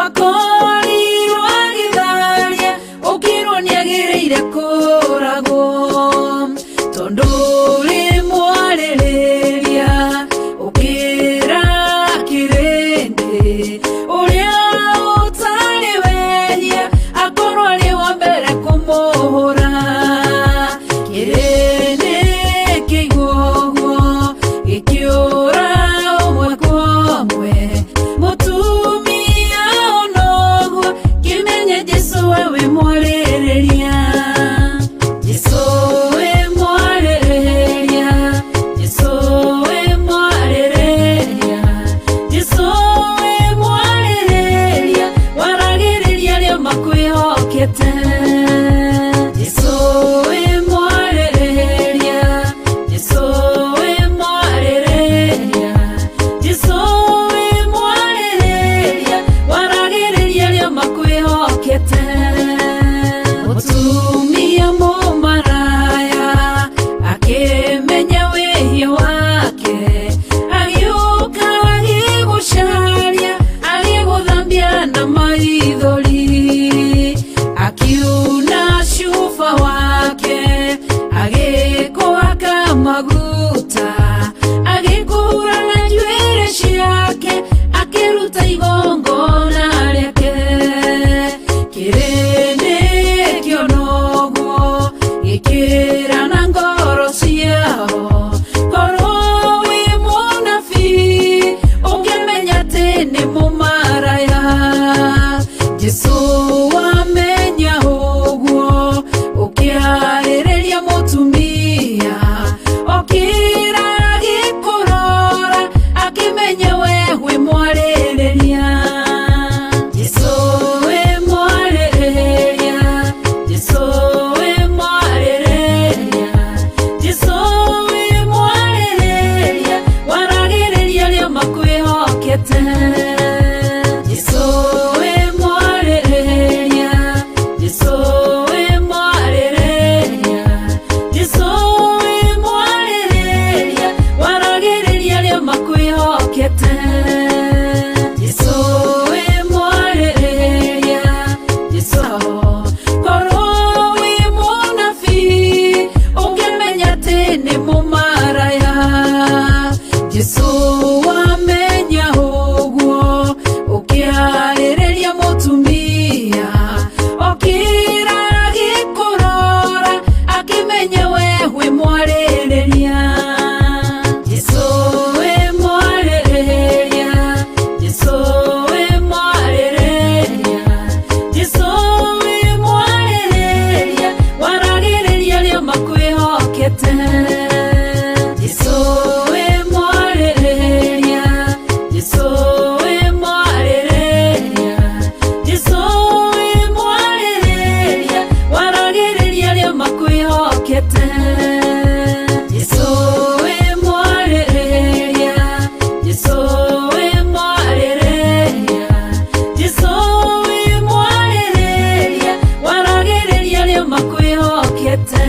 Wakorirwo agĩtharia, ũkĩrwo nĩagĩrĩire kũragwo, tondũ ũrĩ mwarĩrĩria ũkĩra kĩrĩndĩ ũrĩa ũtarĩ wehia akorwo arĩ wa mbere kũmũhũra. Kĩrĩndĩ kĩigua ũguo gĩkĩũra ũmwe kwa ũmwe, mũtumia onoguo kĩmenye Jesũ we wĩ mwarĩrĩria. Jesũ wĩ mwarĩrĩria, Jesũ wĩ mwarĩrĩria, Jesũ wĩ mwarĩrĩria, waragĩrĩria arĩa makwĩhokete. Jesũ wĩ mwarĩrĩria, Jesũ wĩ mwarĩrĩria, Jesũ wĩ mwarĩrĩria, waragĩrĩria arĩa makwĩhokete. Mũtumia mũmaraya akĩmenya wĩhia wake, agĩũka agĩgũcaria, agĩgũthambia na maithori, akiuna cuba wake, agĩkũhaka maguta, agĩkũhura na njuĩrĩ ciake, akĩruta igongona rĩake. Kĩrĩndĩ kĩona ũguo gĩkĩra na ngoro ciao, korwo wĩ mũnabii ũngĩmenya atĩ nĩ mũmaraya. Jesũ wamenya ũguo ũkĩarĩrĩria mũtumia, okĩra agĩkũrora, akĩmenya we wĩ mwarĩrĩria. Jesũ wĩ mwarĩrĩria, Jesũ wĩ mwarĩrĩria, Jesũ wĩ mwarĩrĩria, waragĩrĩria arĩa makwĩhokete. Jesũ wĩ mwarĩrĩria, Jesũ wĩ mwarĩrĩria, Jesũ wĩ mwarĩrĩria, waragĩrĩria arĩa makwĩhokete. Jesũ wĩ mwarĩrĩria, Jesũ korwo wĩ mũnabii ũngĩmenya atĩ nĩ mũmaraya. Jesũ wamenya ũguo ũkĩarĩrĩria mũtumia, okĩra agĩkũrora, akĩmenya we wĩ mwarĩrĩria. Jesũ wĩ mwarĩrĩria, Jesũ wĩ mwarĩrĩria, Jesũ wĩ mwarĩrĩria, waragĩrĩria arĩa makwĩhokete. Jesũ wĩ mwarĩrĩria, Jesũ wĩ mwarĩrĩria, Jesũ wĩ mwarĩrĩria, waragĩrĩria arĩa makwĩhokete. Jesũ wĩ mwarĩrĩria, Jesũ wĩ mwarĩrĩria, Jesũ wĩ mwarĩrĩria, waragĩrĩria arĩa makwĩhokete.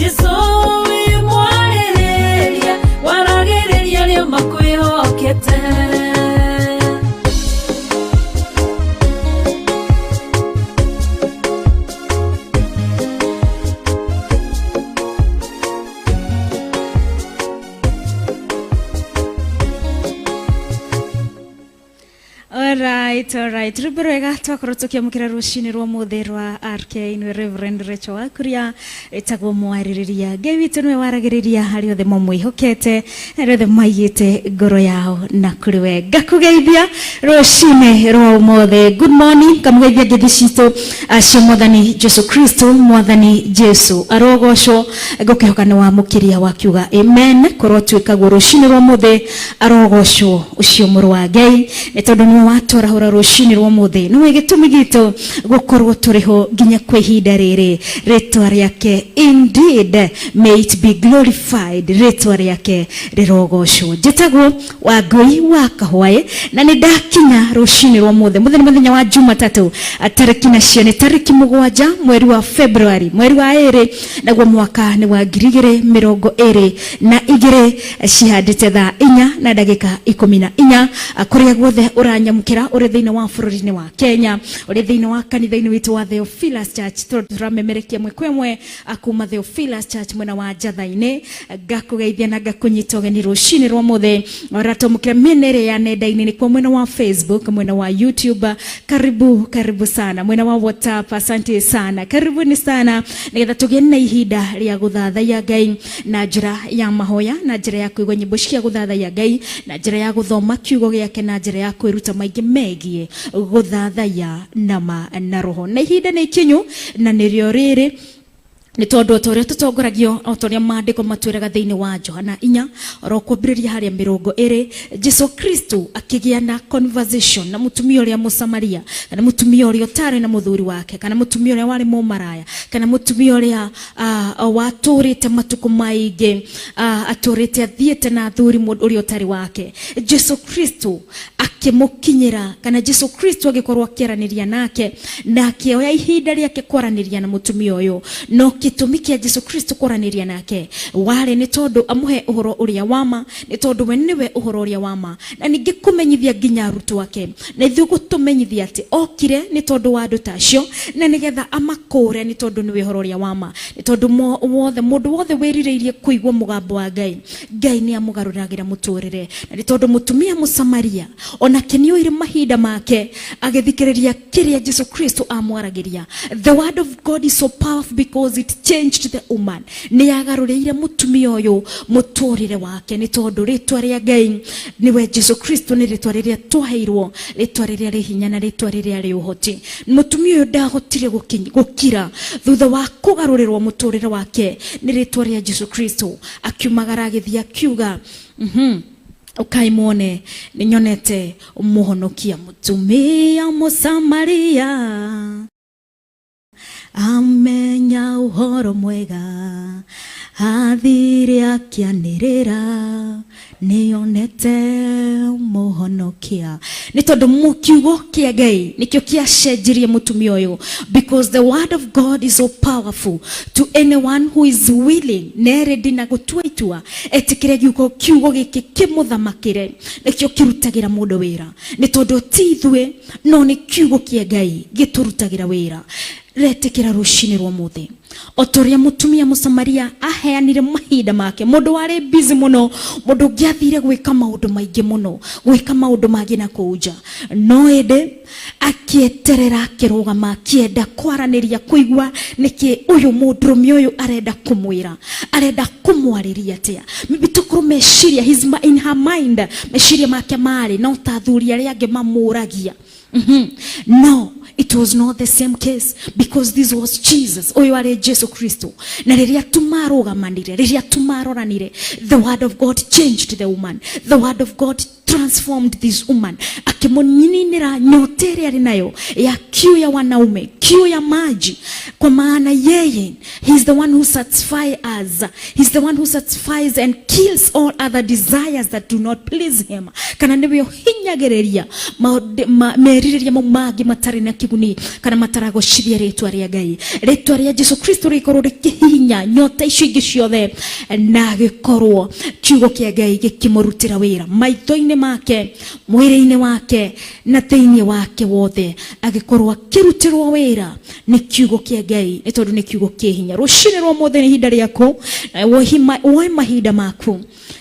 Jesũ wĩ mwarĩrĩria, waragĩrĩria arĩa makwĩhokete. Alright. Rwĩmbo rwega twakorwo tũkĩamũkĩra rũcinĩ rwa mũthĩ rwa RK nĩ Reverend Rachel Wakuria, ĩtagwo mwarĩrĩria. Ngai witũ nĩwe waragĩrĩria arĩa othe mamwĩhokete, arĩa othe maigĩte ngoro yao na kũrĩ we. Ngakũgeithia rũcinĩ rwa ũmũthĩ. Good morning, ngamũgeithia ngeithi citũ cia Mwathani Jesu Kristo. Mwathani Jesu arogocwo. Ngũkĩhoka nĩ wamũkĩria wakiuga amen. Korwo tuĩkaguo rũcinĩ rwa ũmũthĩ, arogocwo ũcio mũrũ wa Ngai, nĩ tondũ nĩwe watwarahũra. Twamũkĩra rũcinĩ rwa ũmũthĩ. Nĩwe gĩtũmi gitũ gũkorwo tũrĩ ho nginya kwa ihinda rĩrĩ. Rĩtwa rĩake indeed may it be glorified, rĩtwa rĩake rĩrogocwo. Njĩtagwo Wangũi wa Kahwaĩ na nĩ ndakinya rũcinĩ rwa ũmũthĩ. Mũthĩ nĩ mũthenya wa Jumatatũ, tarĩki nacio nĩ tarĩki 7 mweri wa February, mweri wa 2, naguo mwaka nĩ wa 2022, cihandĩte thaa 4 na ndagĩka 14. Kũrĩa guothe ũranyamũkĩra ũrĩ thĩinĩ wa bũrũri-inĩ wa Kenya, ũrĩ thĩinĩ wa kanitha-inĩ witũ wa Theophilus Church, tũramemerekia ĩmwe kwa ĩmwe kuma Theophilus Church mwena wa Njatha-inĩ. Ngakũgeithia na ngakũnyita ũgeni rũcinĩ rwa ũmũthĩ. Ũratwamũkĩra mĩena ĩrĩa ya nenda-inĩ, nĩkuo mwena wa Facebook, mwena wa YouTube, karibu karibu sana, mwena wa WhatsApp, asante sana, karibuni sana, nĩgetha tũgĩe na ihinda rĩa gũthathaiya Ngai na njĩra ya mahoya, na njĩra ya kũigua nyĩmbo cia gũthathaiya Ngai, na njĩra ya gũthoma kiugo gĩake, na njĩra ya kwĩruta maingĩ megiĩ gũthathaiya nama na roho. Na ihinda nĩ ikinyu na nĩrĩo rĩrĩ, nĩ tondũ o ta ũrĩa tũtongoragio, o ta ũrĩa maandĩko matwĩraga thĩinĩ wa Johana 4 oro kwambĩrĩria harĩa 20, Jesu Kristo akĩgĩa na conversation na mũtumia ũrĩa Mũsamaria, kana mũtumia ũrĩa ũtarĩ na mũthuri wake, kana mũtumia ũrĩa warĩ mũmaraya, kana mũtumia ũrĩa watũrĩte matukũ maingĩ, atũrĩte athiĩte na athuri ũrĩa ũtarĩ wake. Jesu Kristo akĩmũkinyĩra, kana Jesu Kristo agĩkorwo akĩaranĩria nake na akĩoya ihinda rĩake kwaranĩria na mũtumia ũyũ. No gĩtũmi kĩa Jesu Kristo kwaranĩria nake warĩ nĩ tondũ amũhe ũhoro ũrĩa wa ma, nĩ tondũ we nĩwe ũhoro ũrĩa wa ma, na ningĩ kũmenyithia nginya arutwo ake na ithuĩ gũtũmenyithia atĩ okire nĩ tondũ wa andũ ta acio na nĩgetha amakũre, nĩ tondũ nĩwe ũhoro ũrĩa wa ma, nĩ tondũ wothe mũndũ wothe wĩrirĩirie kũigua mũgambo wa Ngai, Ngai nĩ amũgarũragĩra mũtũrĩre. Na nĩ tondũ mũtumia Mũsamaria onake nĩ oire mahinda make agĩthikĩrĩria kĩrĩa Jesu Kristo amwaragĩria. The word of God is so powerful because it changed the woman. Nĩ yagarũrĩire mũtumia ũyũ mũtũrĩre wake, nĩ tondũ rĩtwa rĩa Ngai nĩwe Jesu Kristo, nĩ rĩtwa rĩrĩa twaheirwo, rĩtwa rĩrĩa rĩ hinya na rĩtwa rĩrĩa rĩ ũhoti. Mũtumia ũyũ ndahotire gũkira thutha wa kũgarũrĩrwo mũtũrĩre wake nĩ rĩtwa rĩa Jesu Kristo. Akiumagara agĩthiĩ akiuga, ũkai muone nĩ nyonete mũhonokia. Mũtumia Mũsamaria amenya ũhoro mwega, athire akĩanĩrĩra nĩonete mũhonokia. Nĩ tondũ kiugo kĩa Ngai nĩkĩo kĩacenjirie mũtumia ũyũ, because the word of God is so powerful to anyone who is willing na ready na gũtua itua etĩkĩre kiugo gĩkĩ kĩmũthamakĩre. Nĩkĩo kĩrutagĩra mũndũ wĩra, nĩ tondũ ti ithuĩ no nĩ kiugo kĩa Ngai gĩtũrutagĩra wĩra. Retĩkĩra rũcinĩ rwa ũmũthĩ o ta ũrĩa mũtumia Mũsamaria aheanire mahinda make, mũndũ warĩ busy mũno, mũndũ ũngĩathire gwĩka maũndũ maingĩ mũno, gwĩka maũndũ mangĩ na kũu nja, no ĩndĩ akĩeterera, akĩrũgama, akĩenda kwaranĩria, kũigua nĩkĩ ũyũ mũndũrũme ũyũ arenda kũmwĩra, arenda kũmwarĩria atĩa. Maybe tokorwo meciria, his, in her mind, meciria make marĩ no ta athuri arĩa angĩ mamũragia. No, it was not the same case because this was Jesus. Ũyũ arĩ Jesu Kristo. Na rĩrĩa tumarũgamanire, rĩrĩa tumaroranire, the word of God changed the woman. The word of God transformed this woman. Akĩmũninĩra nyota ĩrĩa arĩ nayo ya kiu ya wanaume, kiu ya maji. Kwa maana yeye, he is the one who satisfies us. He's the one who satisfies and kills all other desires that do not please him. Kana nĩwe ũhinyagĩrĩria merirĩria mau mangĩ matarĩ na kĩguni kana mataragocithia rĩtwa rĩa Ngai. Rĩtwa rĩa Jesu Kristo rĩkorwo rĩkĩhihinya nyota icio ingĩ ciothe, na gĩkorwo kiugo kĩa Ngai gĩkĩmũrutĩra wĩra maitho-inĩ make, mwĩrĩ-inĩ wake na thĩinĩ wake wothe, agĩkorwo akĩrutĩrwo wĩra nĩ kiugo kĩa Ngai, nĩ tondũ nĩ kiugo kĩ hinya. Rũcinĩ rwa ũmũthĩ nĩ ihinda rĩaku, woe mahinda maku,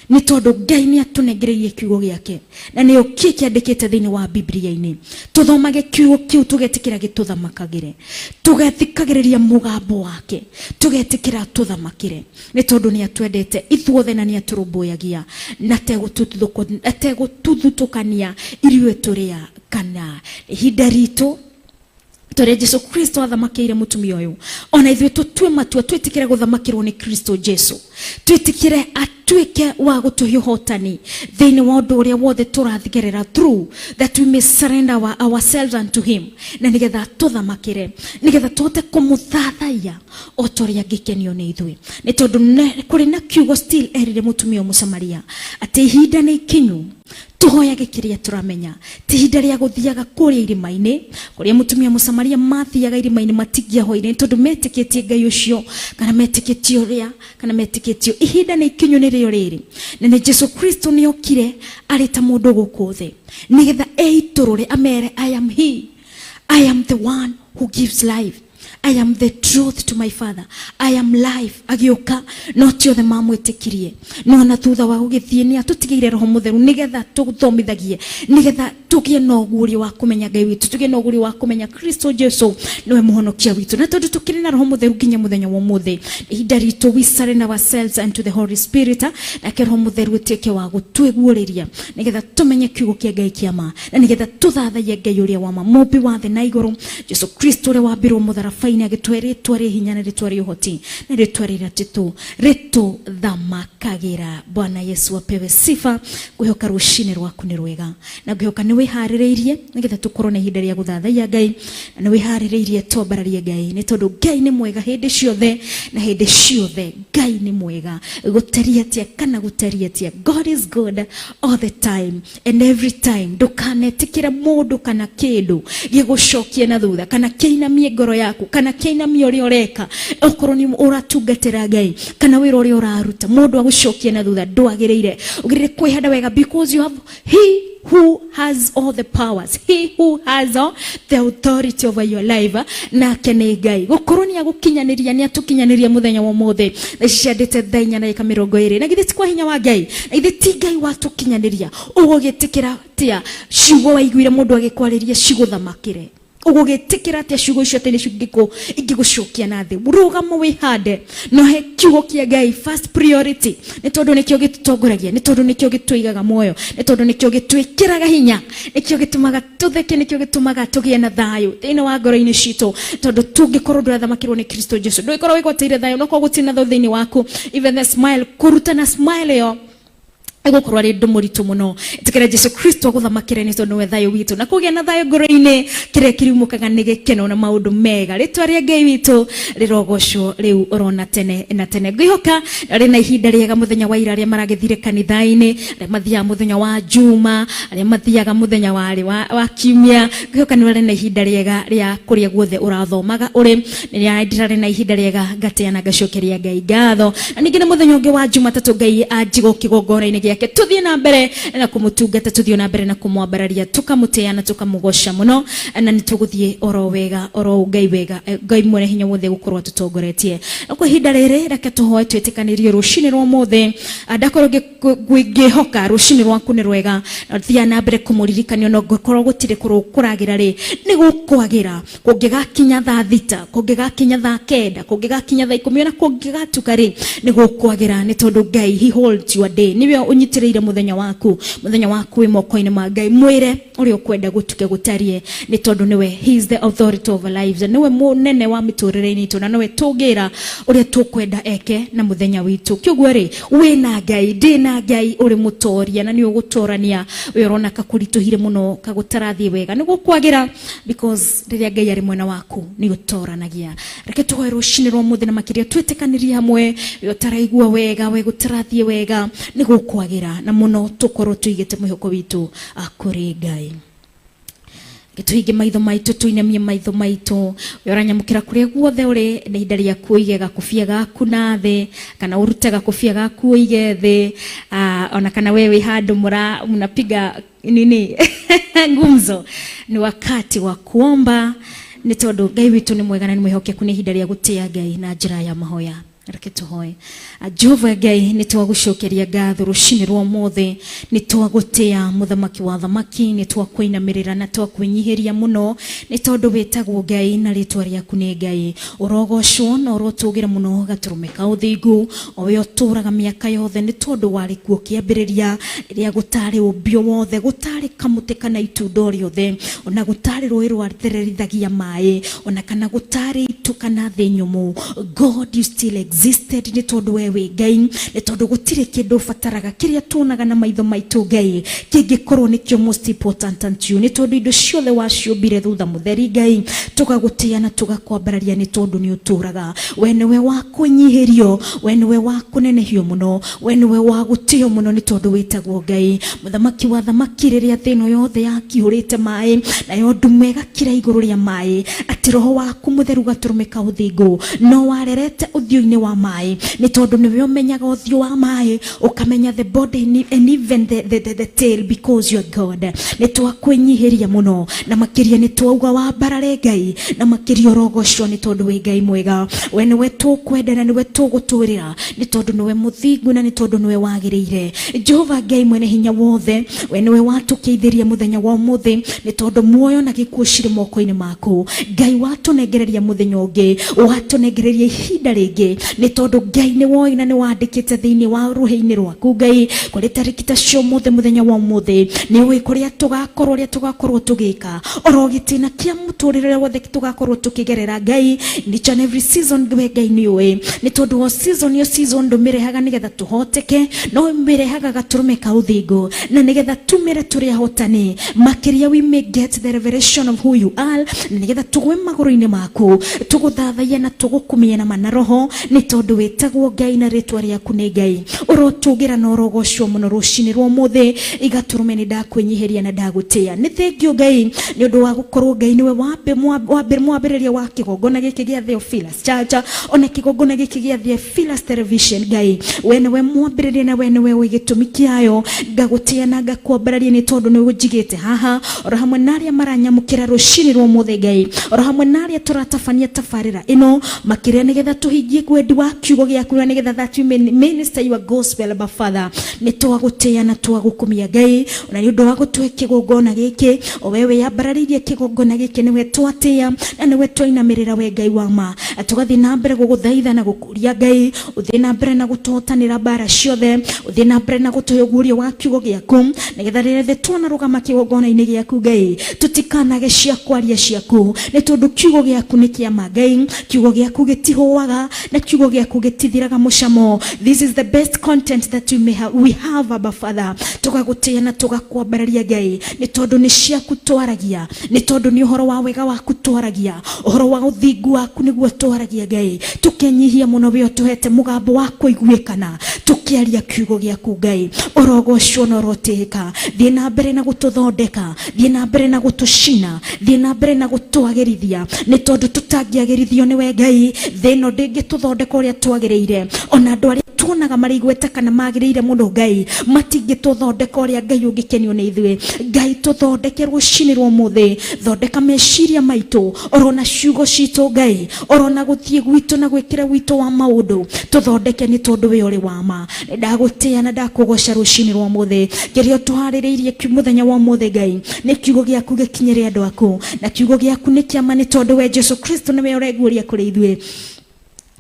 nĩ tondũ Ngai nĩ atũnengereirie kiugo gĩake na nĩo kĩ kĩandĩkĩte thĩinĩ wa Biblia-inĩ. Tũthomage kiugo kĩu, tũgetĩkĩra gĩtũthamakagĩre, tũgathikagĩrĩria mũgambo wake, tũgetĩkĩra tũthamakĩre, nĩ tondũ nĩ atwendete ithuothe na nĩ atũrũmbũyagia na ategũtũthutũkania ithuĩ tũrĩa kana ihinda ritũ tũrĩa Jesu Kristo athamakĩire mũtumia ũyũ. Ona ithuĩ tũtue matua, twĩtĩkĩre gũthamakĩrwo nĩ Kristo Jesu, twĩtĩkĩre Atuĩke wa gũtũhe ũhotani thĩinĩ wa ũndũ ũrĩa wothe tũrathigerera through, that we may surrender ourselves unto him, na nĩgetha tũthamakĩre, nĩgetha tũhote kũmũthathaiya o ta ũrĩa angĩkenio nĩ ithuĩ. Nĩ tondũ kũrĩ na kiugo still erire mũtumia Mũsamaria atĩ ihinda nĩ ikinyu tũhoyage kĩrĩa tũramenya, ti ihinda rĩa gũthiaga kũrĩa irĩma-inĩ kũrĩa mũtumia Mũsamaria mathiaga irĩma-inĩ matingĩahoire, nĩ tondũ metĩkĩtie Ngai ũcio kana metĩkĩtie ũrĩa kana metĩkĩtio. Ihinda nĩ ikinyu, nĩrĩo rĩrĩ, na nĩ Jesu Kristo nĩ okire arĩ ta mũndũ gũkũ thĩ nĩgetha eitũrũre amere, "I am he, I am the one who gives life, I am the truth to my father, I am life." Agĩũka no ti othe mamwĩtĩkirie, no na thutha wa gũgĩthiĩ nĩ atũtigĩire Roho Mũtheru nĩgetha tũthomithagie, nĩgetha tũgĩe na ũguũrio wa kũmenya Ngai witũ, tũgĩe na ũguũrio wa kũmenya Kristo Jesu nĩwe mũhonokia witũ. Na tondũ tũkĩrĩ na Roho Mũtheru nginya mũthenya wa ũmũthĩ, ihinda ritũ we surrender ourselves unto the Holy Spirit, nake Roho Mũtheru ĩtuĩke wa gũtwĩguũrĩria nĩgetha tũmenye kiugo kĩa Ngai kĩa ma, na nĩgetha tũthathaiye Ngai ũrĩa wa ma, mũmbi wa thĩ na igũrũ, Jesu Kristo ũrĩa wambirwo mũtharaba-inĩ agĩtũhe rĩtwa rĩ hinya na rĩtwa rĩ ũhoti na rĩtwa rĩrĩa titũ rĩtũthamakagĩra. Bwana Yesu apewe sifa. Ngwĩhoka rũcinĩ rwaku nĩ rwega, na ngwĩhoka nĩ wĩharĩrĩirie nĩgetha tũkorwo na ihinda rĩa gũthathaiya Ngai, na nĩ wĩharĩrĩirie twambararie Ngai, nĩ tondũ Ngai nĩ mwega hĩndĩ ciothe na hĩndĩ ciothe. Ngai nĩ mwega gũteria atĩa kana gũteria atĩa. God is good all the time and every time. Ndũkanetĩkĩre mũndũ kana kĩndũ gĩgũcokie na thutha, kana kĩinamie ngoro yaku, kana kĩinamie ũrĩa ũreka. Okorwo nĩ ũratungatĩra Ngai kana wĩra ũrĩa ũraruta, mũndũ agũcokie na thutha, ndwagĩrĩire. Ũgĩrĩire kwĩhanda wega, because you have he who has all the powers, he who has all the authority over your life, nake nĩ Ngai. Gũkorwo nĩ agũkinyanĩria, nĩ atũkinyanĩria mũthenya wa ũmũthĩ na ici ciandĩte thaa 4:20. Na githĩ ti kwa hinya wa Ngai? Na githĩ ti Ngai watũkinyanĩria? Ũgũgĩtĩkĩra atĩa ciugo waiguire mũndũ agĩkwarĩria cigũthamakĩre? Ũgũgĩtĩkĩra atĩa ciugo icio atĩ nĩcio ingĩgũcokia na thĩ? Rũgamo wĩhande no he kiugo kĩa Ngai first priority, nĩ tondũ nĩkĩo gĩtũtongoragia, nĩ tondũ nĩkĩo gĩtũigaga muoyo, nĩ tondũ nĩkĩo gĩtwĩkĩraga hinya, nĩkĩo gĩtũmaga tũtheke, nĩkĩo gĩtũmaga tũgĩe na thayũ thĩinĩ wa ngoro-inĩ citũ. Tondũ tũngĩkorwo ndũrathamakĩrwo nĩ Kristo Jesu, ndũgĩkorwo wĩgwatĩire thayũ, no korwo gũtirĩ na thayũ thĩinĩ waku, even the smile, kũrutana smile ĩyo ĩgũkorwo arĩ ũndũ mũritũ mũno. Ĩtĩkĩra Jesu Kristo agũthamakĩre, nĩ tondũ nĩwe thayũ witũ, na kũgĩa na thayũ ngoro-inĩ, kĩrĩa kĩriumũkaga nĩ gĩkeno na maũndũ mega. Rĩtwa rĩa Ngai witũ rĩrogocwo rĩu ũrona tene na tene. Ngwĩhoka arĩ na ihinda rĩega mũthenya wa ira, arĩa maragĩthire kanitha-inĩ, arĩa mathiaga mũthenya wa juma, arĩa mathiaga mũthenya wa rĩ wa kiumia. Ngwĩhoka nĩ ũrarĩ na ihinda rĩega rĩa kũrĩa guothe ũrathomaga ũrĩ. Nĩ ndĩrarĩ na ihinda rĩega, ngatea na ngacokeria Ngai ngatho. Na ningĩ nĩ mũthenya ũngĩ wa Jumatatũ Ngai anjiga kĩgongona-inĩ gĩake, tũthiĩ na mbere na kũmũtungata, tũthiĩ na mbere na kũmwambararia, tũkamũtĩa na tũkamũgoca mũno, na nĩ tũgũthiĩ oro wega oro Ngai wega, Ngai mwene hinya wothe gũkorwo atũtongoretie. Na kwa ihinda rĩrĩ reke tũhoe twĩtĩkanĩrie rũcinĩ rwa ũmũthĩ. Ndakorwo ngĩhoka rũcinĩ rwaku nĩ rwega, na thiaga na mbere kũmũririkania, no ngũkorwo gũtirĩ kũragĩra rĩ, nĩ gũkwagĩra. Kũngĩgakinya thaa 6, kũngĩgakinya thaa 9, kũngĩgakinya thaa 10, ona kũngĩgatuka rĩ, nĩ gũkwagĩra, nĩ tondũ Ngai, he holds your day, nĩwe ũnyitĩrĩire mũthenya waku. Mũthenya waku wĩ moko-inĩ ma Ngai. Mwĩre ũrĩa ũkwenda gũtuke gũtarie, nĩ tondũ nĩwe, he is the authority of our lives, nĩwe mũnene wa mĩtũrĩre-inĩ itũ, na nĩwe tũngĩra ũrĩa tũkwenda eke na mũthenya witũ. Kĩũguo rĩ, wĩna Ngai, ndĩna Ngai, ũrĩ mũtoria na nĩ ũgũtorania. We ũrona kakũritũhire mũno, kagũtarathiĩ wega, nĩ gũkwagĩra, because rĩrĩa Ngai arĩ mwena waku nĩ ũtoranagia. Reke tũhoe rũcinĩ rwa mũthĩ, na makĩria twĩtĩkanĩrie hamwe. We ũtaraigua wega, we gũtarathiĩ wega, nĩ gũkwagĩra, na mũno tũkorwo tũigĩte mwĩhoko witũ kũrĩ Ngai. Tũhinge maitho maitũ, tũinamie maitho maitũ. We ũranyamũkĩra kũrĩa guothe ũrĩ, nĩ ihinda rĩaku ũige gakũbia gaku na thĩ, kana ũrute gakũbia gaku ũige thĩ, ona kana we wĩ handũ mũra mnapiga nini ngumzo, ni wakati wa kuomba, nĩ tondũ Ngai witũ nĩ mwega na nĩ mwĩhokeku. Nĩ ihinda rĩa gũtĩa Ngai na njĩra ya mahoya. Reke tũhoe. Jehova Ngai, nĩ twagũcokeria ngatho rũcinĩ rwa ũmũthĩ. Nĩ twagũtĩa, mũthamaki wa thamaki. Nĩ twakũinamĩrĩra na twakwĩnyihĩria mũno, nĩ tondũ wĩtagwo Ngai na rĩtwa rĩaku nĩ Ngai. Ũrogocwo na ũrotũgĩra mũno, gatũrũme ka ũthingu, o we ũtũraga mĩaka yothe, nĩ tondũ warĩ kuo kĩambĩrĩria, rĩrĩa gũtarĩ ũmbio wothe, gũtarĩ kamũtĩ kana itunda o rĩothe, ona gũtarĩ rũĩ rwathererithagia maĩ, ona kana gũtarĩ itu kana thĩ nyũmũ. God, you still exist. Existed nĩ tondũ we wĩ Ngai, nĩ tondũ gũtirĩ kĩndũ ũbataraga kĩrĩa tuonaga na maitho maitũ Ngai kĩngĩkorwo nĩkĩo most important unto you, nĩ tondũ indo ciothe waciũmbire thutha mũtheri Ngai. Tũgagũtĩa na tũgakwambararia nĩ tondũ nĩ ũtũraga. We nĩwe wa kũnyihĩrio, we nĩwe wa kũnenehio mũno, we nĩwe wa gũtĩo mũno nĩ tondũ wĩtagwo Ngai, Mũthamaki wa thamaki. Rĩrĩa thĩ ĩno yothe yakihũrĩte maĩ, nayo nduma ĩgakira igũrũ rĩa maĩ, atĩ Roho waku Mũtheru gatũrũme ka ũthingu no warerete ũthiũ-inĩ wa maĩ, nĩ tondũ nĩwe ũmenyaga ũthiũ wa maĩ, ũkamenya the body and even the tail, because you are God. Nĩ twakwĩnyihĩria mũno na makĩria, nĩ twauga wambarare Ngai na makĩria, ũrogocwo nĩ tondũ wĩ Ngai mwega. We nĩwe tũkwenda na nĩwe tũgũtũrĩra nĩ tondũ nĩwe mũthingu na nĩ tondũ nĩwe wagĩrĩire. Jehova Ngai mwene hinya wothe, we nĩwe watũkĩithĩria mũthenya wa ũmũthĩ, nĩ tondũ muoyo na gĩkuũ cirĩ moko-inĩ maku Ngai. Watũnengereria mũthenya ũngĩ, watũnengereria ihinda rĩngĩ, nĩ tondũ Ngai nĩ woĩ na nĩ wandĩkĩte thĩinĩ wa rũhĩ-inĩ rwaku Ngai kũrĩ tarĩki ta cia ũmũthĩ, mũthenya wa ũmũthĩ nĩ ũĩ kũrĩa tũgakorwo, ũrĩa tũgakorwo tũgĩka, oro gĩtĩna kĩa mũtũrĩre ũrĩa wothe tũgakorwo tũkĩgerera Ngai. Each and every season we Ngai nĩ ũĩ, nĩ tondũ o season yo season ndũmĩrehaga nĩgetha tũhoteke, no mĩrehaga gatũrũme ka ũthingu na nĩgetha tumĩre tũrĩ ahotani makĩria. We may get the revelation of who you are, na nĩgetha tũgwe magũrũ-inĩ maku tũgũthathaiya na tũgũkumia na mana roho, nĩ tondũ wĩtagwo Ngai na rĩtwa rĩaku nĩ Ngai. Ũrotũgĩra na ũrogocwo mũno rũcinĩ rwa ũmũthĩ. Igatũrũme nĩ ndakwĩnyihĩria na ndagũtĩa. Nĩ thengiũ Ngai nĩ ũndũ wa gũkorwo Ngai nĩwe mwambĩrĩria wa kĩgongona gĩkĩ gĩa Theophilus Church, ona kĩgongona gĩkĩ gĩa Theophilus Television. Ngai, we nĩwe mwambĩrĩria na we nĩwe wĩ gĩtũmi kĩayo. Ngagũtĩa na ngakwambararia nĩ tondũ nĩ ũnjigĩte haha oro hamwe na arĩa maranyamũkĩra rũcinĩ rwa ũmũthĩ Ngai, oro hamwe na arĩa tũratabania tabarĩra ĩno makĩria, nĩgetha tũhingie wendi wa kiugo gĩaku na nĩgetha that we may minister your gospel. Abba Father, nĩ twagũtĩa na twagũkumia Ngai, ona nĩ ũndũ wa gũtũhe kĩgongona gĩkĩ. O we wĩyambararĩirie kĩgongona gĩkĩ, nĩwe twatĩa na nĩwe twainamĩrĩra, we Ngai wa ma. Tũgathiĩ na mbere gũgũthaitha na gũkũria Ngai ũthiĩ na mbere na gũtũhotanĩra mbara ciothe, ũthiĩ na mbere na gũtũhe ũguũrio wa kiugo gĩaku, nĩgetha rĩrĩa ithuĩ twanarũgama kĩgongona-inĩ gĩaku Ngai, tũtikanage cia kwaria ciaku, nĩ tondũ kiugo gĩaku nĩ kĩa ma Ngai. Kiugo gĩaku gĩtihũaga na kiugo gĩaku gĩtithiraga mũcamo. This is the best content that we may have, we have, Abba Father. Tũgagũtĩa na tũgakwambararia Ngai, nĩ tondũ nĩ ciaku twaragia, nĩ tondũ nĩ ũhoro wa wega waku twaragia, ũhoro wa ũthingu waku nĩguo twaragia Ngai. Tũkenyihia mũno, we ũtũhete mũgambo wa kũiguĩkana tũkĩaria kiugo gĩaku Ngai. Ũrogocwo na ũrotĩĩka. Thiĩ na mbere na gũtũthondeka, thiĩ na mbere na gũtũcina, thiĩ na mbere na gũtwagĩrithia, nĩ tondũ tũtangĩagĩrithio nĩwe Ngai, thĩ ĩno ndĩngĩtũthondeka ũrĩa twagĩrĩire. Ona andũ arĩa tuonaga marĩ igweta kana magĩrĩire mũno Ngai, matingĩtũthondeka ũrĩa Ngai ũngĩkenio nĩ ithuĩ. Ngai, tũthondeke rũcinĩ rwa ũmũthĩ. Thondeka meciria maitũ, orona ciugo citũ Ngai, orona gũthiĩ gwitũ na gwĩkĩra gwitũ wa maũndũ. Tũthondeke nĩ tondũ we ũrĩ wa ma. Nĩ ndagũtĩa na ndakũgoca rũcinĩ rwa ũmũthĩ. Kĩrĩa ũtũharĩrĩirie mũthenya wa ũmũthĩ Ngai, nĩ kiugo gĩaku gĩkinyĩre andũ aku, na kiugo gĩaku nĩ kĩama, nĩ tondũ we Jesu Kristo nĩwe ũreguũria kũrĩ ithuĩ,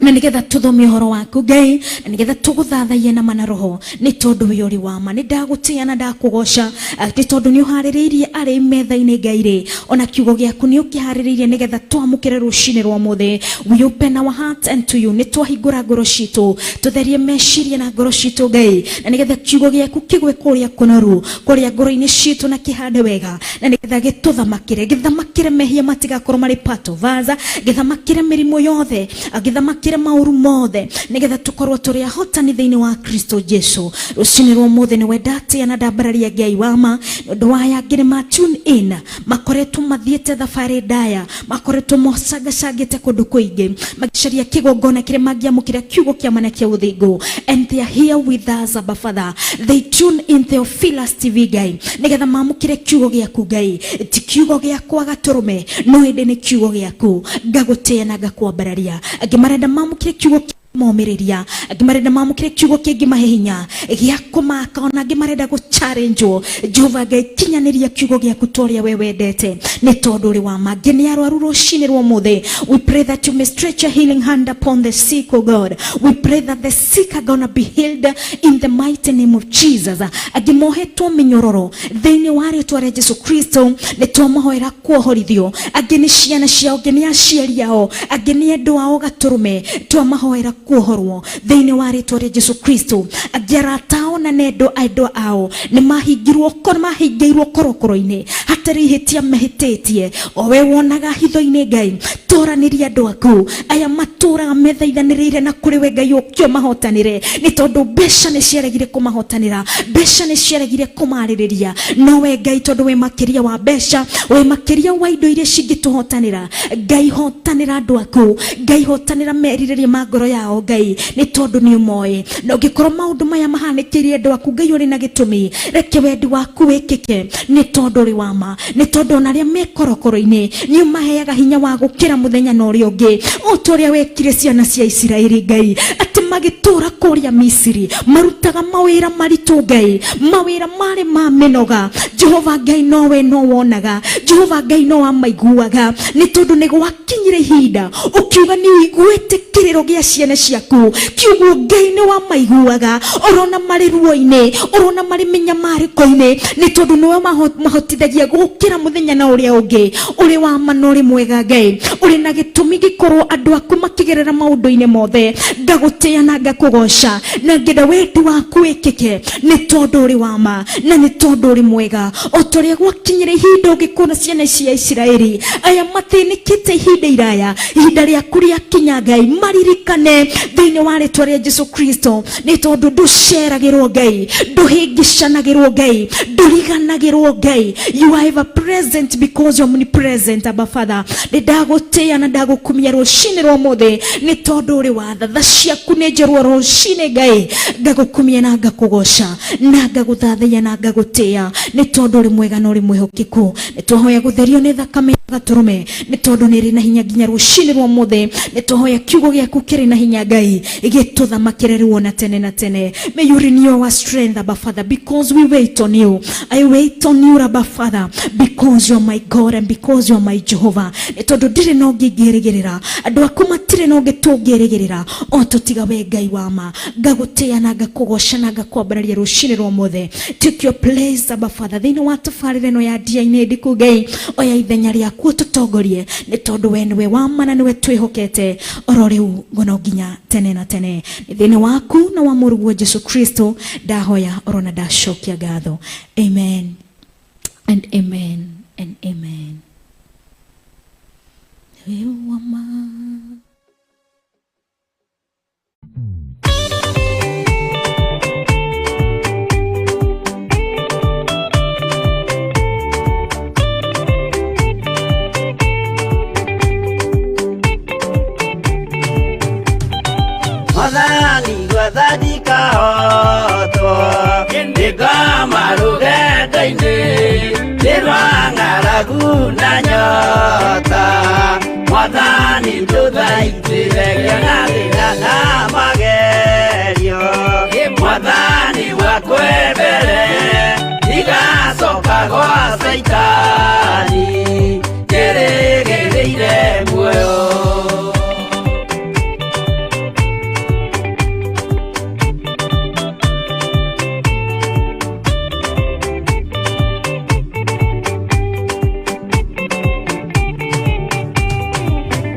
na nigetha tuthome ũhoro waku Ngai, na nigetha tũgũthathaiye na mana roho, nĩ tondũ we ũrĩ wa ma. Nĩ ndagũtĩa na ndakũgoca nĩ tondũ nĩ ũharĩrĩirie arĩ metha-inĩ Ngai rĩ, ona kiugo gĩaku nĩ ũkĩharĩrĩirie nĩgetha twamũkĩre rũcinĩ rwa ũmũthĩ. We open our hearts unto you. Nĩ twahingũra ngoro citũ, tũtherie meciria na ngoro citũ Ngai, na nĩgetha kiugo gĩaku kĩgwe kũrĩa kũnoru, kũrĩa ngoro-inĩ citũ, na kĩhande wega, na nĩgetha gĩtũthamakĩre, gĩthamakĩre mehia matigakorwo marĩ part of us, gĩthamakĩre mĩrimũ yothe, gĩthamakĩre maũru mothe, nĩgetha tũkorwo tũrĩ ahotani thĩinĩ wa Kristo Jesu. Rũcinĩ rwa ũmũthĩ nĩwe ndatĩa na ndambararia Ngai wa ma, nĩ ũndũ wa aya angĩ nĩ ma tune in, makoretwo mathiĩte thabarĩ ndaya, makoretwo macangacangĩte kũndũ kũingĩ magĩcaria kĩgongona kĩrĩa mangĩamũkĩra kiugo kĩa mana kĩa ũthingu, and they are here with us, Abba Father. They tune in Theophilus TV Ngai, nĩgetha mamũkĩre kiugo gĩaku Ngai. Ti kiugo gĩakwa gatũrũme, no ĩndĩ nĩ kiugo gĩaku. Ngagũtĩa na ngakwambararia. Angĩ marenda mamũkĩre kiugo momĩrĩria, angĩ marenda mamũkĩre kiugo kĩngĩmahe hinya gĩa kũmaka, ona angĩ marenda gũchallengewo. Jehova Ngai, kinyanĩria kiugo gĩaku ta ũrĩa we wendete, nĩ tondũ ũrĩ wa ma. Angĩ nĩ arwaru rũcinĩ rwa ũmũthĩ. We pray that you may stretch your healing hand upon the sick, oh God. We pray that the sick are gonna be healed in the mighty name of Jesus. Angĩ mohetwo mĩnyororo, thĩinĩ wa rĩtwa rĩa Jesu Kristo nĩ twamahoera kuohorithio. Angĩ nĩ ciana ciao, angĩ nĩ aciari ao, angĩ nĩ endwa ao gatũrũme, twamahoera. Kuohorwo thĩinĩ wa rĩtwa rĩa Jesu Kristo. Angĩ arata ao na nendo endwa ao nĩ mahingirwo mahingĩirwo korokoro-inĩ hatarĩ ihĩtia mehĩtĩtie. O we wonaga hitho-inĩ, Ngai, toranĩria andũ aku aya matũraga methaithanĩrĩire na kũrĩ we, Ngai, ũkĩo mahotanĩre, nĩ tondũ mbeca nĩ ciaregire kũmahotanĩra, mbeca nĩ ciaregire kũmarĩrĩria. No we Ngai, tondũ wĩ makĩria wa mbeca, wĩ makĩria wa indo iria cingĩtũhotanĩra, Ngai, hotanĩra andũ aku. Ngai, hotanĩra merirĩria ma ngoro yao, Ngai, nĩ tondũ nĩ ũmoĩ. Na ũngĩkorwo maũndũ maya mahanĩkĩire andũ aku, Ngai, ũrĩ na gĩtũmi, reke wendi waku wĩkĩke, nĩ tondũ ũrĩ wa ma, nĩ tondũ ona arĩa me korokoro-inĩ nĩ ũmaheaga hinya wa gũkĩra mũthenya na ũrĩa ũngĩ, o ta ũrĩa wekire ciana cia Isiraeli, Ngai, atĩ magĩtũũra kũrĩa Misiri marutaga mawĩra maritũ, Ngai, mawĩra marĩ ma mĩnoga. Jehova Ngai, nowe no wonaga. Jehova Ngai, no amaiguaga, nĩ tondũ nĩ gwakinyire ihinda ũkiuga nĩ ũiguĩte kĩrĩro gĩa ciana ciaku. Kiuguo Ngai nĩ wamaiguaga orona marĩ ruo-inĩ, orona marĩ mĩnyamarĩko-inĩ, nĩ tondũ nĩwe mahotithagia gũkĩra mũthenya na ũrĩa ũngĩ. Ũrĩ wa ma na ũrĩ mwega, Ngai, ũrĩ na gĩtũmi gĩkorwo andũ aku makĩgerera maũndũ-inĩ mothe. Ngagũtĩa na ngakũgoca na ngĩenda wendi waku wĩkĩke, nĩ tondũ ũrĩ wa ma na nĩ tondũ ũrĩ mwega. O ta ũrĩa gwakinyire ihinda ũgĩkũra ciana cia Isiraeli aya mathĩnĩkĩte ihinda iraya, ihinda rĩaku rĩakinya, Ngai, maririkane thĩinĩ wa rĩtwa rĩa Jesu Kristo, nĩ tondũ ndũceragĩrwo, Ngai, ndũhĩngĩcanagĩrwo, Ngai, ndũriganagĩrwo. Ngai, you are ever present because you're omnipresent. Abba Father, nĩ ndagũtĩĩa na ndagũkumia rũcinĩ rwa ũmũthĩ, nĩ tondũ ũrĩ wa tha. Tha ciaku nĩ njerũ o rũcinĩ. Ngai, ngagũkumia na ngakũgoca na ngagũthathaiya na ngagũtĩĩa, nĩ tondũ ũrĩ mwega na ũrĩ mwĩhokeku. Nĩ twahoya gũtherio nĩ thakame ya gatũrũme, nĩ tondũ nĩ ĩrĩ na hinya nginya rũcinĩ rwa ũmũthĩ. Nĩ twahoya kiugo gĩaku kĩrĩ na hinya, Ngai, gĩtũthamakĩre rĩu ona tene na tene. May you renew our strength, Abba Father, because we wait on you. I wait on you, Abba Father, because you are my God and because you are my Jehovah, nĩ tondũ ndirĩ na ũngĩ ingĩrĩgĩrĩra, andũ aku matirĩ na ũngĩ tũngĩrĩgĩrĩra o tũtiga we, Ngai wa ma. Ngagũtĩĩa na ngakũgoca na ngakwambararia rũcinĩ rwa ũmũthĩ. Take your place, Abba Father, thĩinĩ wa tabarĩra ĩno ya ndia-inĩ ndiku. Ngai, oya ithenya rĩaku ũtũtongorie, nĩ tondũ we nĩwe wa ma na nĩwe twĩhokete oro rĩu ngono nginya tene na tene. Nĩ thĩinĩ waku na wa mũrũguo Jesu Kristo ndahoya oro na ndacokia ngatho. Amen and amen and amen. Nĩwe wa ma. Mwathani gwetha ndikahotwo, ndĩngoma rũgendo-inĩ nĩ rwa ng'aragu na nyota. Mwathani, ndũthaitĩre ngĩona thĩna na magerio. Mwathani wakwe mbere, ndigacoka gwa Caitani, njĩrĩgĩrĩire muoyo.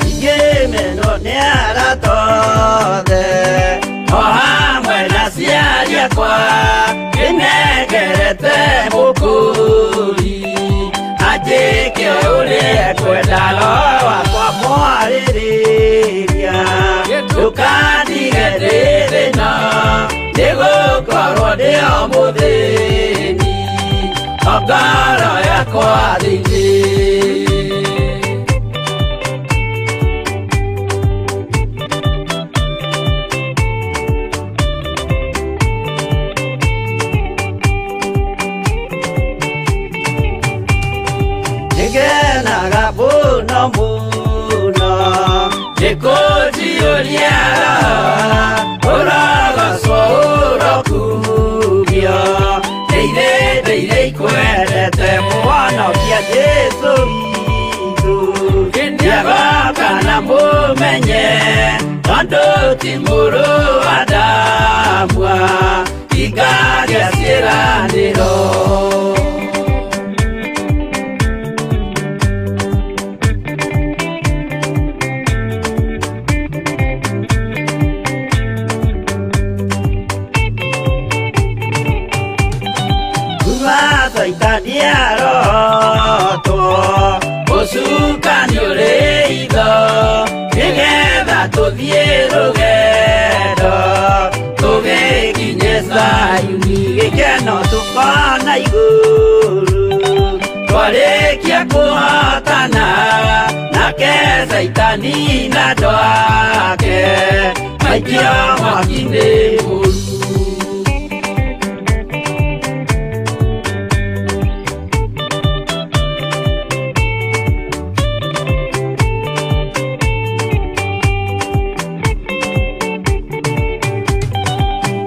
Ingĩmenwo nĩ arata othe o hamwe na aciari akwa, ĩnengerete mũkũri anjĩke ũrĩa ekwenda. Roho wakwa mwarĩrĩria, ndũkandige ndĩ thĩna, nĩgũkorwo ndĩ o mũthĩni o ngoro yakwa thĩinĩ. Nĩngenaga mũno mũno nĩkũnjiyũria ũrogocwo ũrokumio. Ndeire ndeire ikwendete mũhonokia Jesũ witũ, nĩagoka na mũmenye tondũ ti mũrũ wa Adamu ingagĩa ciĩranĩro. Nĩarotwo ũcukani ũrĩ itho nĩgetha tũthiĩ rũgendo tũgĩkinye Zayuni gĩkeno tũkona igũrũ twarĩkia kũhotana nake Caitani na andũ ake maikio mwaki-inĩ mũru.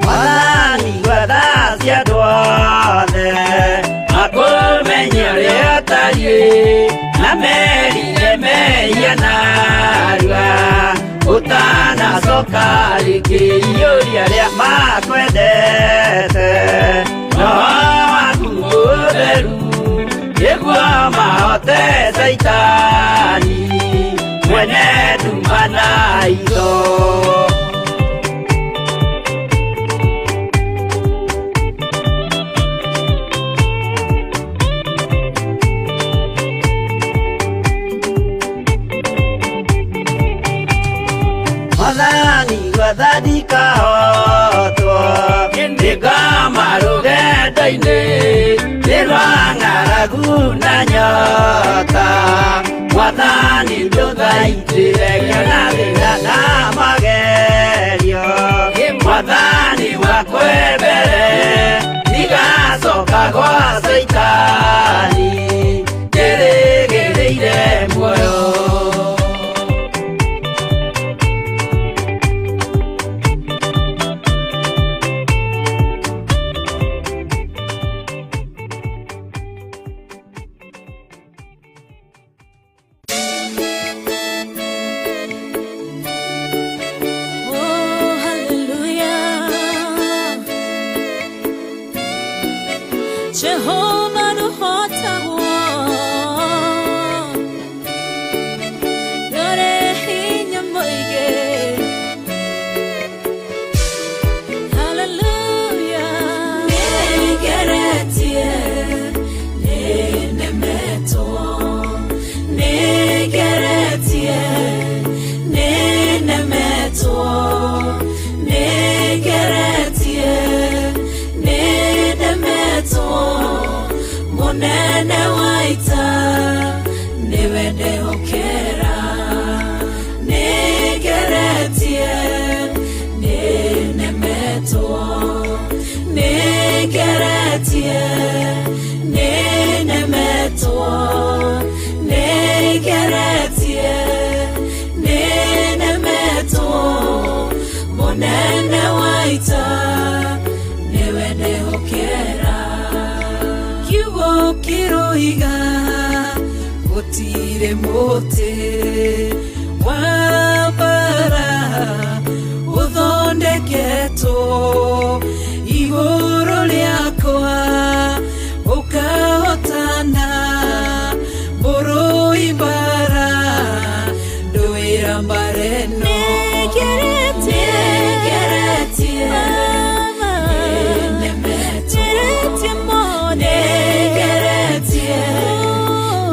Mwathani gwetha cia andũ othe makũmenye ũrĩa ũtariĩ na merire mehia narua ũtanacoka rĩngĩ iyũria arĩa makwendete roho waku mũtheru nĩguo mahote Caitani mwene nduma na itho. Mwathani gwetha ndikahotwo nĩngoma rũgendo-inĩ nĩ rwa ng'aragu na nyota Mwathani ndũthaitĩre ngĩona thĩna na magerio Mwathani wakwa mbere ndigacoka gwa Caitani ndĩrĩgĩrĩire muoyo. Oh, hallelujah. Jehovah nũhotagwo. Ndũrĩ hinya mũingĩ. Hallelujah. Nĩngeretie, nĩnemetwo. Nĩngeretie, nĩnemetwo. Nĩngeretie, nĩnemetwo. Mũnene wa ita nĩwe ndehokera. Nĩngeretie, nĩnemetwo. Nĩngeretie, nĩnemetwo. Nĩngeretie, nĩnemetwo. Mũnene wa ita nĩwe ndehokera. Kiugo kĩroiga gũtirĩ mũtĩ wa mbara ũthondeketwo igũrũ rĩakwa ũkahotana mũrũi mbara ndũĩra mbara ĩno. Nĩngeretie, nĩnemetwo. Nĩngeretie,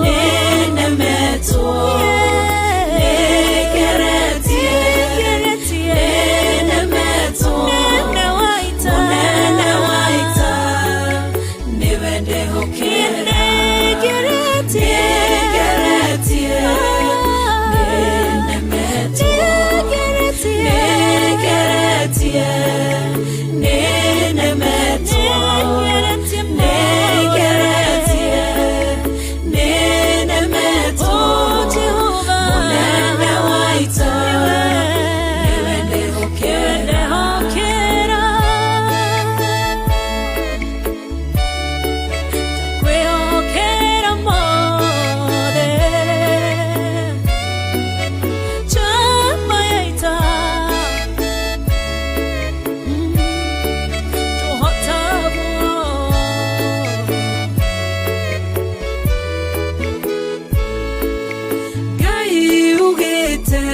nĩnemetwo. Nĩngeretie, nĩnemetwo. Mũnene wa ita nĩwe ndehokera. Nĩngeretie, nĩnemetwo. Nĩngeretie, nĩnemetwo. Nĩngeretie, nĩnemetwo. Mũnene wa ita nĩwe ndehokera. Kwĩhokera mothe chama ya ita tũhotagwo. Ngai ugĩte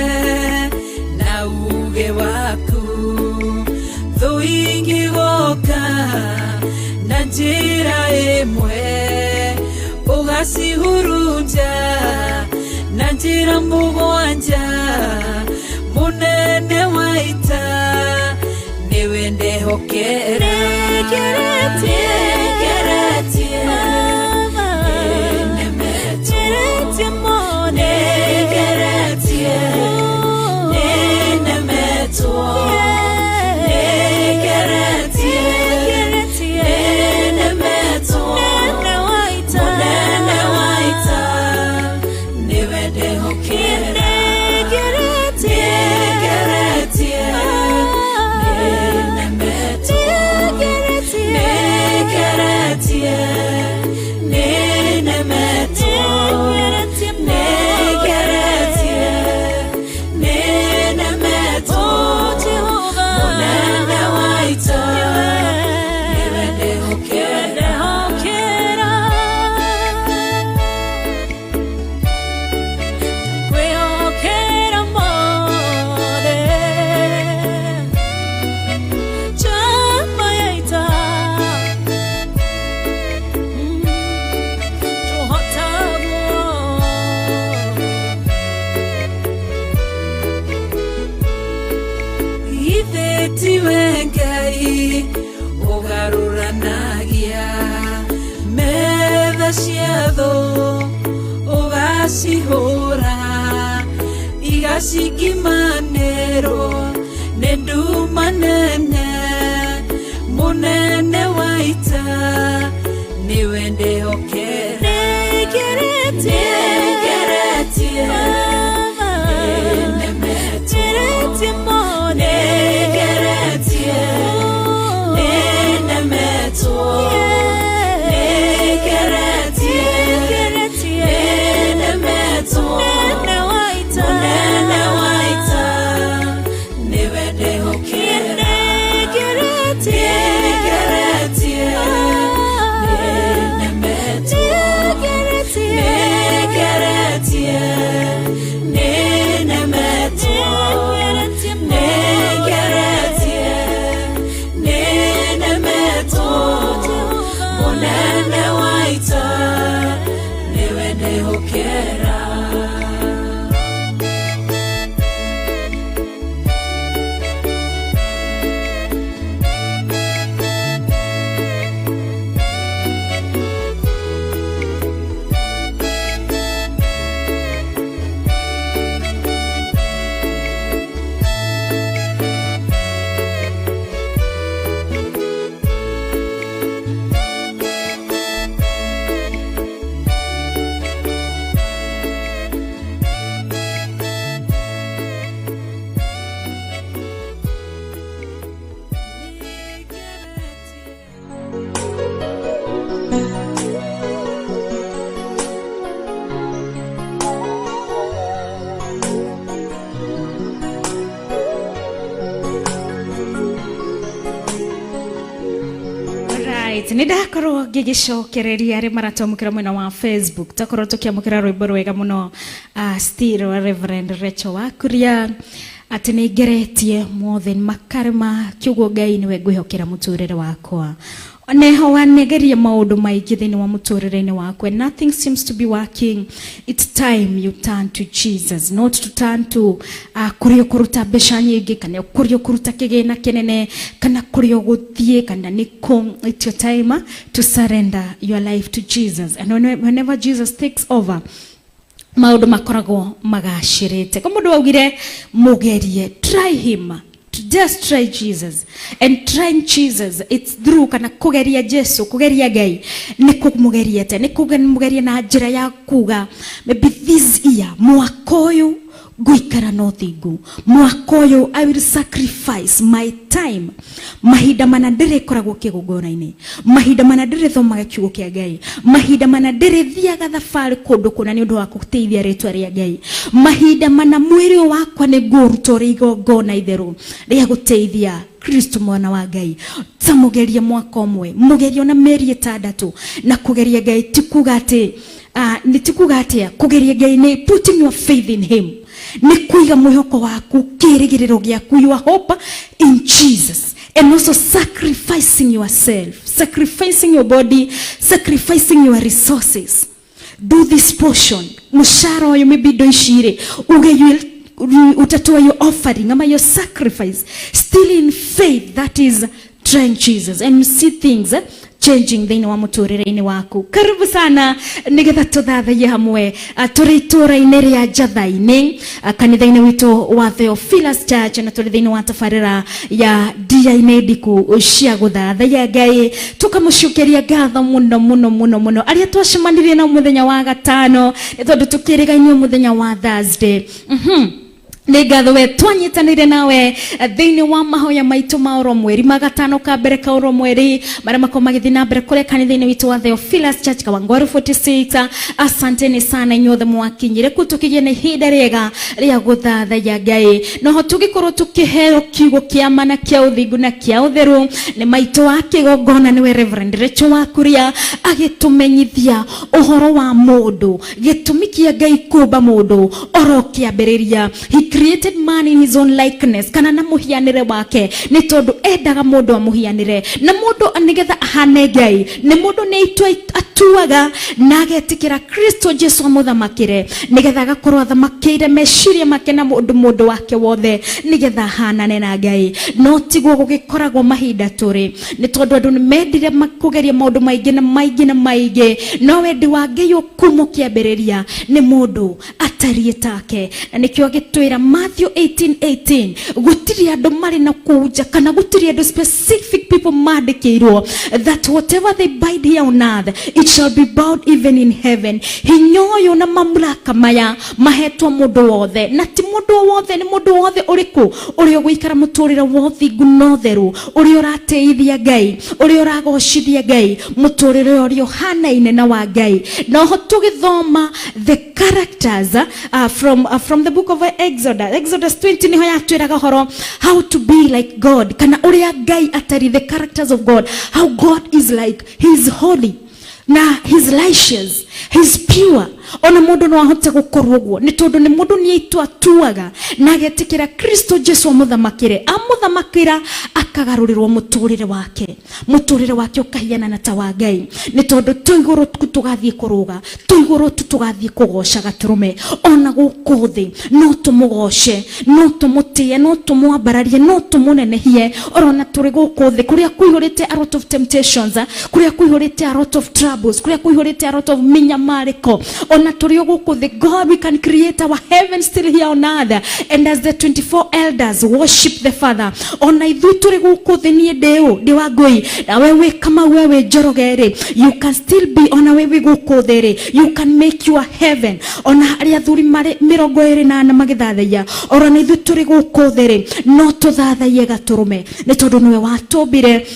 na uge waku thũ ingĩgoka na njĩra ĩmwe. Ũgacihurunja na njĩra mũgwanja, mũnene wa ita nĩwe ndehokera. Nĩngeretie, nĩnemetwo, nĩngeretie, nĩnemetwo, nĩngeretie, nĩnemetwo, mũnene wa ita nĩwe ndehokera. Nĩngeretie, nĩnemetwo, nĩngeretie, nĩnemetwo, nĩngeretie, nĩnemetwo, mũnene wa ita nĩwe ndehokera. Kwĩhokera mothe njamba ya ita tũhotagwo. Ithe tiwe Ngai ũgarũranagia metha cia thũ, ũgacihũra igacikimanĩrwo nĩ nduma nene, mũnene wa ita nĩwe ndehokera. Nĩngeretie, nĩnemetwo, nĩngeretie, nĩnemetwo, nĩngeretie, nĩnemetwo, mũnene wa ita nĩwe ndehokera. Nĩngeretie, nĩnemetwo, nĩngeretie, nĩnemetwo, nĩngeretie, nĩnemetwo, mũnene wa ita nĩwe ndehokera. Right, nä ndakorwo ngä gä cokereria arä maratwamå mwena wa Facebook, twakorwo tå kä amå kä ra rwä mbo rwega må no, still wa Reverend Rachel Wakuria, atä nä ngeretie mothe makarema, kiugo Ngai nĩwe ngwĩhokera mũtũrĩre wakwa. Neho wanegeria maũndũ maingĩ thĩinĩ wa mũtũrĩre-inĩ wakwa and nothing seems to be working, it's time you turn to Jesus, not to turn to kũrĩa ũkũruta mbeca nyingĩ, kana kũrĩa ũkũruta kĩgĩna kĩnene, kana kũrĩa ũgũthiĩ, kana nĩkũ. It's your time to surrender your life to Jesus, and whenever Jesus takes over, maũndũ makoragwo magacĩrĩte. Kwa mũndũ waugire mũgerie, try him, just try Jesus. And trying Jesus, it's through, kana kugeria Jesu, kugeria Ngai nĩ kũmũgeria te nĩ kũmũgeria na njĩra ya kuga, maybe this year, mwaka ũyũ ngũikara na ũthingu, mwaka ũyũ I will sacrifice my time, mahinda mana ndĩrĩkoragwo kĩgongona-inĩ, mahinda mana ndĩrĩthomaga kiugo kĩa Ngai, mahinda mana ndĩrĩthiaga thabarĩ kũndũ kũna nĩ ũndũ wa gũteithia rĩtwa rĩa Ngai, mahinda mana mwĩrĩ ũyũ wakwa nĩ ngũũruta ũrĩ igongona itherũ rĩa gũteithia Kristo mwana wa Ngai. Ta mũgerie mwaka ũmwe, mũgerie ona mĩeri 6. Na kũgeria Ngai ti kuga atĩ nĩ ti kuga atĩa, kũgeria Ngai nĩ putting your faith in him, nĩ kũiga mwĩhoko waku, kĩĩrĩgĩrĩro gĩaku, your hope in Jesus, and also sacrificing yourself, sacrificing your body, sacrificing your resources. Do this portion, mũcara ũyũ, maybe indo ici rĩ, uge you will utatoa your offering ama your sacrifice still in faith, that is trying Jesus and see things changing thĩinĩ wa mũtũrĩre-inĩ waku. Karibu sana nĩgetha tũthathaiye hamwe. Tũrĩ itũũra-inĩ rĩa Njatha-inĩ, kanitha-inĩ witũ wa Theophilus Church, na tũrĩ thĩinĩ wa tabarĩra ya Ndia-inĩ Ndiku cia gũthathaiya Ngai. Tũkamũcokeria ngatho mũno mũno mũno mũno arĩa twacemanirie nao mũthenya wa gatano, nĩ tondũ tũkĩrĩgainio mũthenya wa Thursday. Nĩ ngatho we twanyitanĩire nawe thĩinĩ wa mahoya maitũ ma oro mweri, ma gatano ka mbere ka oro mweri, marĩa makorwo magĩthiĩ na mbere kũrĩa kanitha-inĩ witũ wa Theophilus Church, Kawangwaru 46. Asanteni sana inyuothe mwakinyire kuu, tũkĩgĩa na ihinda rĩega rĩa gũthathaiya Ngai, noho tũgĩkorwo tũkĩheo kiugo kĩa ma na kĩa ũthingu na kĩa ũtheru nĩ maitũ wa kĩgongona, nĩwe Reverend Rachel wa Kuria, agĩtũmenyithia ũhoro wa mũndũ, gĩtũmi kĩa Ngai kũmba mũndũ oro kĩambĩrĩria. He created man in his own likeness, kana na mũhianĩre wake, nĩ tondũ endaga mũndũ amũhianĩre na mũndũ nĩgetha ahane Ngai. Nĩ mũndũ nĩ itua atuaga na agetĩkĩra Kristo Jesu amũthamakĩre, nĩgetha agakorwo athamakĩire meciria make na mũndũ wake wothe, nĩgetha ahanane na Ngai. No tiguo gũgĩkoragwo mahinda tũrĩ, nĩ tondũ andũ nĩ mendire kũgeria maũndũ maingĩ na maingĩ na maingĩ, no wendi wa Ngai ũkumo kĩambĩrĩria nĩ mũndũ atariĩ take. Na nĩkĩo agĩtwĩra Matthew 18:18, gũtirĩ andũ marĩ na kũu nja, kana gũtirĩ andũ, specific people mandĩkĩirwo that whatever they bind here on earth, it shall be bound even in heaven. Hinya ũyũ na mamlaka maya mahetwo mũndũ wothe, na ti mũndũ o wothe, nĩ mũndũ wothe ũrĩkũ? Ũrĩa ũgũikara mũtũrĩre wa ũthingu na ũtheru, ũrĩa ũratĩithia Ngai, ũrĩa ũragocithia Ngai, mũtũrĩre ũrĩa ũhanaine na wa Ngai. Na oho tũgĩthoma the characters from the book of Exodus, Exodus 20, niho yatwĩraga ũhoro how to be like God, kana ũrĩa Ngai atari, the characters of God, how God is like. He is holy na he's righteous, he's pure. Ona mũndũ no ahote gũkorwo ũguo, nĩ tondũ nĩ mũndũ nĩ itua atuaga na agetĩkĩra Kristo Jesu amũthamakĩre. Amũthamakĩra, akagarũrĩrwo mũtũrĩre wake, mũtũrĩre wake ũkahianana ta wa Ngai, nĩ tondũ tũ igũrũ tu tũgathiĩ kũrũga, tũ igũrũ tu tũgathiĩ kũgoca gatũrũme. Ona gũkũ thĩ no tũmũgoce, no tũmũtĩe, no tũmwambararie, no tũmũnenehie, orona tũrĩ gũkũ thĩ kũrĩa kũihũrĩte a lot of temptations, kũrĩa kũihũrĩte a lot of troubles, kũrĩa kũihũrĩte a lot of mĩnyamarĩko. Ona tũrĩ o gũkũ thĩ, God, we can create our heaven still here on earth, and as the 24 elders worship the Father, ona ithuĩ tũrĩ gũkũ thĩ, niĩ ndĩ ũ, ndĩ wa ngũi, nawe wĩ Kamau, we wĩ Njoroge rĩ, you can still be, ona we wĩ gũkũ thĩ rĩ, you can make your heaven. Ona arĩa athuri marĩ 24 magĩthathaiya, oro na ithuĩ tũrĩ gũkũ thĩ rĩ, no tũthathaiye gatũrũme, nĩ tondũ nĩwe watũmbire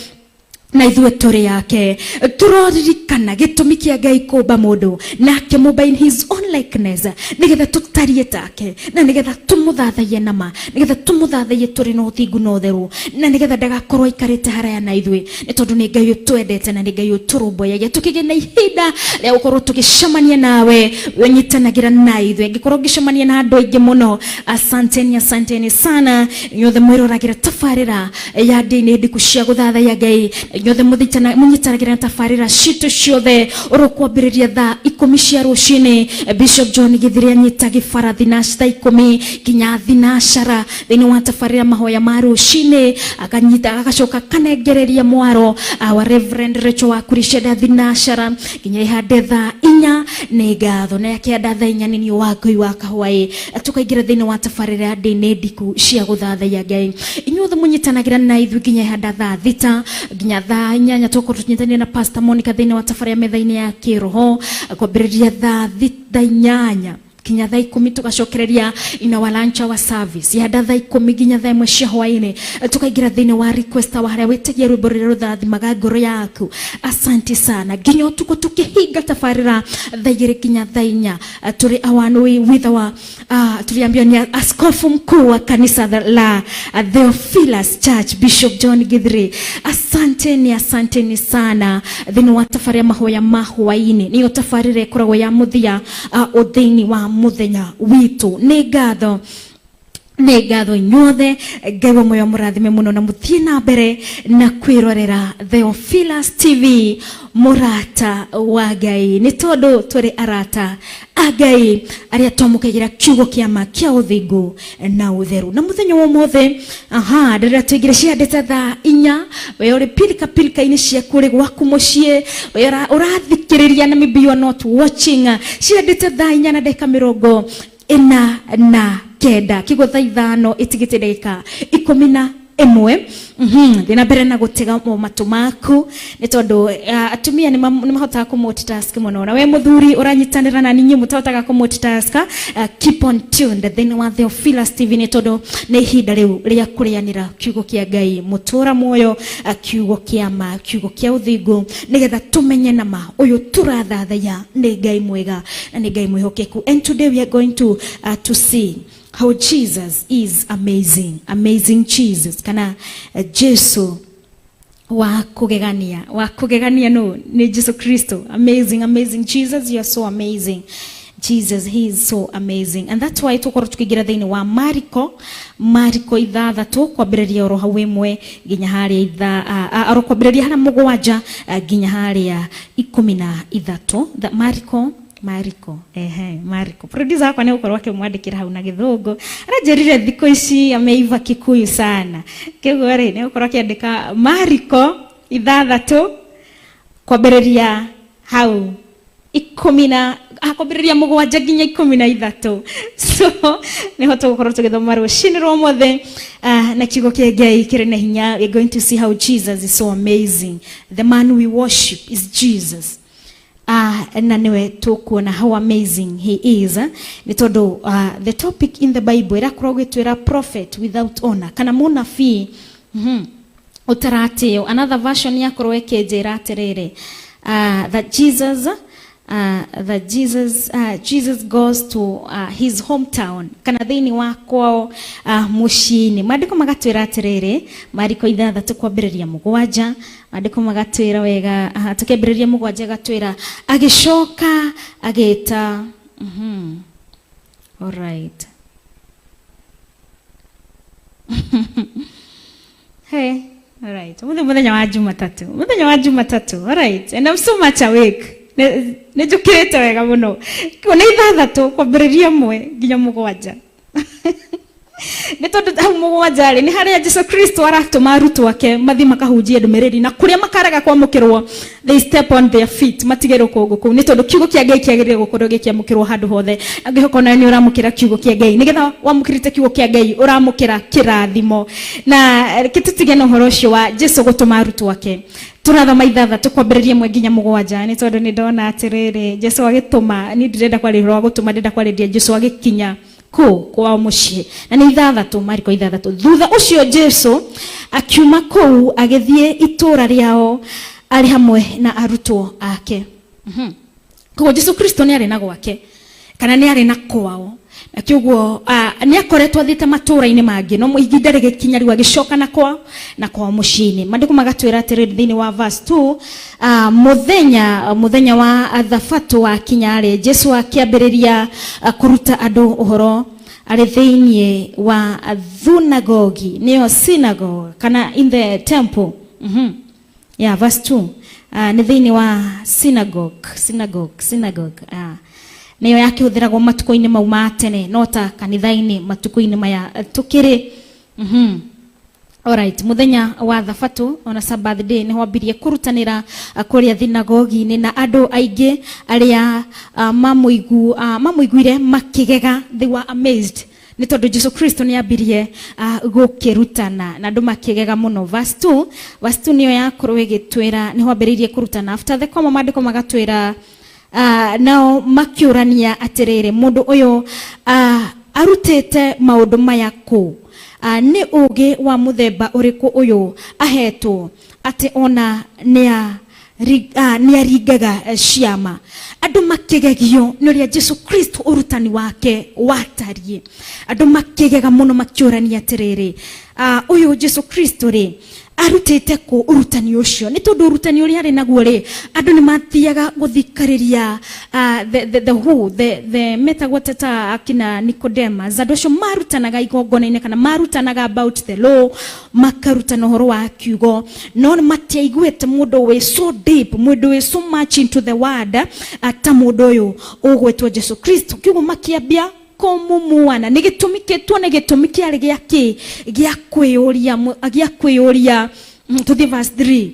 na ithuĩ tũrĩ yake. Tũroririkana gĩtũmi kĩa Ngai kũmba mũndũ, na akĩmũmba in his own likeness, nĩgetha tũtariĩ take, na nĩgetha tũmũthathaiye nama, nĩgetha tũmũthathaiye tũrĩ na ũthingu na ũtheru, na nĩgetha ndagakorwo aikarĩte haraya na ithuĩ, nĩ tondũ nĩ Ngai ũtwendete na nĩ Ngai ũtũrũmbũyagia. Tũkĩgĩa na ihinda rĩa gũkorwo tũgĩcemania nawe, nyitanagĩra na ithuĩ angĩkorwo ngĩcemania na andũ aingĩ mũno. Asanteni, asanteni sana inyuothe mwĩroragĩra tabarĩra ya Ndĩ-inĩ Ndiku cia gũthathaiya Ngai, inyuothe mũnyitanagĩra na tabarĩra citũ ciothe oro kwambĩrĩria thaa 10 cia rũcinĩ. Bishop John Githiri anyita gĩbara thaa 10 nginya 12 thĩinĩ wa tabarĩra mahoya ma rũcinĩ, akanyita agacoka akanengereria mwaro our Reverend Rachel wa Kuricenda 12 nginya ihande thaa 4. Nĩ ngatho na yakĩanda thaa 4 nĩ niĩ wa Ngai wa kahwaĩ, tũkaingĩra thĩinĩ wa tabarĩra ya Ndĩ-inĩ Ndiku cia gũthathaiya Ngai. Inyuothe mũnyitanagĩra na ithuĩ nginya ihanda thaa 6 nginya thaa 8, tũkorwo tũnyitanĩire na Pastor Monica thĩinĩ wa tabarĩra metha-inĩ ya kĩroho kwambĩrĩria thaa 8 nginya thaa 10. Tugacokereria in our lunch hour service yanda thaa 10 nginya thaa 1 cia hwainĩ, tukaingĩra thĩinĩ wa request hour, harĩa wĩtagia rwĩmbo rũrĩa rũthathimaga ngoro yaku. Asante sana. Nginya ũtukũ tũkĩhinga tabarĩra thaa 2 nginya thaa 4, tũrĩ our with our tuliambiwa ni askofu mkuu wa kanisa la Theophilus Church, Bishop John Githiri. Asanteni, asanteni sana. Thĩinĩ wa tabarĩra mahoya ma hwainĩ, nĩyo tabarĩra ĩkoragwo ya mũthia thĩinĩ wa mũthenya witũ. Nĩ ngatho. Nĩ ngatho inyuothe. Ngai wa muoyo mũrathime mũno na mũthiĩ na mbere na kwĩrorera Theophilus TV, mũrata wa Ngai, nĩ tondũ tũrĩ arata a Ngai arĩa twamũkagĩra kiugo kĩa ma kĩa ũthingu na ũtheru. Na mũthenya wa ũmũthĩ, aha, ndĩrenda tũingĩre ciandĩte thaa 4. We ũrĩ pilika pilika-inĩ ciaku, ũrĩ gwaku mũciĩ, we ũrathikĩrĩria na maybe you are not watching. Ciandĩte 4:49, kiguo 5:11. Thiĩ na mbere na gũtega matũ maku, nĩ tondũ atumia nĩ mahotaga kũ multitask mũno, na we mũthuri ũranyitanĩra na ninyi mũtahotaga kũ multitask, keep on tuned thĩinĩ wa Theophilus TV, nĩ tondũ nĩ ihinda rĩu rĩa kũrĩanĩra kiugo kĩa Ngai mũtũra muoyo, kiugo kĩa ma, kiugo kĩa ũthingu, nĩgetha tũmenye na ma ũyũ tũrathathaiya nĩ Ngai mwega na nĩ Ngai mwĩhokeku. And today we are going to see how Jesus is amazing, amazing Jesus, kana Jesu wa kugegania, wa kugegania. No ni Jesu Kristo. Amazing, amazing Jesus, you are so amazing. Jesus, he is so amazing, and that's why tukorwo tukiingira thiini wa Mariko 6, kwambĩrĩria oro hau 1 nginya harĩa oro kwambĩrĩria harĩa 7 nginya harĩa 13. Mariko, ehe, Mariko. Producer wakwa nĩ gũkorwo akĩmwandĩkĩra hau na gĩthũngũ. Aranjĩrire thikũ ici ameiva Kikuyu sana. Kĩguo rĩ, nĩ gũkorwo akĩandĩka Mariko 6, kwambĩrĩria hau ikũmi na kwambĩrĩria 7 nginya 13. So nĩho tũgũkorwo tũgĩthoma rũcinĩ rwa ũmũthĩ, na kiugo kĩa Ngai kĩrĩ na hinya. We're going to see how Jesus is so amazing. The man we worship is Jesus, na niwe tukuona how amazing he is, eh? Nĩ tondũ the topic in the Bible ĩrakorwo gwĩtwĩra prophet without honor, kana mũnabii ũtaratĩo. Another version yakorwo ĩkĩnjĩra atĩrĩrĩ, that Jesus goes to his hometown, kana thĩinĩ wa kwao mũciĩ-inĩ. Maandĩko magatwĩra atĩrĩrĩ, Mariko 6 kwambĩrĩria 7, maandĩko magatwĩra wega, tũkĩambĩrĩria 7 gatwĩra agĩcoka agĩta. All right. Hey, all right. Muthenya wa Jumatatu. Muthenya wa Jumatatu. All right. And I'm so much awake. Nĩ njũkĩrĩte wega mũno. Nĩ 6 kwambĩrĩria 1 nginya 7. Nĩ tondũ hau 7 rĩ, nĩ harĩa Jesu Kristo aratũma arutwo ake mathiĩ makahunjie ndũmĩrĩri, na kũrĩa makarega kwamũkĩrwo, they step on their feet, matige rũkũngũ kũu, nĩ tondũ kiugo kĩa Ngai kĩagĩrĩire gũkorwo gĩkĩamũkĩrwo handũ hothe. Na ngĩhoka onawe nĩ ũramũkĩra kiugo kĩa Ngai, nĩgetha wamũkĩrĩte kiugo kĩa Ngai ũramũkĩra kĩrathimo. Na reke tũtige na ũhoro ũcio wa Jesu gũtũma arutwo ake. Tũrathoma 6 kwambĩrĩria 1 nginya 7, nĩ tondũ nĩ ndona atĩrĩrĩ, Jesu agĩtũma, niĩ ndirenda kwarĩria ũhoro wa gũtũma, ndĩrenda kwarĩria Jesu agĩkinya kũ kwao mũciĩ, na nĩ 6, Mariko 6. Thutha ũcio Jesu akiuma kũu agĩthiĩ itũũra rĩao arĩ hamwe na arutwo ake. Koguo Jesu Kristo nĩ arĩ na gwake, kana nĩ arĩ na kwao, na kĩoguo nĩ akoretwo athiĩte matũũra-inĩ mangĩ, no ihinda rĩgĩkinya rĩu agĩcoka na kwao mũciĩ-inĩ. Maandĩko magatwĩra atĩrĩrĩ thĩinĩ wa verse 2, mũthenya wa thabatũ wakinya rĩ, Jesu akĩambĩrĩria kũruta andũ ũhoro arĩ thĩinĩ wa thunagogi, nĩyo synagogue, kana in the temple. Yeah, verse 2, nĩ thĩinĩ wa synagogue, nĩyo yakĩhũthĩragwo matukũ-inĩ mau ma tene, no ta kanitha-inĩ matukũ-inĩ maya tũkĩrĩ. Alright, muthenya wa thabatũ, ona Sabbath day, nĩho ambirie kũrutanĩra kũrĩa thinagogi-inĩ, na andũ aingĩ arĩa mamũiguire makĩgega. They were amazed, nĩ tondũ Jesu Kristo nĩ ambirie gũkĩrutana na andũ makĩgega mũno. Verse 2, verse 2 nĩyo yakorwo ĩgĩtwĩra nĩho ambĩrĩirie kũrutana. After the comma, maandĩko magatwĩra, nao makĩũrania atĩrĩrĩ, mũndũ ũyũ arutĩte maũndũ maya kũ? Nĩ ũũgĩ wa mũthemba ũrĩkũ ũyũ ahetwo, atĩ ona nĩ aringaga ciama? Andũ makĩgegio nĩ ũrĩa Jesu Kristo ũrutani wake watariĩ. Andũ makĩgega mũno, makĩũrania atĩrĩrĩ, ũyũ Jesu Kristo rĩ, Arutĩte kũ ũrutani ũcio? Nĩ tondũ ũrutani ũrĩa arĩ naguo rĩ, andũ nĩ mathiaga gũthikĩrĩria the who the metagwo teta akina Nicodemus, andũ acio marutanaga igongona-inĩ kana marutanaga about the law, makarutana ũhoro wa kiugo, no matiaiguĩte mũndũ wĩ so deep, mũndũ wĩ so much into the word ta mũndũ ũyũ ũgwĩtwo Jesu Kristo. Kiugo makĩambia kũmumuana nĩ gĩtũmi kĩ tuone gĩtũmi kĩarĩ gĩa kĩ gĩa kwĩyũria gĩa kwĩyũria. Tũthiĩ verse 3,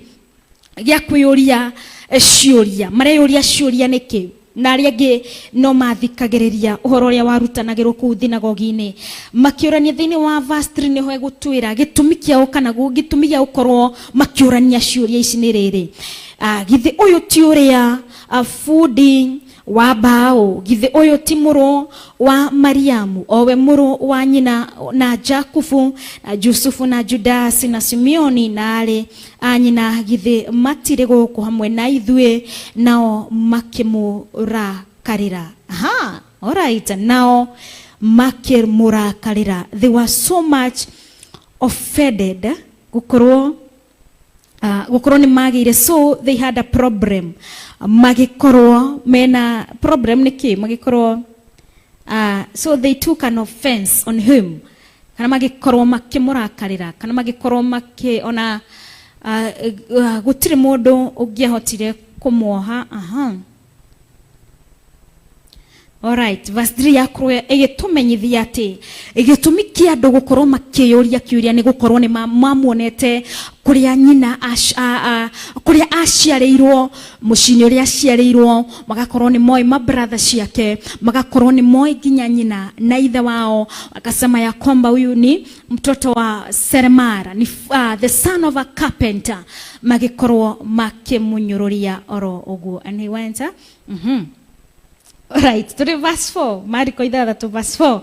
gĩa kwĩyũria ciũria. Mareyũria ciũria nĩkĩ na arĩa angĩ no mathikagĩrĩria ũhoro ũrĩa warutanagĩrwo kũu thinagogi-inĩ? Makĩũrania thĩinĩ wa verse 3 nĩho egũtwĩra gĩtũmi kĩao kana gĩtũmi gĩa gũkorwo makĩũrania ciũria ici nĩ rĩrĩ: Githĩ ũyũ ti ũrĩa bundi wa mbaũ? Githĩ ũyũ ti mũrũ wa Mariamu, owe mũrũ wa nyina na Jakubu na Jusufu na Judasi na Simeoni, na arĩ a nyina githĩ matirĩ gũkũ hamwe na ithuĩ? Nao makĩmũrakarĩra. Aha, alright, nao makĩmũrakarĩra. They were so much offended gũkorwo gũkorwo nĩ magĩire, so they had a problem. Magĩkorwo mena problem nĩkĩ? Magĩkorwo so they took an offense on him, kana magĩkorwo makĩmũrakarĩra, kana magĩkorwo makĩ ona gũtirĩ mũndũ ũngĩahotire kũmuoha. Aha. Alright, verse 3 yakorwo ĩgĩtũmenyithia atĩ gĩtũmi kĩa andũ gũkorwo makĩyũria kĩũria nĩ gũkorwo nĩ mamuonete kũrĩa nyina kũrĩa aciarĩirwo, mũciĩ-inĩ ũrĩa aciarĩirwo, magakorwo nĩ moĩ mabratha ciake, magakorwo nĩ moĩ nginya nyina na ithe wao, akasema ya kwamba huyu ni mtoto wa seremara, ni the son of a carpenter. Magĩkorwo makĩmũnyũrũria oro ũguo. And he went Right, tũrĩ verse 4, Mariko 6 verse 4.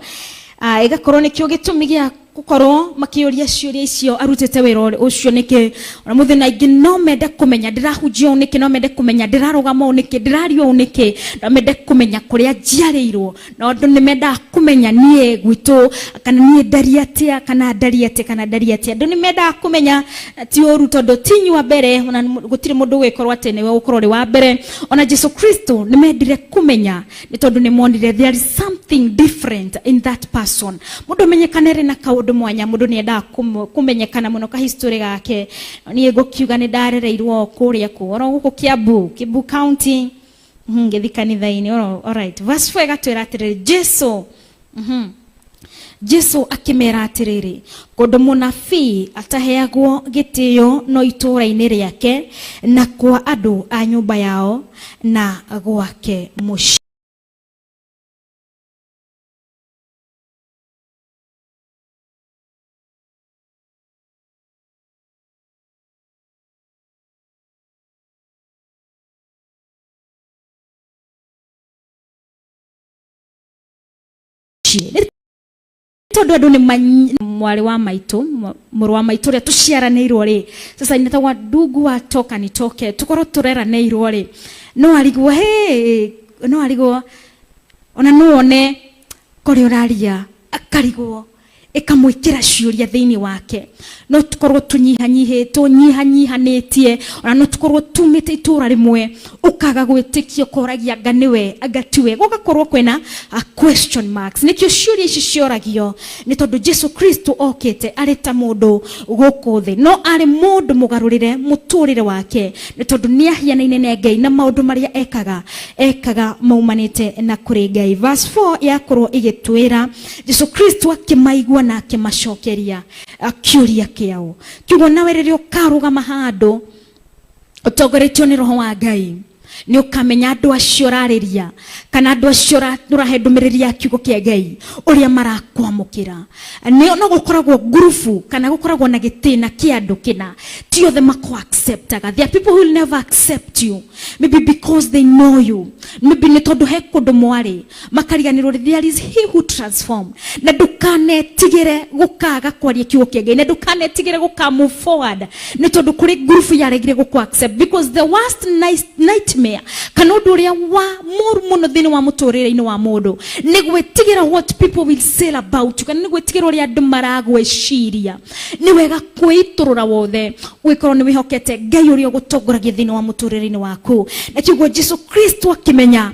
Ĩgakorwo nĩkĩo gĩtũmi gĩa gũkorwo makĩũria ciũria icio, arutĩte wĩra ũcio nĩkĩ? Ona mũthenya aingĩ no mende kũmenya ndĩrahunjia ũũ nĩkĩ, no mende kũmenya ndĩrarũgama ũũ nĩkĩ, ndĩraria ũũ nĩkĩ, no mende kũmenya kũrĩa njiarĩirwo, no andũ nĩ mendaga kũmenya niĩ gwitũ kana niĩ ndaria atĩa, kana ndaria atĩa, kana ndaria atĩa. Andũ nĩ mendaga kũmenya. Ti ũru tondũ ti inyuĩ mbere, ona gũtirĩ mũndũ ũgĩkorwo atĩ nĩwe ũgũkorwo ũrĩ wa mbere. Ona Jesu Kristo nĩ mendire kũmenya nĩ tondũ nĩ monire there is something different in that person. Mũndũ amenyekane arĩ na kaũndũ mwanya, mũndũ nĩ endaga kũmenyekana mũno ka history gake. Niĩ ngũkiuga nĩ ndarereirwo kũrĩa kũ oro gũkũ Kiambu, Kiambu County, ngĩthi kanitha-inĩ oro. Alright, verse 4 ĩgatwĩra atĩrĩrĩ, Jesu Jesu akĩmera atĩrĩrĩ, kũndũ mũnabii ataheagwo gĩtĩo no itũũra-inĩ rĩake na kwa andũ a nyũmba yao na gwake mũciĩ. Nĩ tondũ andũ nĩ mwarĩ wa maitũ, mũrũ wa maitũ ũrĩa tũciaranĩirwo rĩ, sasa inatagwa ndugu wa toka nitoke, tũkorwo tũreranĩirwo rĩ, no arigwo hey, no arigwo ona no one kũrĩa ũraria akarigwo, ĩkamwĩkĩra ciũria thĩinĩ wake. No tũkorwo tũnyihanyihanĩtie, ona no tũkorwo tumĩte itũra rĩmwe, ũkaga gwĩtĩkia, ũkoragia anga nĩwe, anga tiwe, gũgakorwo kwĩna question marks. Nĩkĩo ciũria ici cioragio, nĩ tondũ Jesu Kristo okĩte arĩ ta mũndũ gũkũ thĩ, no arĩ mũndũ mũgarũrĩre mũtũrĩre wake, nĩ tondũ nĩ ahianaine na Ngai na maũndũ marĩa ekaga ekaga maumanĩte na kũrĩ Ngai. Verse 4 yakorwo ĩgĩtwĩra Jesu Kristo akĩmaigua na akĩmacokeria kĩũria kĩao. Kiugo nawe rĩrĩa ũkarũgama handũ ũtongoretio nĩ roho wa Ngai, nĩ ũkamenya andũ acio ũrarĩria kana andũ acio ũrahe ndũmĩrĩri ya kiugo kĩa Ngai ũrĩa marakwamũkĩra. Nĩ no gũkoragwo ngurubu kana gũkoragwo na gĩtĩna kĩa andũ kĩna, ti othe makũ acceptaga. There are people who will never accept you, maybe because they know you, maybe nĩ tondũ he kũndũ mwarĩ makariganĩrwo. There is he who transform. Na ndũkanetigĩre gũkaga kwaria kiugo kĩa Ngai, na ndũkanetigĩre gũka move forward nĩ tondũ kũrĩ ngurubu yaregire gũkũ accept, because the worst nightmare. Nightmare kana ũndũ ũrĩa wa mũru mũno thĩinĩ wa mũtũrĩre-inĩ wa mũndũ nĩ gwĩtigĩra what people will say about you, kana nĩ gwĩtigĩra ũrĩa andũ maragwĩciria. Nĩ wega kwĩitũrũra wothe ũgĩkorwo nĩ wĩhokete Ngai ũrĩa ũgũtongoragia thĩinĩ wa mũtũrĩre-inĩ waku. Na kĩguo Jesu Kristo akĩmenya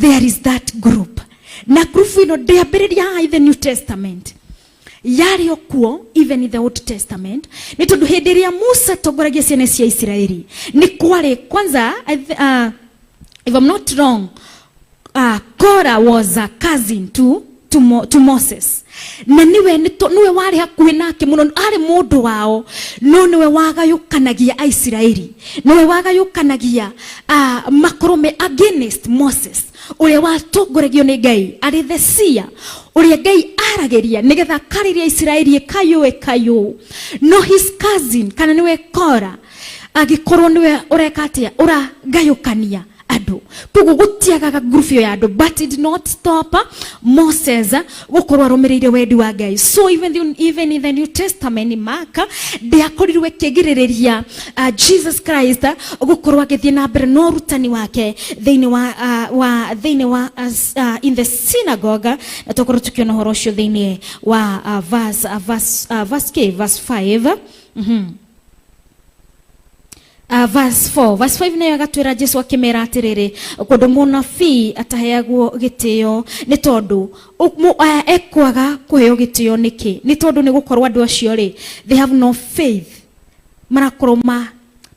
there is that group, na group ĩno ndĩambĩrĩria haha in the New Testament, yarĩ o kuo even in the Old Testament, nĩ tondũ hĩndĩ ĩrĩa Musa atongoragia ciana cia Isiraeli nĩ kwarĩ kwanza, if I'm not wrong, Korah was a cousin to Moses, na niwe niwe warĩ hakuhĩ nake mũno, arĩ mũndũ wao, no niwe wagayũkanagia Aisiraeli, niwe wagayũkanagia makorwo me against Moses ũrĩa watongoragio nĩ Ngai arĩ the seer, ũrĩa Ngai aragĩria nĩgetha akarĩria Isiraeli ĩkayũ ĩkayũ. No his cousin, kana niwe Kora, angĩkorwo niwe ũreka atĩa, ũragayũkania andũ, koguo gũtiagaga group ĩyo ya andũ. But it did not stop Moses gũkorwo arũmĩrĩire wendi wa Ngai. So even in the New Testament, Mark ndĩakorirwo ĩkĩgirĩrĩria Jesus Christ gũkorwo agĩthiĩ na mbere na ũrutani wake thĩinĩ wa, wa thĩinĩ wa in the synagogue. Na tũkorwo tũkĩona ũhoro ũcio thĩinĩ wa verse k verse 5. Verse 4, verse 5 nayo agatwĩra, Jesu akĩmera atĩrĩrĩ, kũndũ mũnabii ataheagwo gĩtĩo, nĩ tondũ ekwaga kũheo gĩtĩo nĩkĩ? Nĩ tondũ nĩ gũkorwo andũ acio rĩ, they have no faith, marakorwo ma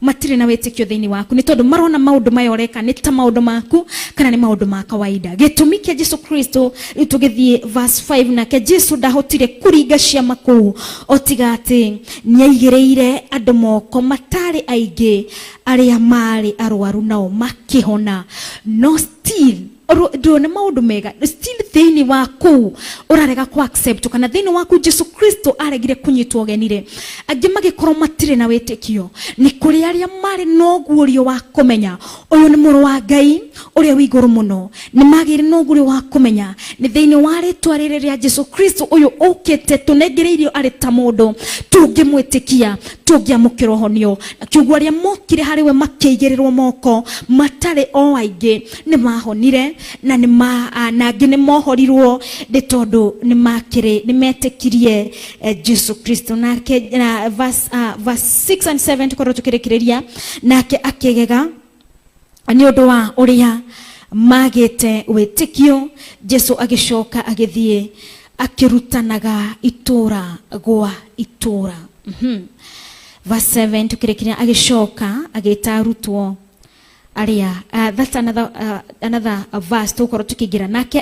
matirĩ na wĩtĩkio thĩinĩ waku, nĩ tondũ marona maũndũ maya ũreka nĩ ta maũndũ maku kana nĩ maũndũ ma kawaida. Gĩtũmi kĩa Jesu Kristo, rĩu tũgĩthiĩ verse 5, nake Jesu ndahotire kũringa ciama kũu o tiga atĩ nĩaigĩrĩire andũ moko matarĩ aingĩ arĩa marĩ arwaru, nao makĩhona. No still ndũrona maũndũ mega, still thĩinĩ waku ũrarega ku accept, kana thĩinĩ waku Jesu Kristo aregire kũnyitwo ũgeni rĩ, angĩ magĩkorwo matirĩ na wĩtĩkio. Nĩ kũrĩ arĩa marĩ na ũguũrio wa kũmenya ũyũ nĩ mũrũ wa Ngai ũrĩa wĩ igũrũ mũno. Nĩ magĩire na ũguũrio wa kũmenya nĩ thĩinĩ wa rĩtwa rĩrĩ rĩa Jesu Kristo ũyũ ũkĩte tũnengereirio arĩ ta mũndũ, tũngĩmwĩtĩkia tũngĩamũkĩra ũhonio. Na kiugo arĩa mokire harĩ we makĩigĩrĩrwo moko matarĩ o aingĩ nĩ mahonire, na nĩ ma na angĩ nĩ mohorirwo, nĩ tondũ nĩ makĩrĩ nĩ metĩkirie Jesu Kristo. Nake na verse 6 and 7 tukorwo tukĩrĩkĩrĩria, nake akĩgega nĩ ũndũ wa ũrĩa magĩte wĩtĩkio. Jesu agĩcoka agĩthiĩ akĩrutanaga itũra gwa itũra. Verse 7 tukĩrĩkĩria, agĩcoka agĩta arutwo arĩa, that's another verse tũgũkorwo tukĩingĩra. Nake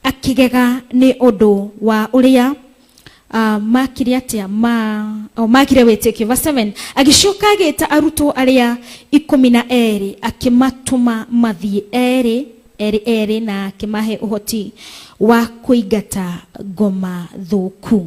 akĩgega nĩ ũndũ wa ũrĩa makire atĩa ma oh, makire wĩtĩkio. Verse 7, agĩcoka agĩta arutwo arĩa 12, akĩmatũma mathiĩ erĩ erĩ erĩ, na akĩmahe ũhoti wa kũingata ngoma thũku.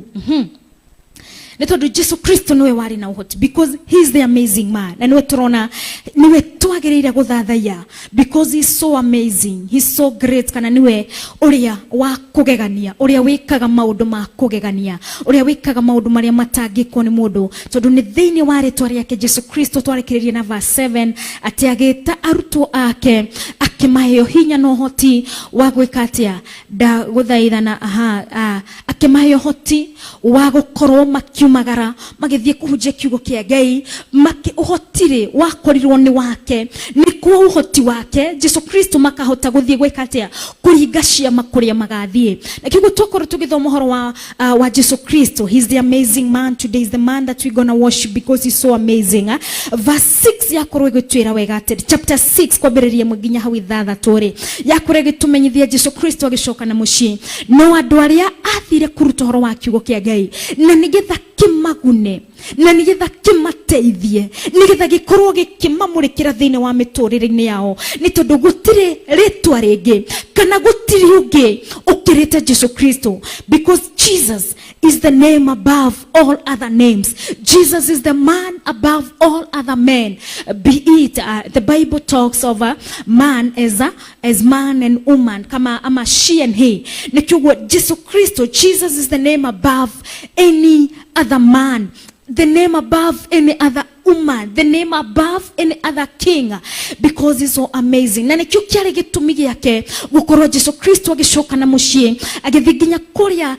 Nĩ tondũ Jesu Kristo nĩwe warĩ na ũhoti, because he is the amazing man, na nĩwe tũrona nĩwe twagĩrĩire gũthathaiya, because he is so amazing, he is so great, kana nĩwe ũrĩa wa kũgegania, ũrĩa wĩkaga maũndũ ma kũgegania, ũrĩa wĩkaga maũndũ marĩa matangĩkwo nĩ mũndũ, tondũ nĩ thĩinĩ wa rĩtwa rĩake Jesu Kristo. Twarĩkĩrĩria na verse 7 atĩ agĩta arutwo ake, akĩmaheo hinya na ũhoti wa gwĩka atĩa? Ndagũthaithana aha, akĩmahe ũhoti wa gũkorwo makiumagara magĩthiĩ kũhunjia kiugo kĩa Ngai. Makĩ ũhoti rĩ wakorirwo nĩ wake, nĩ kwa ũhoti wake Jesu Kristo makahota gũthiĩ gwĩka atĩa? Kũringa ciama kũrĩa magathiĩ. Na kiugo twakorwo tũgĩthoma ũhoro wa Jesu Kristo, he's the amazing man. Today is the man that we gonna worship because he's so amazing. Verse 6 yakorwo ĩgĩtwĩra wega atĩ chapter 6 kwambĩrĩria ĩmwe nginya hau ithathatũ rĩ, yakorwo ĩgĩtũmenyithia Jesu Kristo agĩcoka na mũciĩ, no andũ arĩa athire kũruta ũhoro wa kiugo kĩa Ngai, na nĩgetha kĩmagune, na nĩgetha kĩmateithie, nĩgetha gĩkorwo gĩkĩmamũrĩkĩra thĩinĩ wa mĩtũrĩre-inĩ yao, nĩ tondũ gũtirĩ rĩtwa rĩngĩ kana gũtirĩ ũngĩ ũkĩrĩte Jesu Kristo, because Jesus is the name above all other names. Jesus is the man above all other men. Be it, the Bible talks of a man as man and woman, kama ama she and he. Nĩkĩo Jesu Kristo, Jesus is the name above any other man, the name above any other woman. The name above any other king, because he's so amazing. Na nĩkĩo kĩarĩ gĩtũmi gĩake gũkorwo Jesu Kristo agĩcoka na mũciĩ, agĩthiĩ nginya kũrĩa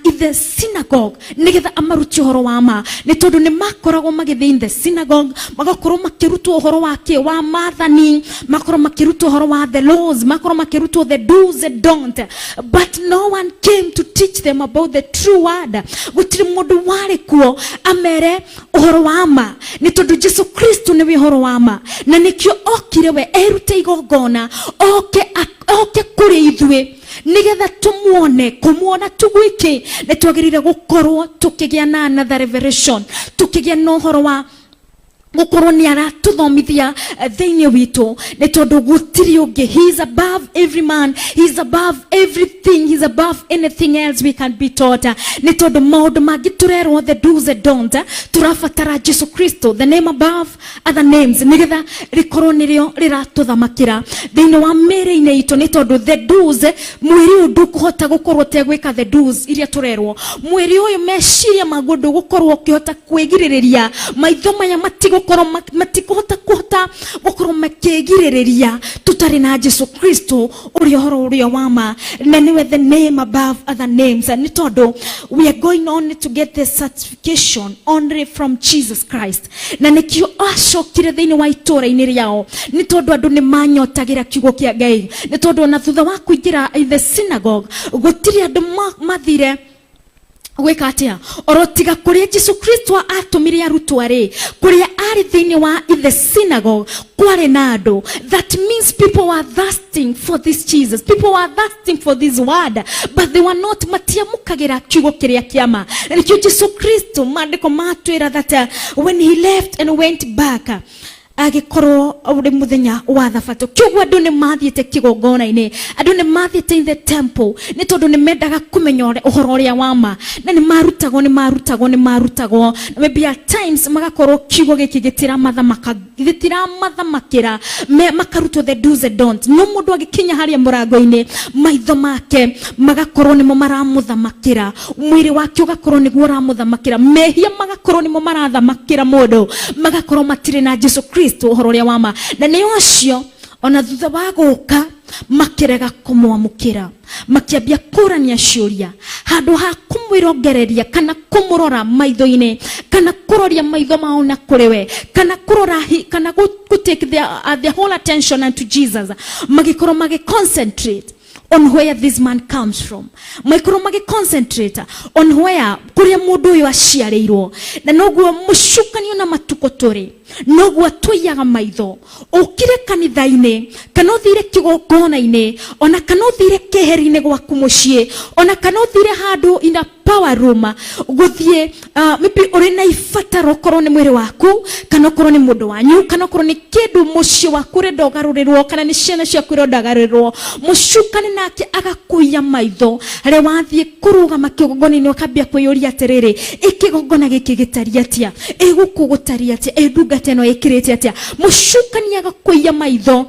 in the synagogue, nĩgetha amarutie ũhoro wa ma, nĩ tondũ nĩ makoragwo magĩthiĩ in the synagogue, magakorwo makĩrutwo ũhoro wa kĩ wa maathani, makorwo makĩrutwo ũhoro wa the laws, makorwo makĩrutwo the do's and don't, but no one came to teach them about the true word. Gũtirĩ mũndũ warĩ kuo amere ũhoro wa ma, nĩ tondũ Jesu Kristo nĩwe ũhoro wa ma, na nĩkĩo okire we erute igongona, oke kũrĩ ithuĩ nĩgetha tũmuone. Kũmuona tu gwiki, nĩ twagĩrĩire gũkorwo tũkĩgĩa na another revelation, tũkĩgĩa na ũhoro wa gũkorwo nĩ aratũthomithia thĩinĩ witũ, nĩ tondũ gũtirĩ ũngĩ. He is above every man, he is above everything, he is above anything else we can be taught, nĩ tondũ maũndũ mangĩ tũrerwo, the do's and don't, tũrabatara Jesu Kristo, the name above other names, nĩgetha rĩkorwo nĩrĩo rĩratũthamakĩra thĩinĩ wa mĩĩrĩ-inĩ itũ, nĩ tondũ the do's, mwĩrĩ ũyũ ndũkũhota gũkorwo ũtegwĩka the do's iria tũrerwo. Mwĩrĩ ũyũ, meciria maguo ndũgũkorwo ũkĩhota kwĩgirĩrĩria. Maitho maya matigũkorwo matikũhota kũhota gũkorwo makĩgirĩrĩria tũtarĩ na Jesu Kristo, ũrĩa ũhoro ũrĩa wa ma, na nĩwe the name above other names, nĩ tondũ we are going on to get the certification only from Jesus Christ. Na nĩkĩo acokire thĩinĩ wa itũũra-inĩ rĩao, nĩ tondũ andũ nĩ manyotagĩra kiugo kĩa Ngai, nĩ tondũ ona thutha wa kũingĩra in the synagogue, gũtirĩ andũ mathire gwĩka atĩa oro tiga kũrĩa Jesu Kristo atũmire arutwo rĩ, kũrĩa arĩ thĩinĩ wa in the synagogue kwarĩ na andũ. That means people were thirsting for this Jesus, people were thirsting for this word, but they were not, matiamũkagĩra kiugo kĩrĩa kĩama. Na nĩkĩo Jesu Kristo, maandĩko matwĩra that when he left and went back, agĩkorwo ũrĩ mũthenya wa Thabatũ. Kĩoguo andũ nĩ mathiĩte kĩgongona-inĩ, andũ nĩ mathiĩte in the temple, nĩ tondũ nĩ mendaga kũmenya ũhoro ũrĩa wa ma, na nĩ marutagwo, nĩ marutagwo, nĩ marutagwo. Na maybe at times magakorwo kiugo gĩkĩ gĩtiramathamaka, gĩtiramathamakĩra, makarutwo the do's and don't, no mũndũ agĩkinya harĩa mũrango-inĩ, maitho make magakorwo nĩmo maramũthamakĩra, mwĩrĩ wake ũgakorwo nĩguo ũramũthamakĩra, mehia magakorwo nĩmo marathamakĩra mũndũ, magakorwo matirĩ na Jesu Kristo, ũhoro ũrĩa wa ma. Na nĩ ũcio ona thutha wa gũka makĩrega kũmwamũkĩra, makĩambia kũrania ciũria handũ ha kũmwĩrongereria kana kũmũrora maitho-inĩ, kana kũroria maitho mao na kũrĩ we, kana kũrora kana gũ take their whole attention unto Jesus. Magĩkorwo magĩ concentrate on where this man comes from, maikorwo magĩ concentrate on where, kũrĩa mũndũ ũyũ aciarĩirwo. Na noguo mũcukanio na matukũ tũrĩ, noguo tũiyaga maitho. Ũkire kanitha-inĩ, kana ũthire kĩgongona-inĩ, ona kana ũthire keheri-inĩ gwaku mũciĩ, ona kana ũthire handũ in a power room, gũthiĩ maybe ũrĩ na ibataro, okorwo nĩ mwĩrĩ waku, kana okorwo nĩ mũndũ wanyu, kana okorwo nĩ kĩndũ mũciĩ waku ũrenda ũgarũrĩrwo, kana nĩ ciana ciaku ũrenda ũgarũrĩrwo, mũcukani nake agakũiya maitho. Harĩa wathiĩ kũrũgama kĩgongona-inĩ, ũkambia kwĩyũria atĩrĩrĩ, ĩ kĩgongona gĩkĩ gĩtariĩ atĩa? Ĩ gũkũ gũtariĩ atĩa? Ĩ ndungata ĩno ĩkĩrĩte atĩa? Mũcukani agakũiya maitho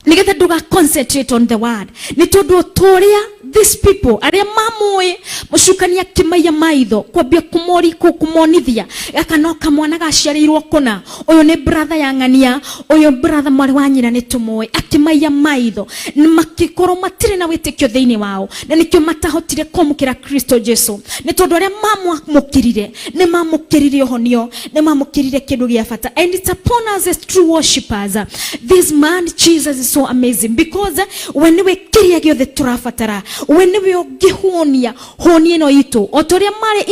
nigetha nduga concentrate on the word, nĩ tondũ tũrĩa these people arĩa mamũĩ, mũcukani akĩmaiya maitho, kwambia kũmori kũmonithia gaka no kamwana gaciarĩirwo kũna, ũyũ nĩ brother ya ng'ania, ũyũ brother mwarĩ wa nyina nĩ tũmũĩ. Akĩmaiya maitho, makĩkorwo matirĩ na wĩtĩkio thĩinĩ wao, na nĩkĩo matahotire kwamũkĩra Kristo Jesu, nĩ tondũ arĩa mamwamũkĩrire nĩ mamũkĩrire ũhonio, nĩ mamũkĩrire kĩndũ gĩa bata. And it's upon us as true worshippers. This man Jesus is so amazing, because we nĩwe kĩrĩa gĩothe tũrabatara, we nĩwe ũngĩhũnia hũni ĩno itũ, o ta ũrĩa marĩ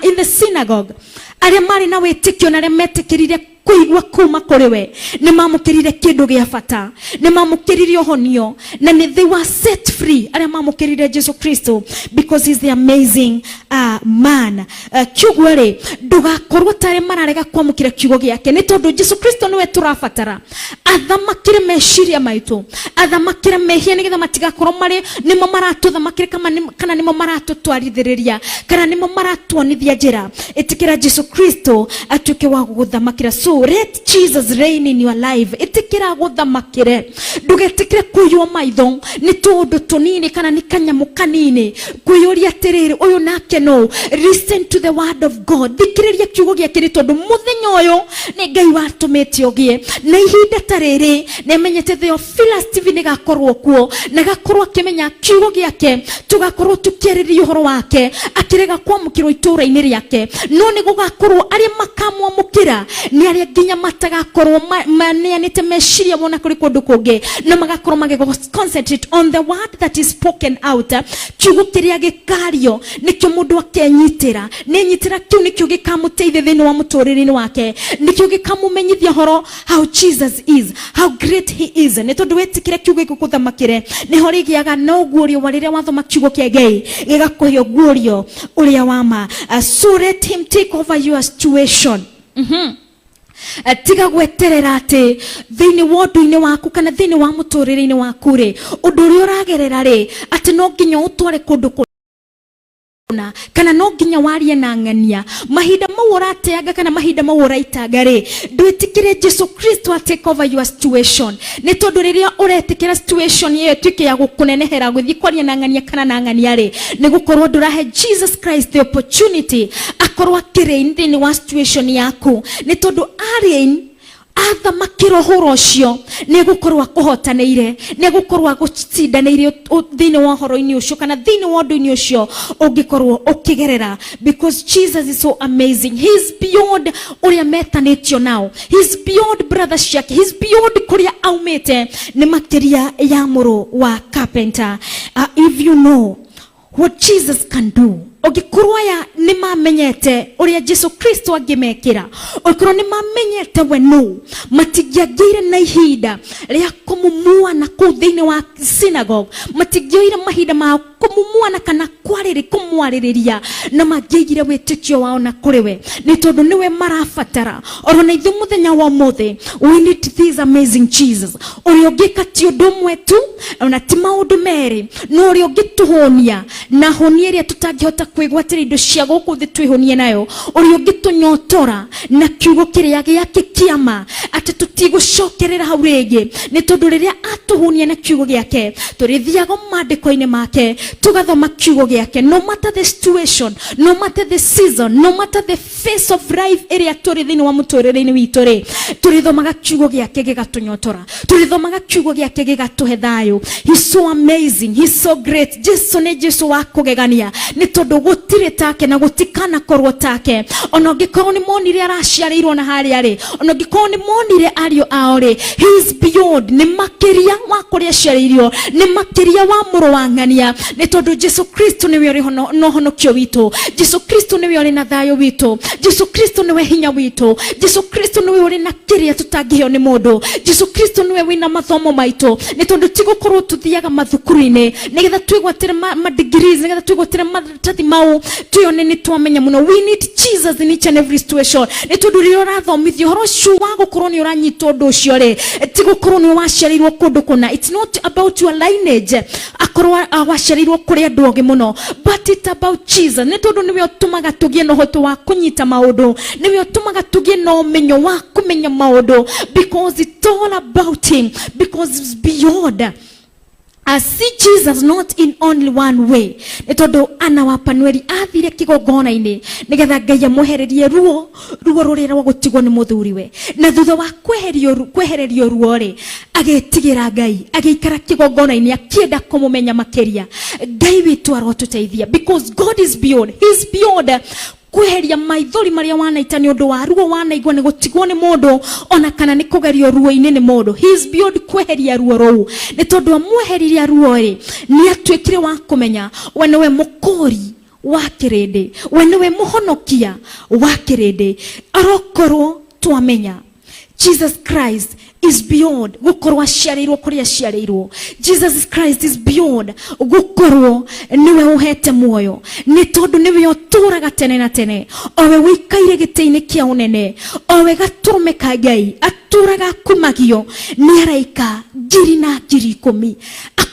in the synagogue, arĩa marĩ na wĩtĩkio na arĩa metĩkĩrire kũigua kuma kũrĩ we, nĩ mamũkĩrire kĩndũ gĩa bata, nĩ mamũkĩrire ũhonio, na nĩ they were set free, arĩa mamũkĩrire Jesu Kristo, because he's the amazing man. Kiugo rĩ, ndũgakorwo tarĩ mararega kwamũkĩra kiugo gĩake, nĩ tondũ Jesu Kristo nĩwe tũrabatara athamakĩre meciria maitũ, athamakĩre mehia, nĩgetha matigakorwo marĩ nĩmo maratũthamakĩra, kana nĩmo maratũtwarithĩrĩria, kana nĩmo maratuonithia njĩra. Ĩtĩkĩra Jesu Kristo atuĩke wa gũgũthamakĩra. So Jesu. Let Jesus reign in your life. Ĩtĩkĩra gũthamakĩre, ndũgetĩkĩre kũiywo maitho nĩ tũũndũ tũnini kana nĩ kanyamũ kanini, kwĩyũria atĩrĩrĩ, ũyũ nake no. Listen to the word of God, thikĩrĩria kiugo gĩake, nĩ tondũ mũthenya ũyũ nĩ Ngai watũmĩte ũgĩe na ihinda ta rĩrĩ. Nĩ amenyete Theophilus TV nĩ gakorwo kuo na gakorwo akĩmenya kiugo gĩake, tũgakorwo tũkĩarĩrĩria ũhoro wake akĩrega kwamũkĩrwo itũũra-inĩ rĩake. No nĩ gũgakorwo arĩa makamwamũkĩra nĩ arĩa nginya matagakorwo maneanĩte meciria mona kũrĩ kũndũ kũngĩ, no magakorwo magĩ concentrate on the word that is spoken out. Kiugo kĩrĩa gĩkario nĩkĩo mũndũ akenyitĩra, nĩnyitĩra kĩu nĩkĩo gĩkamũteithia thĩinĩ wa mũtũrĩre-inĩ wake, nĩkĩo gĩkamũmenyithia ũhoro how Jesus is, how great he is. Nĩ tondũ wĩtĩkĩre kiugo gĩgũthamakĩre, nĩho rĩgĩaga na ũguũrio wa rĩrĩa wathoma kiugo kĩa Ngai gĩgakũhe ũguũrio ũrĩa wa ma. So let him take over your situation. Tiga gweterera atĩ thĩinĩ wa ũndũ-inĩ waku kana thĩinĩ wa mũtũrĩre-inĩ waku rĩ, ũndũ ũrĩa ũragerera rĩ, atĩ no nginya ũtware kũndũ kũna kana no nginya warie na ng'ania. Mahinda mau ũrateanga kana mahinda mau ũraitanga rĩ, ndwĩtĩkĩre Jesu Kristo a take over your situation, nĩ tondũ rĩrĩa ũretĩkĩra situation ĩyo ĩtuĩke ya gũkũnenehera gũthiĩ kwaria na ng'ania kana na ng'ania rĩ, nĩ gũkorwo ndũrahe Jesus Christ the opportunity akorwo akĩreign thĩinĩ wa situation yaku, nĩ tondũ areign, athamakĩra ũhoro ũcio, nĩ gũkorwo akũhotanĩire, nĩ gũkorwo agũcindanĩire thĩinĩ wa ũhoro-inĩ ũcio kana thĩinĩ wa ũndũ-inĩ ũcio ũngĩkorwo ũkĩgerera, because Jesus is so amazing. He is beyond ũrĩa metanĩtio nao, he is beyond brothers ciake, he is beyond kũrĩa aumĩte, nĩ makĩria ya mũrũ wa carpenter. If you know what Jesus can do, ũngĩkorwo aya nĩ mamenyete ũrĩa Jesu Kristo angĩmekĩra, ũngĩkorwo nĩ mamenyete we no matingĩangĩire na ihinda rĩa kũmumua na kũu thĩinĩ wa synagogue, matingĩoire mahinda ma kũmumuana kana kwarĩrĩ kũmwarĩrĩria, na mangĩaigire wĩtĩkio wao na kũrĩ we, nĩ tondũ nĩwe marabatara. Oro na ithuĩ mũthenya wa ũmũthĩ, we need this amazing Jesus, ũrĩa ũngĩka ti ũndũ ũmwe tu ona ti maũndũ merĩ, no ũrĩa ũngĩtũhũnia na hũnia ĩrĩa tũtangĩhota kwĩgwatĩra indo cia gũkũ thĩ twĩhũnie nayo, ũrĩa ũngĩtũnyotora na kiugo kĩrĩa gĩake kĩama atĩ tũtigũcokerera hau rĩngĩ, nĩ tondũ rĩrĩa atũhũnia na kiugo gĩake, tũrĩthiaga maandĩko-inĩ make tũgathoma kiugo gĩake, no matter the situation, no matter the season, no matter the phase of life ĩrĩa tũrĩ thĩinĩ wa mũtũrĩre-inĩ witũ rĩ, tũrĩthomaga kiugo gĩake gĩgatũnyotora, tũrĩthomaga kiugo gĩake gĩgatũhe thayũ. He's so amazing, he's so great. Jesu nĩ Jesu wa kũgegania, nĩ tondũ gũtirĩ take na gũtikanakorwo take. Ona ũngĩkorwo nĩ monire araciarĩirwo na harĩa rĩ, ona ũngĩkorwo nĩ monire ariũ ao rĩ, he is beyond, nĩ makĩria wa kũrĩa aciarĩirio, nĩ makĩria wa mũrũ wa ng'ania, nĩ tondũ Jesu Kristo nĩwe ũrĩ na ũhonokio witũ, Jesu Kristo nĩwe ũrĩ na thayũ witũ, Jesu Kristo nĩwe hinya witũ, Jesu Kristo nĩwe ũrĩ na kĩrĩa tũtangĩheo nĩ mũndũ, Jesu Kristo nĩwe wĩna mathomo maitũ, nĩ tondũ ti gũkorwo tũthiaga mathukuru-inĩ nĩgetha twĩgwatĩre ma degrees, nĩgetha twĩgwatĩre maratathi mau twĩone nĩ twamenya mũno. We need Jesus in each and every situation, nĩ tondũ rĩrĩa ũrathomithio ũhoro ũcio wa gũkorwo nĩ ũranyita ũndũ ũcio rĩ, ti gũkorwo nĩ waciarĩirwo kũndũ kũna. It's not about your lineage, akorwo waciarĩirwo kũrĩ andũ ogĩ mũno, but it's about Jesus, nĩ tondũ nĩwe ũtũmaga tũgĩe na ũhoti wa kũnyita maũndũ, nĩwe ũtũmaga tũgĩe na ũmenyo wa kũmenya maũndũ, because it's all about him, because it's beyond. I see Jesus not in only one way, nĩ tondũ Ana wa Panueli athire kĩgongona-inĩ nĩgetha Ngai amwehererie ruo, ruo rũrĩa rwa gũtigwo nĩ mũthuriwe, na thutha wa kwehererio ruo rĩ, agĩtigĩra Ngai, agĩikara kĩgongona-inĩ akĩenda kũmũmenya makĩria. Ngai witũ arotũteithia, because God is beyond, he is beyond kweheria maithori marĩa wanaita nĩ ũndũ wa ruo wanaigua nĩ gũtigwo nĩ mũndũ ona kana nĩ kũgerio ruo-inĩ nĩ mũndũ. He is beyond kweheria ruo rũu, nĩ tondũ amweheririe ruo rĩ, nĩ atuĩkire wa kũmenya we nĩwe mũkũri wa kĩrĩndĩ, we nĩwe mũhonokia wa kĩrĩndĩ. Arokorwo twamenya Jesus Christ is beyond gukorwo aciarĩirwo kũrĩa aciarĩirwo. Jesus Christ is beyond gukorwo niwe ũhete muoyo, nĩ tondũ nĩwe ũtũraga tene na tene, owe wĩikaire gĩtĩ-inĩ kĩa ũnene, owe gatũrũme ka Ngai atũraga akumagio nĩ araika ngiri na 10,000.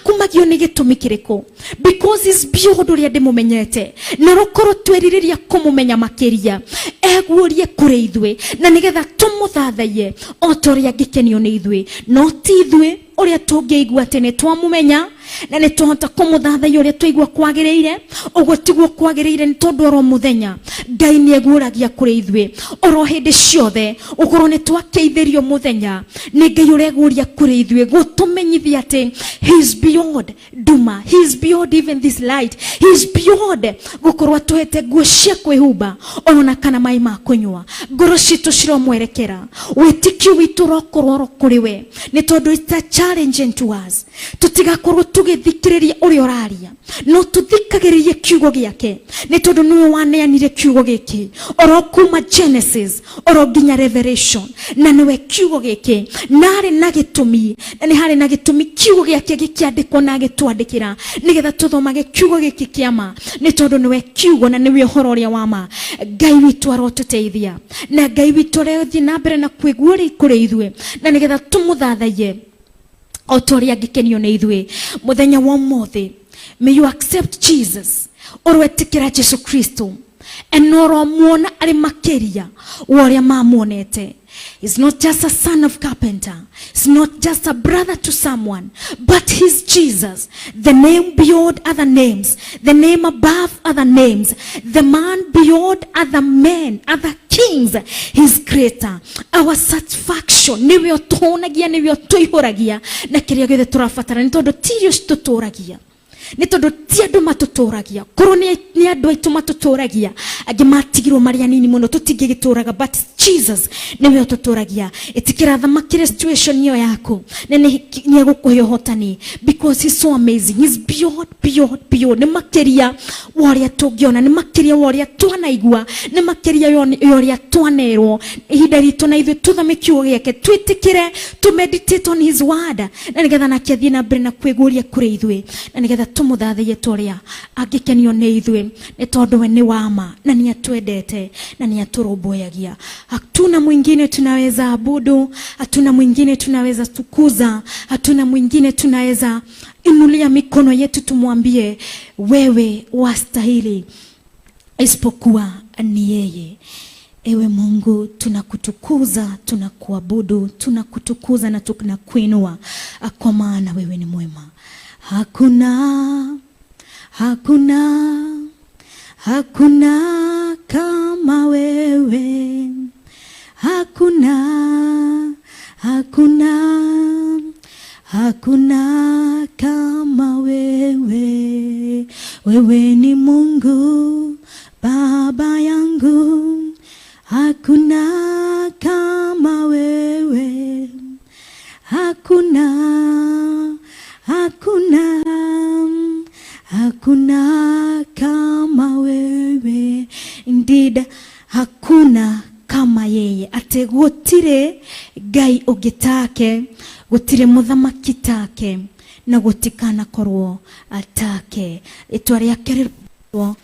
Akumagio nĩ gĩtũmi kĩrĩkũ? Because is beyond ũrĩa ndĩmũmenyete, na rũkorwo twerirĩria kũmũmenya makĩria, eguũrie kũrĩ ithuĩ na nĩgetha tũmũthathaiye o ta ũrĩa angĩkenio nĩ ithuĩ, no ti ithuĩ ũrĩa tũngĩigua atĩ nĩ twamũmenya na nĩ twahota kũmũthathaiya ũrĩa twaigua kwagĩrĩire. Ũguo tiguo kwagĩrĩire, nĩ tondũ oro mũthenya Ngai nĩ eguũragia kũrĩ ithuĩ oro hĩndĩ ciothe. Ũkorwo nĩ twakĩithĩrio mũthenya, nĩ Ngai ũreguũria kũrĩ ithuĩ gũtũmenyithia atĩ he is beyond nduma, he is beyond even this light, he is beyond gũkorwo atũhete nguo cia kwĩhumba ona kana maĩ ma kũnyua. Ngoro citũ ciromwerekera, wĩtĩkio witũ ũrokorwo oro kũrĩ we, nĩ tondũ it's a challenge to us. Tũtigakorwo tũgĩthikĩrĩria ũrĩa ũraria, no tũthikagĩrĩrie kiugo gĩake, nĩ tondũ nĩwe waneanire kiugo gĩkĩ oro kuma Genesis oro nginya Revelation, na nĩwe kiugo gĩkĩ narĩ na gĩtũmi, na nĩ harĩ na gĩtũmi kiugo gĩake gĩkĩandĩkwo na agĩtwandĩkĩra nĩgetha tũthomage kiugo gĩkĩ kĩa ma, nĩ tondũ nĩwe kiugo na nĩwe ũhoro ũrĩa wa ma. Ngai witũ arotũteithia, na Ngai witũ ũrĩa na mbere na kwĩguũria kũrĩ ithuĩ, na nĩgetha tũmũthathaiye o ta ũrĩa angĩkenio nĩ ithuĩ. Mũthenya wa ũmũthĩ, may you accept Jesus, ũrwetĩkĩra Jesu Kristo na ũromuona arĩ makĩria wa ũrĩa mamuonete. He's not just a son of carpenter. He's not just a brother to someone, but he's Jesus, the name beyond other names, the name above other names, the man beyond other men, other kings. He's greater. Our satisfaction, niwe ũtũhũnagia, niwe ũtũihũragia na kĩrĩa gĩothe tũrabatara, nĩ tondũ ti irio citũtũragia, nĩ tondũ ti andũ matũtũragia. Korwo nĩ andũ aitũ matũtũragia, angĩ matigirwo marĩ anini mũno, tũtingĩgĩtũraga, but Jesus nĩwe ũtũtũragia. Ĩtĩkĩra thamakĩre situation ĩyo yaku, na nĩ egũkũhe ũhotani, because he's so amazing. He's beyond, beyond, beyond. Nĩ makĩria wa ũrĩa tũngĩona, nĩ makĩria wa ũrĩa twanaigua, nĩ makĩria ya ũrĩa twanerwo. Ihinda ritũ na ithuĩ tũthome kiugo gĩake, twĩtĩkĩre, to meditate on his word, na nĩgetha nake athiĩ na mbere na kwĩguũria kũrĩ ithuĩ, na nĩgetha tũmũthathaiye ta ũrĩa angĩkenio nĩ ithuĩ, nĩ tondũ we nĩ wama na nĩ atwendete na nĩ atũrũmbũyagia. Hatuna mwingine tunaweza abudu, hatuna mwingine tunaweza tukuza, hatuna mwingine tunaweza inulia mikono yetu tumwambie wewe wastahili, isipokuwa ni yeye. Ewe Mungu, tunakutukuza, tunakuabudu, tunakutukuza na tunakuinua, kwa maana wewe ni mwema. Hakuna, hakuna, hakuna kama wewe. Hakuna, hakuna, hakuna kama wewe. Wewe ni Mungu Baba yangu, hakuna kama wewe. Hakuna, hakuna, hakuna kama wewe. Indeed, hakuna kama yeye, atĩ gũtirĩ Ngai ũngĩ take, gũtirĩ mũthamaki take, na gũtikanakorwo take. Rĩtwa rĩake rĩrwo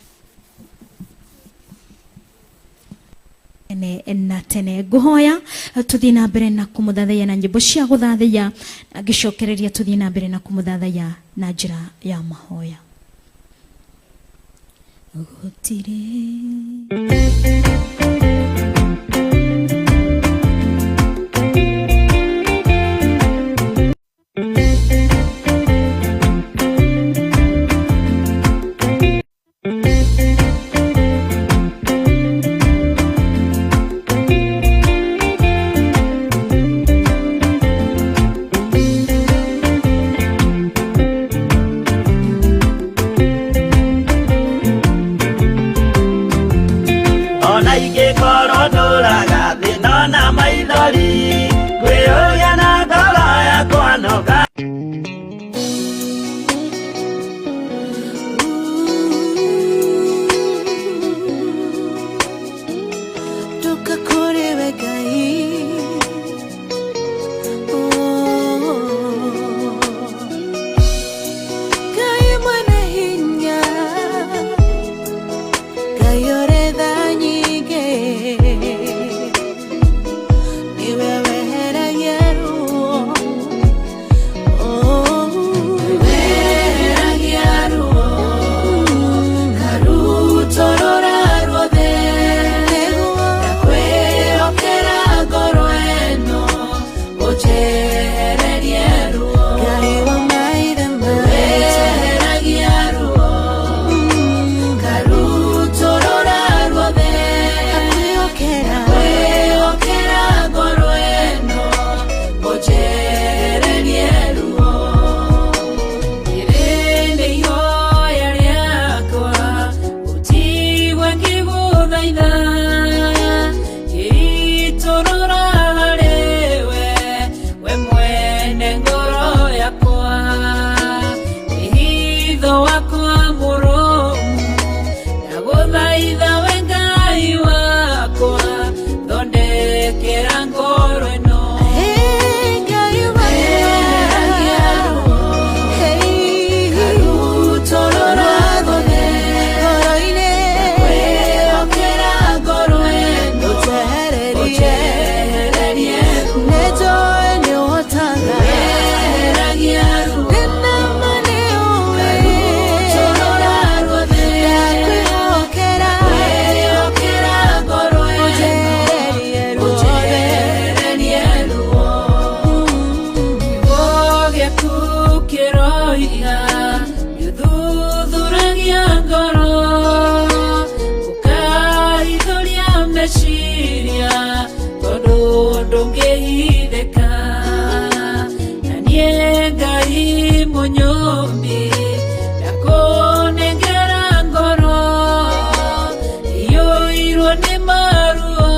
tene na tene. Ngũhoya tũthiĩ na mbere na kũmũthathaiya na nyĩmbo cia gũthathaiya, na ngĩcokereria tũthiĩ na mbere na kũmũthathaiya na njĩra ya mahoya. Gũtirĩ. Ona ingĩ. Ũnjehererie ruo. Ngai wa maithe maitũ. Weheragia ruo. Ngarutũrũra ruothe. Ngakwĩhokera. Kwĩhokera ngoro ĩno, ũnjehererie ruo. Rĩrĩ nĩ ihoya rĩakwa, ũtigue ngĩgũthaitha. Ngĩitũrũra harĩwe, we mwene ngoro yakwa. Wĩhitho wakwa mũrũmu, ndagũthaitha we Ngai wakwa, thondekera ngoro ĩno. Hey, Ngai wakwa. Weheragia ruo. Hey. Ngarutũrũra ruothe. Ngoro-inĩ. Kwĩhokera ngoro ĩno, Ũnjehererie. ũnjehererie ruo. Nĩnjũĩ nĩũhotaga. Weheragia ruo. Ndĩna ma nĩũĩ. Ngarutũrũra ruothe. Ndakwĩhokera. Kwĩhokera ngoro ĩno, Ũnjehererie ruothe. ũnjehererie ruo. Kiugo gĩaku kĩroiga gĩthuthuragia ngoro, ũkahithũria meciria, tondũ ndũngĩhithĩka. Na niĩ Ngai mũnyũmbi, ndakũnengera ngoro iyũirwo nĩ maruo,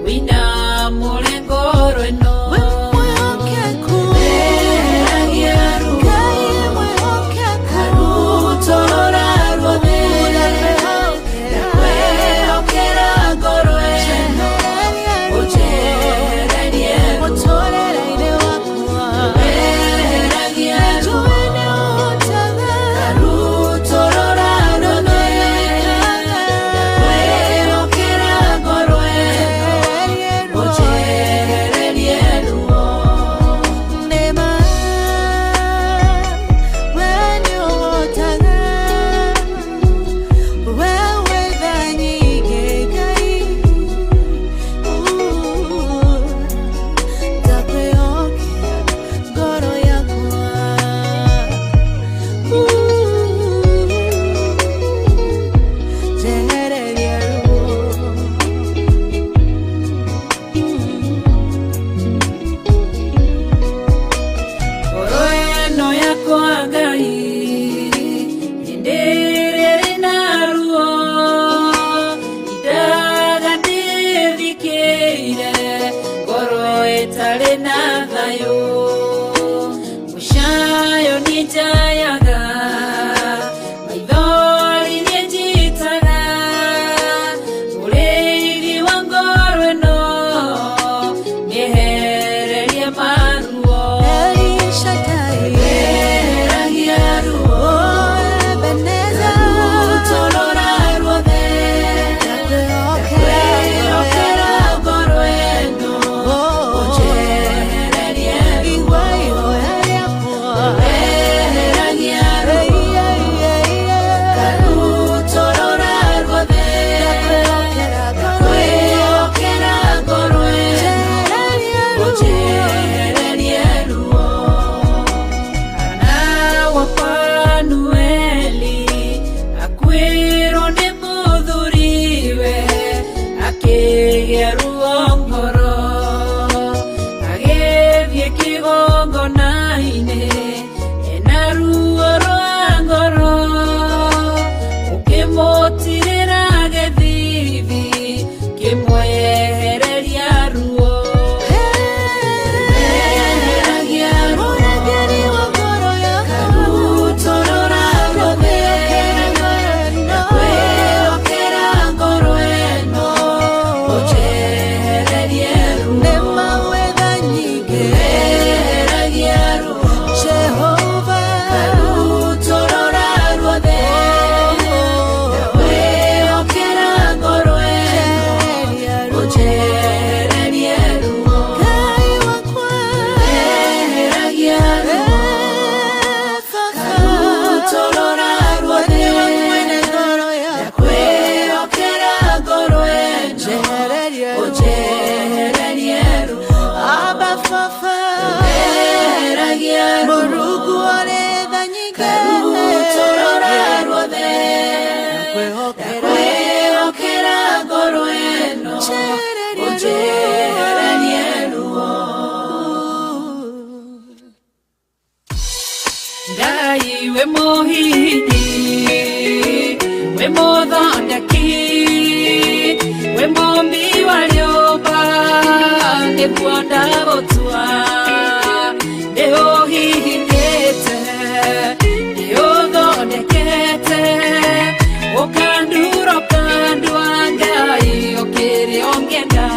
wĩinamũre ngoro ĩno. We mwĩhokeku. Weheragia ruo. Ngai mwĩhokeku. Ngarutũrũra ruothe. Ndakwĩhokera ngoro ĩno, ũnjehererie ruo. Mũtũũrĩre-inĩ wakwa. Weheragia ruo. Njũĩ nĩũhotaga. Ngarutũrũra ruothe. Ndakwĩhokera ngoro ĩno, ũnjehererie ruo. Nĩma, we nĩũhotaga. We wĩ tha nyingĩ, Ngai. Ndakwĩhokera ngoro yakwa. Njehererie ruo. Ngoro ĩno yakwa Ngai, hĩndĩ ĩrĩa ĩrĩ na ruo, indaga ndĩthikĩire, ngoro ĩtarĩ na thayũ. Mũcayo nĩnjayaga, maithori nĩnjitaga, mũrĩithi wa ngoro ĩno, nĩehererie maruo. El Shaddai. Weheragia ruo. Oh, Ebenezer. Ngarutũrũra ruothe. Ndakwĩhokera. Kwĩhokera ngoro ĩno, Oh, ũnjehererie ruo. igua ihoya rĩakwa. Weheragia We mũhihinyi, we mũthondeki, we mũmbi wa rĩũmba, nĩguo ndagũtua. Nĩ ũhihinyĩte, nĩ ũthondekete, ũkandura ũkandua Ngai ũkĩrĩ ũngĩenda.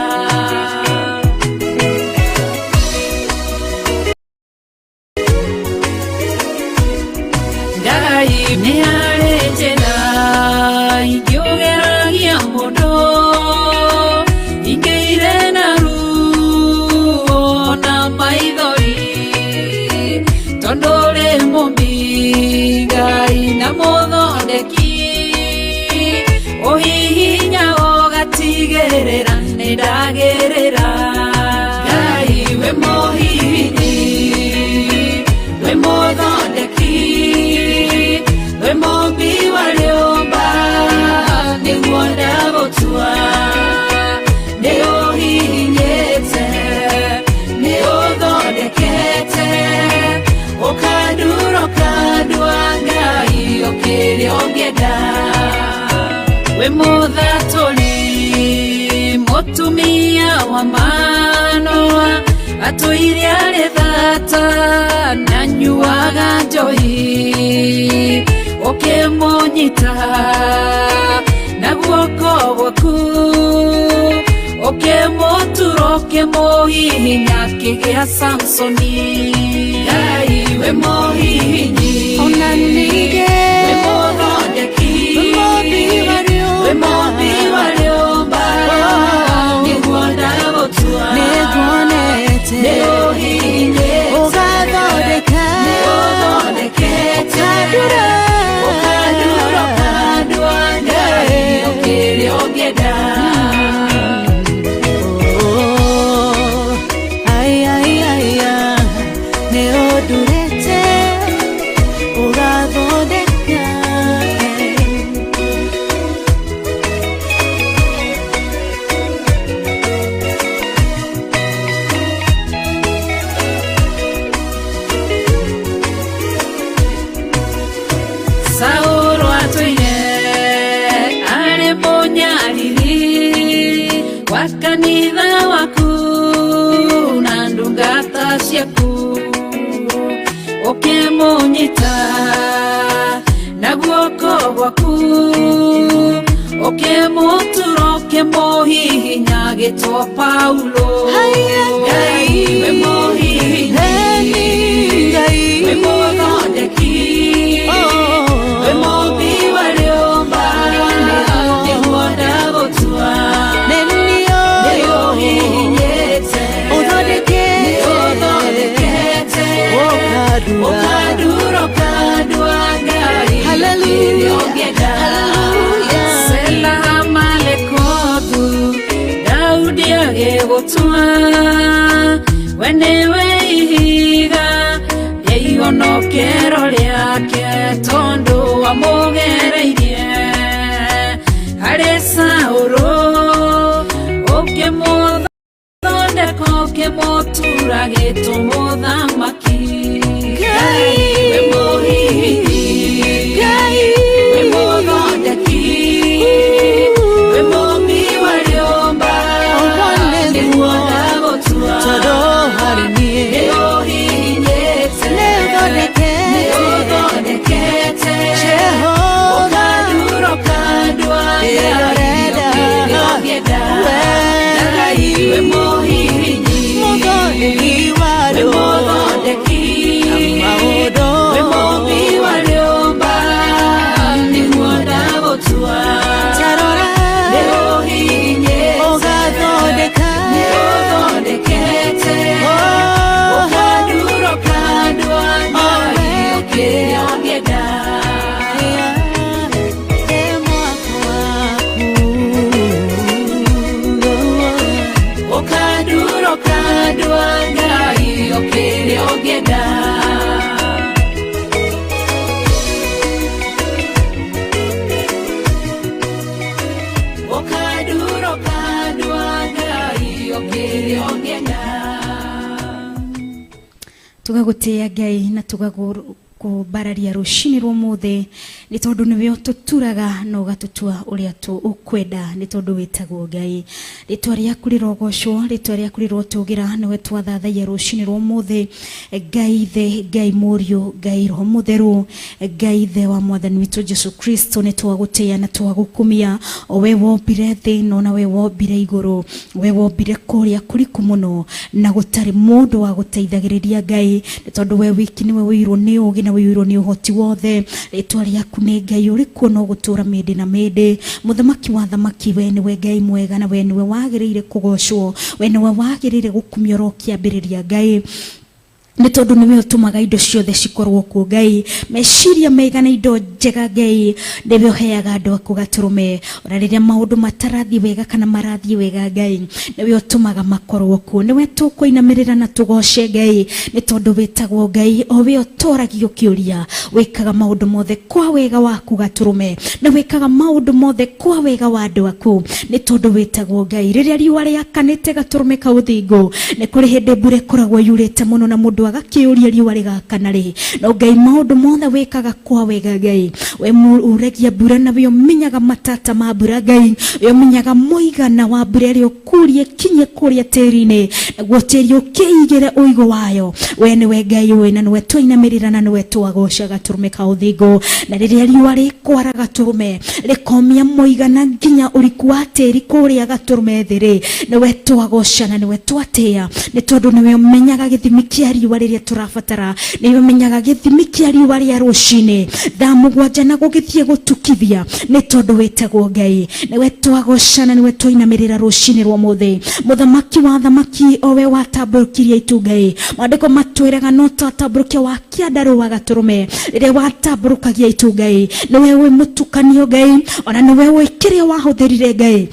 Ngai nĩ harĩ njĩra ingĩũgeragia mũndũ ingĩire na ruo na maithori, tondũ ũrĩ mũmbi Ngai na mũthondeki, ũhihinya ũgatigĩrĩra nĩ ndagĩrĩra. Ngai we mũhihinyi, we mũthondeki, we mũmbi wa rĩũmba, nĩguo ndagũtua. Nĩ ũhihinyĩte, nĩ ũthondekete, ũkandura ũkandua Ngai ũkĩrĩ ũngĩenda. We mũthatũri mũtumia wa Manoa, atũire arĩ thata na nyuaga njohi, ũkĩmũnyita na guoko gwaku, ũkĩmũtura ũkĩmũhihinya akĩgĩa Samsoni. Ngai we mũhihinyi, Ona ningĩ we mũthondeki, mũmbi wa rĩũmba, we mũmbi wa rĩũmba, nĩguo ndagũtua. Nĩnguonete Nĩ ũhihinyĩte, ũgathondeka, nĩ ũthondekete, ũkandura, ũkandura ũkandua Ngai ũkĩrĩ ũngĩenda. Oh, ai, ai, ai, ai, nĩ ũndurĩte ũgathondeka. Saũlũ atũire arĩ mũnyariri wa kanitha waku na ndungata ciaku, ũkĩmũnyita na guoko gwaku, ũkĩmũtura ũkĩmũhihinya agĩtwo Paulo. Haiya, Ngai we mũhihinyi, Nĩ Ngai, we mũthondeki, Oh. we mũmbi wa rĩũmba, nĩguo ndagũtua. Nĩ Nĩ niĩ ũhihinyĩte, ũthondekete, nĩ ũthondekete, ũkandura, ũkandura ũkandua Ngai Hallelujah. ũkĩrĩ ũngĩenda. Hallelujah. Sela Malekothu, Daudi agĩgũtua, we nĩwe ihiga rĩa ihonokero rĩake, tondũ wamũgereirie harĩ Saũlũ, ũkĩmũthondeka ũkĩmũtura gĩtũ mũthamaki. Ngai, we mũhihinyi, Ngai, we mũthondeki, we mũmbi wa rĩũmba, Ũguo nĩguo, nĩguo ndagũtua. tondũ harĩ niĩ Nĩ ũhihinyĩte, nĩ ũthondekete, nĩ ũthondekete, Jehova, ũkandura ũkandua Ĩrĩa Ngai ũrenda, ũkĩrĩ ũngĩenda. we Ngai we mũhihinyi, mũthondeki wa we rĩũmba, mũthondeki, maũndũ we mũmbi wa rĩũmba, nĩguo ndagũtua. Tarora, Nĩ ũhihinyĩte, ũgathondeka, nĩ ũthondekete, Oh, ũkandura ũkandua Ngai ũkĩrĩ ũngĩenda. Ĩ mwako waku. Ũkandura ũkandua Ngai ũkĩrĩ ũngĩenda. Ũkandura ũkandua Ngai ũkĩrĩ ũngĩenda. Tugagutia Ngai na tugakuhurũkia. Twakũmbararia rũcinĩ rwa ũmũthĩ nĩ tondũ nĩwe ũtũturaga na ũgatũtua ũrĩa ũkwenda nĩ tondũ wĩtagwo Ngai. Rĩtwa rĩaku rĩrogocwo, rĩtwa rĩaku rĩrotũgĩra, nĩwe twathathaiya rũcinĩ rwa ũmũthĩ. Ngai Ithe, Ngai Mũriũ, Ngai Roho Mũtheru, Ngai Ithe wa Mwathani witũ Jesu Kristo, nĩ twagũtĩĩa na twagũkumia, o we wombire thĩ ĩno na we wombire igũrũ, we wombire kũrĩa kũriku mũno na gũtarĩ mũndũ wa gũteithagĩrĩria Ngai, nĩ tondũ we wiki nĩwe ũiyũirwo nĩ ũũgĩ na ũiyũirwo nĩ ũhoti wothe. Rĩtwa rĩaku nĩ Ngai ũrĩ kuo na ũgũtũũra mĩndĩ na mĩndĩ. Mũthamaki wa athamaki, we nĩwe Ngai mwega na we nĩwe wagĩrĩire kũgocwo, we nĩwe wagĩrĩire gũkumio oro kĩambĩrĩria Ngai, nĩ tondũ nĩwe ũtũmaga indo ciothe cikorwo kuo Ngai. Meciria mega na indo njega Ngai nĩwe ũheaga andũ aku gatũrũme, ona rĩrĩa maũndũ matarathiĩ wega kana marathiĩ wega Ngai nĩwe ũtũmaga makorwo kuo. Nĩwe tũkũinamĩrĩra na tũgoce Ngai, nĩ tondũ wĩtagwo Ngai o we ũtoragio kĩũria, wĩkaga maũndũ mothe kwa wega waku gatũrũme, na wĩkaga maũndũ mothe kwa wega wa andũ aku, nĩ tondũ wĩtagwo Ngai. Rĩrĩa riũa rĩakanĩte gatũrũme ka ũthingu, nĩ kũrĩ hĩndĩ mbura ĩkoragwo yurĩte mũno na mũndũ agakĩũria riũa rĩgakana rĩ, no Ngai maũndũ mothe wĩkaga kwa wega Ngai. We uragia mbura na we ũmenyaga matata ma mbura Ngai, we ũmenyaga mũigana wa mbura ĩrĩa ũkurie kinye kũrĩa tĩri-inĩ, naguo tĩri ũkĩigĩre ũigũ wayo. We nĩwe Ngai ũĩ na nĩwe twainamĩrĩra na nĩwe twagoca gatũrũme ka ũthingu. Na rĩrĩa riũa rĩkwara gatũrũme rĩkomia mũigana nginya ũriku wa tĩri kũrĩa gatũrũme thĩ rĩ, nĩwe twagoca na nĩwe twatĩĩa, nĩ tondũ nĩwe ũmenyaga gĩthimi kĩa riũa rĩrĩa tũrabatara, nĩwe ũmenyaga gĩthimi kĩa riũa rĩa rũcinĩ thaa 7 na gũgĩthiĩ gũtukithia, nĩ tondũ wĩtagwo Ngai. Nĩwe twagoca na nĩwe twainamĩrĩra rũcinĩ rwa ũmũthĩ. Mũthamaki wa athamaki, o we watambũrũkirie itu Ngai, maandĩko matwĩraga no tatambũrũkia wa kĩandarũa gatũrũme rĩrĩa watambũrũkagia itu Ngai, nĩwe wĩ mũtukanio Ngai, ona nĩwe wĩ kĩrĩa wahũthĩrire Ngai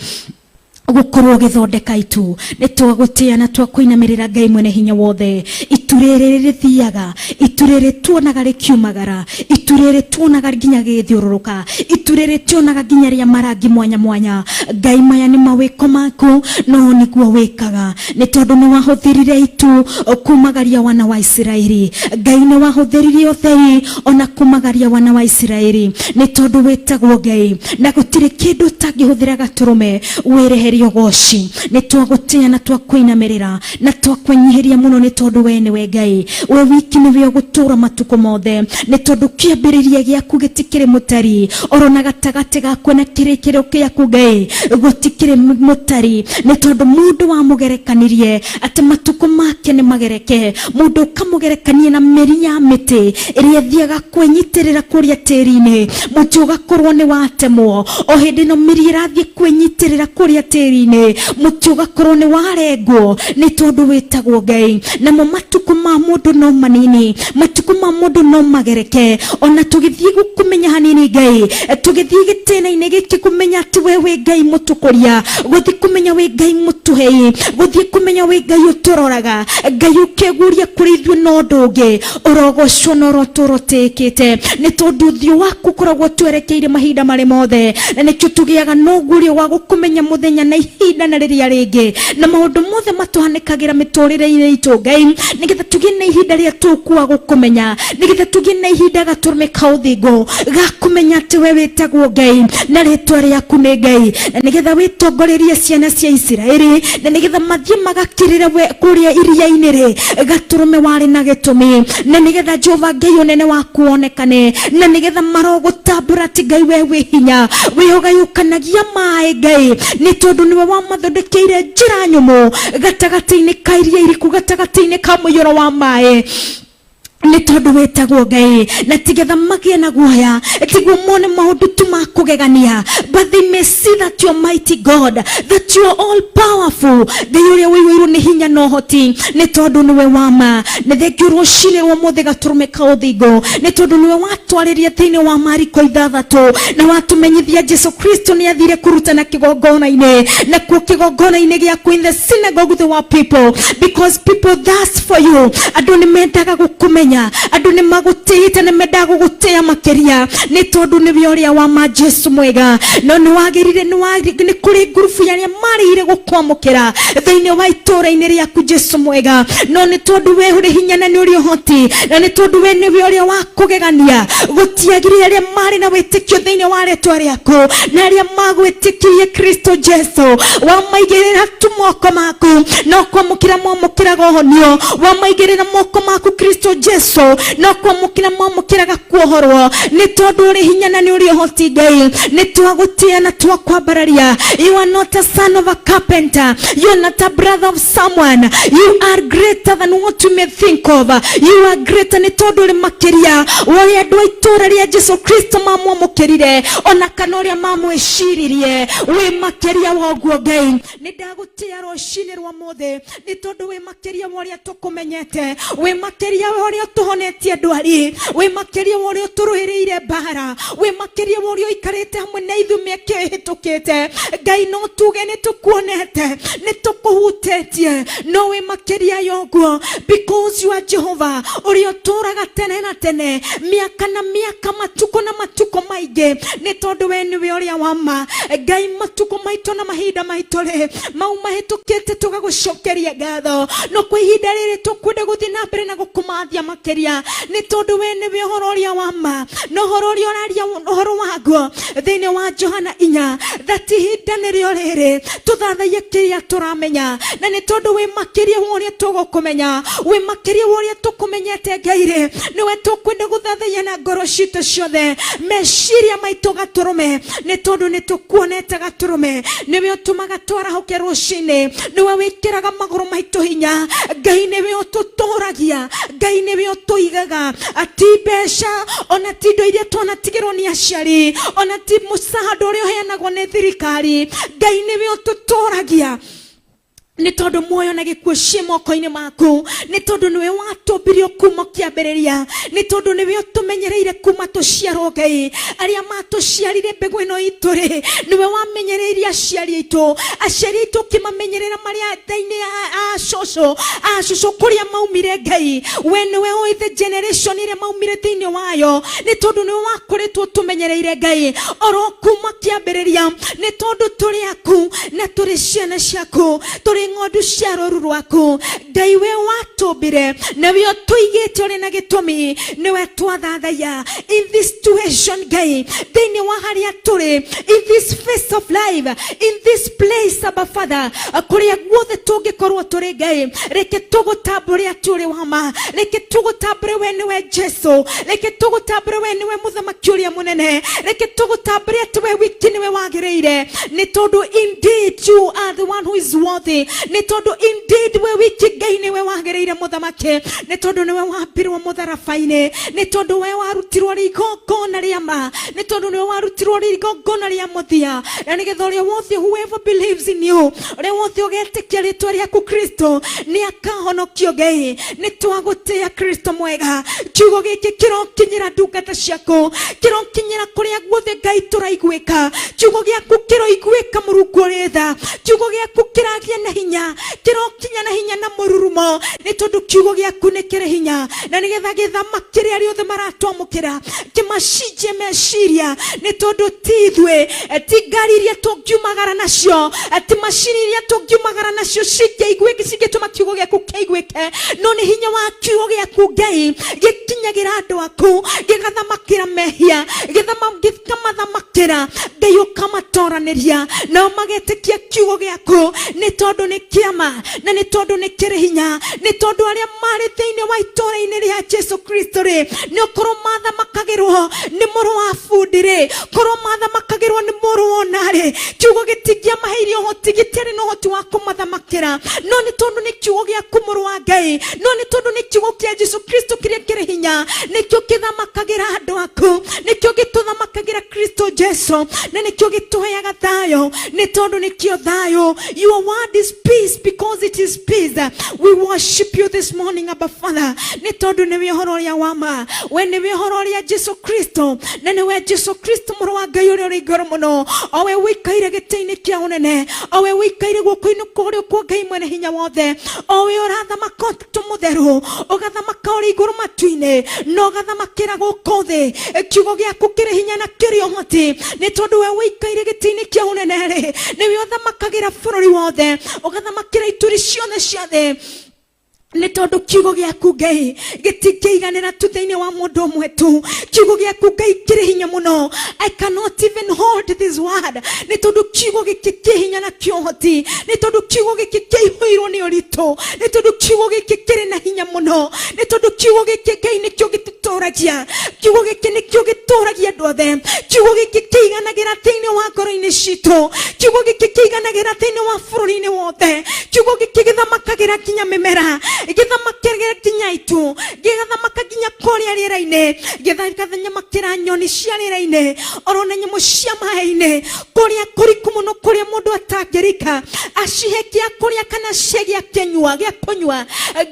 gũkorwo ũgĩthondeka itu. Nĩ twagũtĩĩa na twakũinamĩrĩra Ngai mwene hinya wothe. Itu rĩrĩ rĩthiaga, itu rĩrĩ tuonaga rĩkiumagara, itu rĩrĩ tuonaga nginya gĩgĩthiũrũrũka, itu rĩrĩ tuonaga nginya rĩa marangi mwanya mwanya Ngai, maya nĩ mawĩko maku no nĩguo wĩkaga, nĩ tondũ nĩ wahũthĩrire itu kumagaria wana wa Isiraeli Ngai, nĩ wahũthĩrire ũtheri ona kumagaria wana wa Isiraeli, nĩ tondũ wĩtagwo Ngai na gũtirĩ kĩndũ ũtangĩhũthĩra gatũrũme wĩreherie ũgoci. Nĩ twagũtĩĩa na twakũinamĩrĩra na twakwĩnyihĩria mũno, nĩ tondũ we nĩwe Ngai, we wiki nĩwe ũgũtũũra matukũ mothe, nĩ tondũ kĩambĩrĩria gĩaku gĩtikĩrĩ mũtari, oro na gatagatĩ gaku na kĩrĩkĩrĩro kĩaku Ngai gũtikĩrĩ mũtari, nĩ tondũ mũndũ wamũgerekanirie atĩ matukũ make nĩ magereke, mũndũ ũkamũgerekania na mĩri ya mĩtĩ ĩrĩa ĩthiaga kwĩnyitĩrĩra kũrĩa tĩri-inĩ, mũtĩ ũgakorwo nĩ watemwo o hĩndĩ ĩno mĩri ĩrathiĩ kwĩnyitĩrĩra kũrĩa tĩri-inĩ, mũtĩ ũgakorwo nĩ warengwo, nĩ tondũ wĩtagwo Ngai. Namo matukũ ma mũndũ no manini, matukũ ma mũndũ no magereke, ona tũgĩthiĩ gũkũmenya hanini Ngai, tũgĩthiĩ gĩtĩna-inĩ gĩkĩ kũmenya atĩ we wĩ Ngai mũtũkũria, gũthiĩ kũmenya wĩ Ngai mũtũhei, gũthiĩ kũmenya wĩ Ngai ũtũroraga, Ngai ũkeguria kũrĩ ithuĩ na ũndũ ũngĩ, ũrogocwo na ũrotũũra ũtĩĩkĩte, nĩ tondũ ũthiũ waku ũkoragwo twerekeire mahinda marĩ mothe, na nĩkĩo tũgĩaga na ũguũrio wa gũkũmenya mũthenya na ihinda na rĩrĩa rĩngĩ, na maũndũ mothe matũhanĩkagĩra mĩtũrĩre-inĩ itũ Ngai, nĩgetha tũgĩe na ihinda rĩa tũkua gũkũmenya, nĩgetha tũgĩe na ihinda gatũrũme ka ũthingu ga kũmenya atĩ we wĩtagwo Ngai na rĩtwa rĩaku nĩ Ngai, na nĩgetha wĩtongorerie ciana cia Isiraeli, na nĩgetha mathiĩ magakĩrĩre we kũrĩa iria-inĩ rĩ, gatũrũme warĩ na gĩtũmi, na nĩgetha Jehova Ngai ũnene waku wonekane, na nĩgetha marogũtambũra atĩ Ngai we wĩ hinya, wĩ ũgayũkanagia maĩ Ngai, nĩ tondũ nĩwe wamathondekeire njĩra nyũmũ gatagatĩ-inĩ ka iria iriku, gatagatĩ-inĩ ka mũiyũro wa maĩ, nĩ tondũ wĩtagwo Ngai, na tigetha magĩe na guoya, tiguo mone maũndũ tu ma kũgegania, but they may see that you are mighty God, that you are all powerful, Ngai ũrĩa ũiyũirwo nĩ hinya na ũhoti, nĩ tondũ nĩwe wa ma. Nĩ thengiũ rũcinĩ rwa ũmũthĩ gatũrũme ka ũthingu, nĩ tondũ nĩwe watwarĩria thĩinĩ wa Mariko 6 na watũmenyithia Jesu Kristo nĩ athire kũrutana kĩgongona-inĩ, nakuo kĩgongona-inĩ gĩaku, in the synagogue there were people, because people thirst for you, andũ nĩ mendaga gũkũmenya. Hinya andũ nĩ magũtĩĩte, nĩ mendaga gũgũtĩa makĩria nĩ tondũ nĩwe ũrĩa wa ma, Jesu mwega. No nĩ wagĩrire nĩ kũrĩ ngurubu ya arĩa marĩire gũkwamũkĩra thĩinĩ wa itũũra-inĩ rĩaku, Jesu mwega. No nĩ tondũ we ũrĩ hinya na nĩ ũrĩ ũhoti, na nĩ tondũ we nĩwe ũrĩa wa kũgegania, gũtiagire arĩa marĩ na wĩtĩkio thĩinĩ wa rĩtwa rĩaku na arĩa magwĩtĩkirie Kristo Jesu. Wamaigĩrĩra tu moko maku, no kwamũkĩra mwamũkĩraga ũhonio. Wamaigĩrĩra moko maku, Kristo Jesu, no kwamũkĩra mwamũkĩraga kuohorwo, nĩ tondũ ũrĩ hinya na nĩ ũrĩ ũhoti. Ngai, nĩ twagũtĩa na twakwambararia. You are not a son of a carpenter, you are not a brother of someone. You are greater than what you may think of. You are greater, nĩ tondũ ũrĩ makĩria wa ũrĩa andũ a itũũra rĩa Jesu Kristo mamwamũkĩrire ona kana ũrĩa mamwĩciririe. Wĩ makĩria wa ũguo. Ngai, nĩ ndagũtĩa rũcinĩ rwa mũthĩ nĩ tondũ wĩ makĩria wa ũrĩa tũkũmenyete, wĩ makĩria wa ũrĩa ũtũhonetie ndwari, wĩ makĩria wa ũrĩa ũtũrũĩrĩire mbara, wĩ makĩria wa ũrĩa ũikarĩte hamwe na ithuĩ mĩaka ĩyo ĩhĩtũkĩte. Ngai, no tuge nĩ tũkuonete, nĩ tũkũhutĩtie, no wĩ makĩria ya ũguo, because you are Jehova ũrĩa ũtũũraga tene na tene, mĩaka na mĩaka, matukũ na matukũ maingĩ, nĩ tondũ we nĩwe ũrĩa wa ma. Ngai, matukũ maitũ na mahinda maitũ rĩ mau mahĩtũkĩte, tũgagũcokeria ngatho, no kwa ihinda rĩrĩ tũkwenda gũthiĩ na mbere na gũkũmathia makĩria, nĩ tondũ we nĩwe ũhoro ũrĩa wa ma na ũhoro ũrĩa ũraria ũhoro waguo thĩinĩ wa Johana 4, that ihinda nĩrĩo rĩrĩ tũthathaiye kĩrĩa tũramenya. Na nĩ tondũ wĩ makĩria wa ũrĩa tũgũkũmenya, wĩ makĩria wa ũrĩa tũkũmenyete, Ngai rĩ, nĩwe tũkwenda gũthathaiya na ngoro citũ ciothe, meciria maitũ gatũrũme, nĩ tondũ nĩ tũkuonete gatũrũme. Nĩwe ũtũmaga twarahũke rũcinĩ, nĩwe wĩkĩraga magũrũ maitũ hinya. Ngai, nĩwe ũtũtũragia. Ngai, nĩwe ũtũigaga. Ti mbeca ona ti indo iria twanatigĩrwo nĩ aciari, ona ti mũcahada ũrĩa ũheanagwo nĩ thirikari. Ngai, nĩwe ũtũtũragia, nĩ tondũ muoyo na gĩkuũ ciĩ moko-inĩ maku, nĩ tondũ nĩwe watũmbirio kuma kĩambĩrĩria, nĩ tondũ nĩwe ũtũmenyereire kuma tũciarwo. Ngai, arĩa matũciarire mbegũ ĩno itũ rĩ, nĩwe wamenyereirie aciari aitũ, aciari aitũ ũkĩmamenyerera marĩa tha-inĩ a cũcũ a cũcũ kũrĩa maumire. Ngai, we nĩwe ũĩ the generation ĩrĩa maumire thĩinĩ wayo, nĩ tondũ nĩwe wakoretwo tũmenyereire, Ngai, oro kuma kĩambĩrĩria, nĩ tondũ tũrĩ aku na tũrĩ ciana ciaku, tũrĩ ng'ondu cia rũru rwaku. Ngai, we watũmbire na we ũtũigĩte ũrĩ na gĩtũmi, nĩwe twathathaiya in this situation. Ngai, thĩinĩ wa harĩa tũrĩ, in this phase of life, in this place, Abba Father, kũrĩa guothe tũngĩkorwo tũrĩ, Ngai, reke tũgũtambũre atĩ ũrĩ wa ma. Reke tũgũtambũre we nĩwe Jesu. Reke tũgũtambũre we nĩwe mũthamaki ũrĩa mũnene. Reke tũgũtambũre atĩ we wiki nĩwe wagĩrĩire, nĩ tondũ indeed you are the one who is worthy, nĩ tondũ indeed we wiki, Ngai, nĩwe wagĩrĩire mũthamaki, nĩ tondũ nĩwe wambirwo mũtharaba-inĩ, nĩ tondũ we warutirwo rĩ igongona rĩa ma, nĩ tondũ nĩwe warutirwo rĩ igongona rĩa mũthia, na nĩgetha ũrĩa wothe, whoever believes in you, ũrĩa wothe ũgetĩkia rĩtwa rĩaku Kristo, nĩ akahonokio. Ngai, nĩ twagũtĩa, Kristo mwega. Kiugo gĩkĩ kĩrokinyĩra ndungata ciaku, kĩrokinyĩra kũrĩa guothe, Ngai, tũraiguĩka. Kiugo gĩaku kĩroiguĩka, Mũrungu ũrĩ tha. Kiugo gĩaku kĩragĩa na hinya, kĩrokinya na hinya na mũrurumo, nĩ tondũ kiugo gĩaku nĩ kĩrĩ hinya, na nĩgetha gĩthamakĩre arĩa othe maratwamũkĩra, kĩmacinjie meciria, nĩ tondũ ti ithuĩ, ti ngari iria tũngiumagara nacio, ti macini iria tũngiumagara nacio cingĩiguĩke, cingĩtũma kiugo gĩaku kĩiguĩke, no nĩ hinya wa kiugo gĩaku, Ngai, gĩkinyagĩra andũ aku, gĩgathamakĩra mehia, gĩkamathamakĩra. Ngai, ũkamatoranĩria nao magetĩkia kiugo gĩaku, nĩ tondũ nĩ kĩama na nĩ tondũ nĩ kĩrĩ hinya, nĩ tondũ arĩa marĩ thĩinĩ wa itũũra-inĩ rĩa Jesu Kristo rĩ, nĩ ũkorwo mathamakagĩrwo nĩ mũrũ wa bundi rĩ, korwo mathamakagĩrwo nĩ mũrũ wona rĩ, kiugo gĩtingĩamaheire ũhoti, gĩtiarĩ na ũhoti wa kũmathamakĩra. No nĩ tondũ nĩ kiugo gĩaku, mũrũ wa Ngai, no nĩ tondũ nĩ kiugo kĩa Jesu Kristo kĩrĩa kĩrĩ hinya, nĩkĩo kĩthamakagĩra andũ aku, nĩkĩo gĩtũthamakagĩra, Kristo Jesu, na nĩkĩo gĩtũheaga thayũ, nĩ tondũ nĩkĩo thayũ. Your word is peace because it is peace. We worship you this morning, Abba Father, nĩ tondũ nĩwe ũhoro ũrĩa wa ma, we nĩwe ũhoro ũrĩa Jesu Kristo, na nĩwe Jesu Kristo mũrũ wa Ngai ũrĩa ũrĩ igũrũ mũno, o we ũikaire gĩtĩ-inĩ kĩa ũnene, o we ũikaire guoko-inĩ kwa ũrĩo kwa Ngai mwene hinya wothe, o we ũrathamaka ũtatũ mũtheru, ũgathamaka ũrĩ igũrũ matu-inĩ na ũgathamakĩra gũkũ thĩ. Kiugo gĩaku kĩrĩ hinya na kĩrĩ ũhoti, nĩ tondũ we ũikaire gĩtĩ-inĩ kĩa ũnene rĩ, nĩwe ũthamakagĩra bũrũri wothe, ũgathamakĩra ituri ciothe cia thĩ, nĩ tondũ kiugo gĩaku Ngai gĩtingĩiganĩra tu thĩinĩ wa mũndũ ũmwe tu. Kiugo gĩaku Ngai kĩrĩ hinya mũno. I cannot even hold this word, nĩ tondũ kiugo gĩkĩ kĩ hinya na kĩ ũhoti, nĩ tondũ kiugo gĩkĩ kĩihũirwo nĩ ũritũ, nĩ tondũ kiugo gĩkĩ kĩrĩ na hinya mũno, nĩ tondũ kiugo gĩkĩ Ngai nĩkĩo gĩtũtũragia, kiugo gĩkĩ nĩkĩo gĩtũragia andũ othe, kiugo gĩkĩ kĩiganagĩra thĩinĩ wa ngoro-inĩ citũ, kiugo gĩkĩ kĩiganagĩra thĩinĩ wa bũrũri-inĩ wothe, kiugo gĩkĩ gĩthamakagĩra nginya mĩmera, gĩthamakagĩra nginya itu, gĩgathamaka nginya kũrĩa rĩera-inĩ, gĩgathamakĩra nyoni cia rĩera-inĩ, orona nyamũ cia maĩ-inĩ, kũrĩa kũriku mũno, kũrĩa mũndũ atangĩrika acihe gĩa kũrĩa kana acihe gĩa kĩnyua gĩa kũnyua.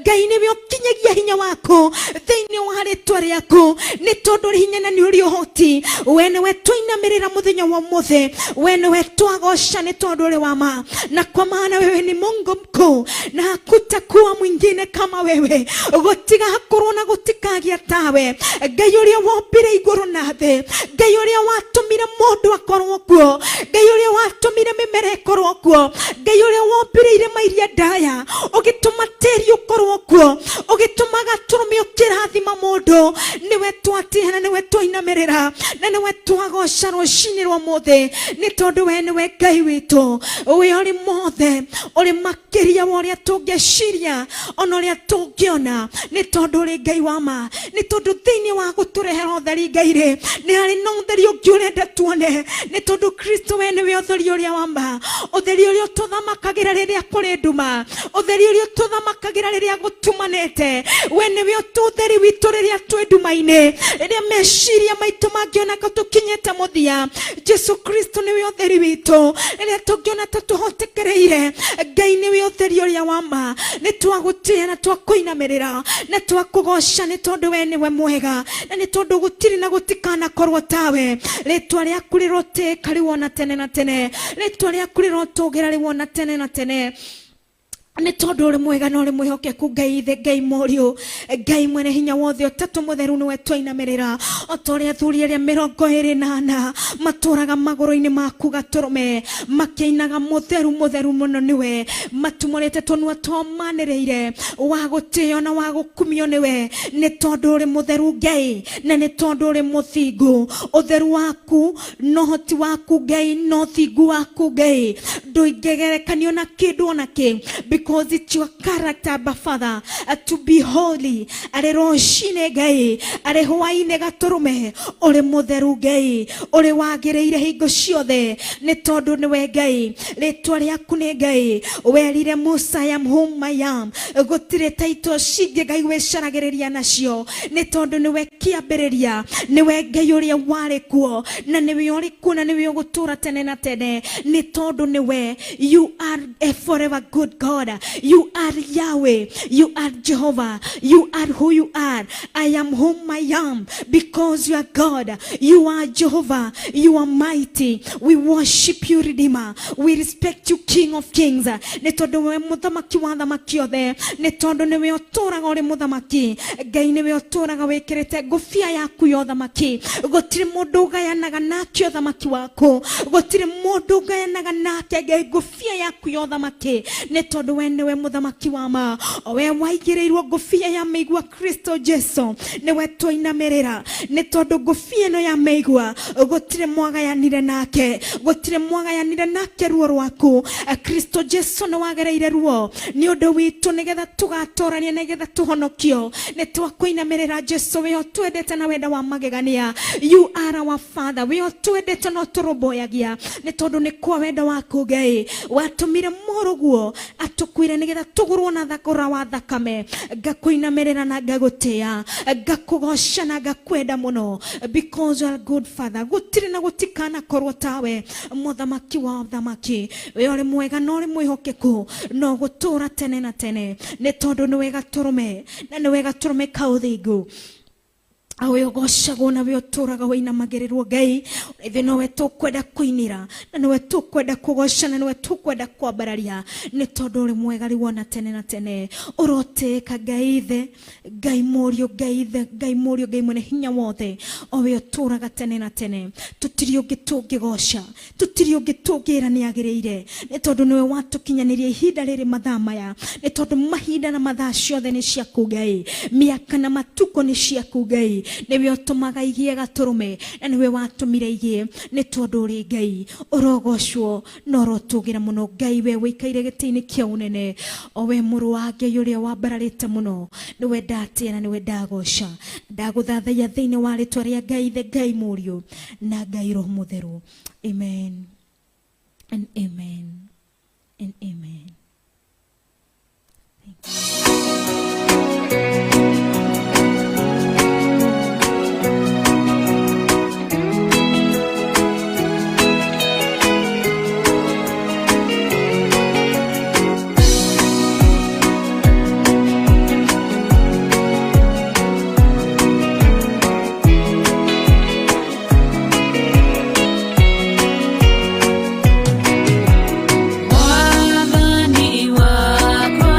Ngai nĩwe ũkinyagia hinya waku thĩinĩ wa rĩtwa rĩaku, nĩ tondũ ũrĩ hinya na nĩ ũrĩ ũhoti. We nĩwe twainamĩrĩra mũthenya wa ũmũthĩ, we nĩwe twagoca, nĩ tondũ ũrĩ wa ma, na kwa maana wewe ni Mungu mkuu na hakutakuwa mwingine kama wewe. Gũtigakorwo na gũtikagĩa tawe, Ngai ũrĩa wombire igũrũ na thĩ, Ngai ũrĩa watũmire mũndũ akorwo kuo, Ngai ũrĩa watũmire mĩmera ĩkorwo kuo, Ngai ũrĩa wombire irĩma iria ndaya, ũgĩtũma tĩri ũkorwo kuo, ũgĩtũma gatũrũme ũkĩrathima mũndũ. Nĩwe twatĩĩa na nĩwe twainamĩrĩra na nĩwe twagoca rũcinĩ rwa ũmũthĩ, nĩ tondũ we nĩwe Ngai witũ, we ũrĩ mothe, ũrĩ makĩria wa ũrĩa tũngĩciria ona ũrĩa tũngĩona, nĩ tondũ ũrĩ Ngai wa ma, nĩ tondũ thĩinĩ wa gũtũrehera ũtheri Ngai rĩ, nĩ harĩ na ũtheri ũngĩ ũrenda tuone, nĩ tondũ Kristo we nĩwe ũtheri ũrĩa wa ma, ũtheri ũrĩa ũtũthamakagĩra rĩrĩa kũrĩ nduma, ũtheri ũrĩa ũtũthamakagĩra rĩrĩa gũtumanĩte. We nĩwe ũtheri witũ rĩrĩa twĩ nduma-inĩ, rĩrĩa meciria maitũ mangĩona ka tũkinyĩte mũthia. Jesu Kristo nĩwe ũtheri witũ rĩrĩa tũngĩona ta tũhotekereire. Ngai nĩwe ũtheri ũrĩa wa ma. Nĩ twagũtĩĩa na twakũinamĩrĩra na twakũgoca, nĩ tondũ we nĩwe mwega na nĩ tondũ gũtirĩ na gũtikanakorwo tawe. Rĩtwa rĩaku rĩrotĩĩka rĩwona tene na tene, rĩtwa rĩaku rĩrotũgĩra rĩwona tene na tene, nĩ tondũ ũrĩ mwega na ũrĩ mwĩhokeku. Ngai Ithe, Ngai Mũriũ, Ngai mwene hinya wothe, ũtatũ mũtheru, nĩwe twainamĩrĩra, o ta ũrĩa athuri arĩa 24 matũraga magũrũ-inĩ maku gatũrũme makĩinaga, mũtheru, mũtheru mũno nĩwe, matumũrĩte tũnua twao manĩrĩire, wa gũtĩo na wa gũkumio nĩwe, nĩ tondũ ũrĩ mũtheru Ngai na nĩ tondũ ũrĩ mũthingu. Ũtheru waku na ũhoti waku Ngai na ũthingu waku Ngai ndũingĩgerekanio na kĩndũ ona kĩ, because it's your character, Abba Father, to be holy. Arĩ rũcinĩ Ngai, arĩ hwaĩ-inĩ gatũrũme, ũrĩ mũtheru Ngai, ũrĩ wagĩrĩire hingo ciothe, nĩ tondũ nĩwe Ngai, rĩtwa rĩaku nĩ Ngai. Werire Musa, "I am whom I am." Gũtirĩ taito cingĩ Ngai wĩcaragĩrĩria nacio, nĩ tondũ nĩwe kĩambĩrĩria, nĩwe Ngai ũrĩa warĩ kuo na nĩwe ũrĩ kuo na nĩwe ũgũtũũra tene na tene, nĩ tondũ nĩwe, you are a forever good God. You are Yahweh, you are Jehovah, you are who you are. I am whom I am because you are God, you are Jehovah, you are mighty. We worship you, Redeemer. We respect you, King of Kings, nĩ tondũ we mũthamaki wa thamaki othe, nĩ tondũ nĩwe ũtũũraga ũrĩ mũthamaki. Ngai, nĩwe ũtũũraga wĩkĩrĩte ngũbia yaku ya ũthamaki. Gũtirĩ mũndũ ũgayanaga nake ũthamaki waku, gũtirĩ mũndũ ũgayanaga nake Ngai ngũbia yaku ya ũthamaki, nĩ tondũ we nĩwe mũthamaki wa ma, o we waigĩrĩirwo ngũbia ya mĩigua. Kristo Jesu nĩwe twainamĩrĩra, nĩ tondũ ngũbia ĩno ya mĩigua gũtirĩ mwagayanire nake, gũtirĩ mwagayanire nake ruo rwaku. Kristo Jesu nĩ wagereire ruo nĩ ũndũ witũ, nĩgetha tũgatorania, nĩgetha tũhonokio. Nĩ twakũinamĩrĩra Jesu, we ũtwendete na wenda wa magegania. You are our Father. We ũtwendete na ũtũrũmbũyagia, nĩ tondũ nĩ kwa wendo waku Ngai watũmire mũrũguo atũkuĩre. Watũkuire nĩgetha tũgũrwo na thakũra wa thakame. Ngakũinamĩrĩra na ngagũtĩa, ngakũgoca na ngakwenda mũno, because you are good father. Gũtirĩ na gũtikanakorwo tawe, mũthamaki wa thamaki. We ũrĩ mwega na ũrĩ mwĩhokeku no gũtũra tene na tene, nĩ tondũ nĩwe gatũrũme na nĩwe gatũrũme ka ũthingu. Awe ũgocagwo na we ũtũraga wĩinamagĩrĩrwo. Ngai, ithuĩ nowe tũkwenda kũinĩra na nĩwe tũkwenda kũgoca na nĩwe tũkwenda kwambararia, nĩ tondũ ũrĩ mwega rĩu ona tene na tene. Ũrotĩĩka Ngai Ithe, Ngai Mũriũ, Ngai Ithe, Ngai Mũriũ, Ngai mwene hinya wothe, o we ũtũraga tene na tene. Tũtirĩ ũngĩ tũngĩgoca, tũtirĩ ũngĩ tũngĩra nĩ agĩrĩire, nĩ tondũ nĩwe watũkinyanĩria ihinda rĩrĩ, mathaa maya, nĩ tondũ mahinda na mathaa ciothe nĩ ciaku Ngai, mĩaka na matukũ nĩ ciaku Ngai. Nĩwe ũtũmaga igĩe gatũrũme na nĩwe watũmire igĩe, nĩ tondũ ũrĩ Ngai. Ũrogocwo na ũrotũgĩra mũno Ngai, we wĩikaire gĩtĩ-inĩ kĩa ũnene, o we mũrũ wa Ngai ũrĩa wambararĩte mũno. Nĩwe ndatĩa na nĩwe ndagoca, ndagũthathaiya thĩinĩ wa rĩtwa rĩa Ngai Ithe, Ngai Mũriũ na Ngai Roho Mũtheru. Amen and amen and amen. Thank you. Mwathani wakwa.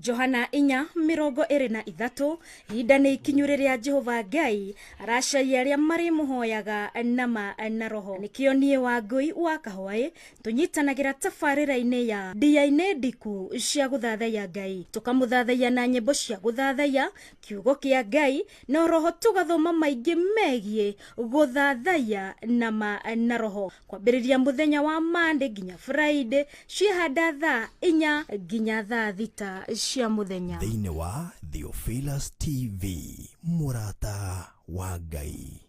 Johana 4:23. Ihinda nĩ ikinyu rĩrĩa Jehova Ngai aracaria arĩa marĩmũhoyaga nama na roho. Nĩkĩo niĩ Wangũi wa Kahwaĩ tũnyitanagĩra tabarĩra-inĩ ya ndia-inĩ ndiku cia gũthathaiya Ngai, tũkamũthathaiya na nyĩmbo cia gũthathaiya kiugo kĩa Ngai, na roho tũgathoma maingĩ megiĩ gũthathaiya nama na roho, kwambĩrĩria mũthenya wa Monday nginya Friday, ciĩhanda thaa 4 nginya thaa 6 cia mũthenya. Thĩinĩ wa Theophilus TV, mũrata wa Ngai.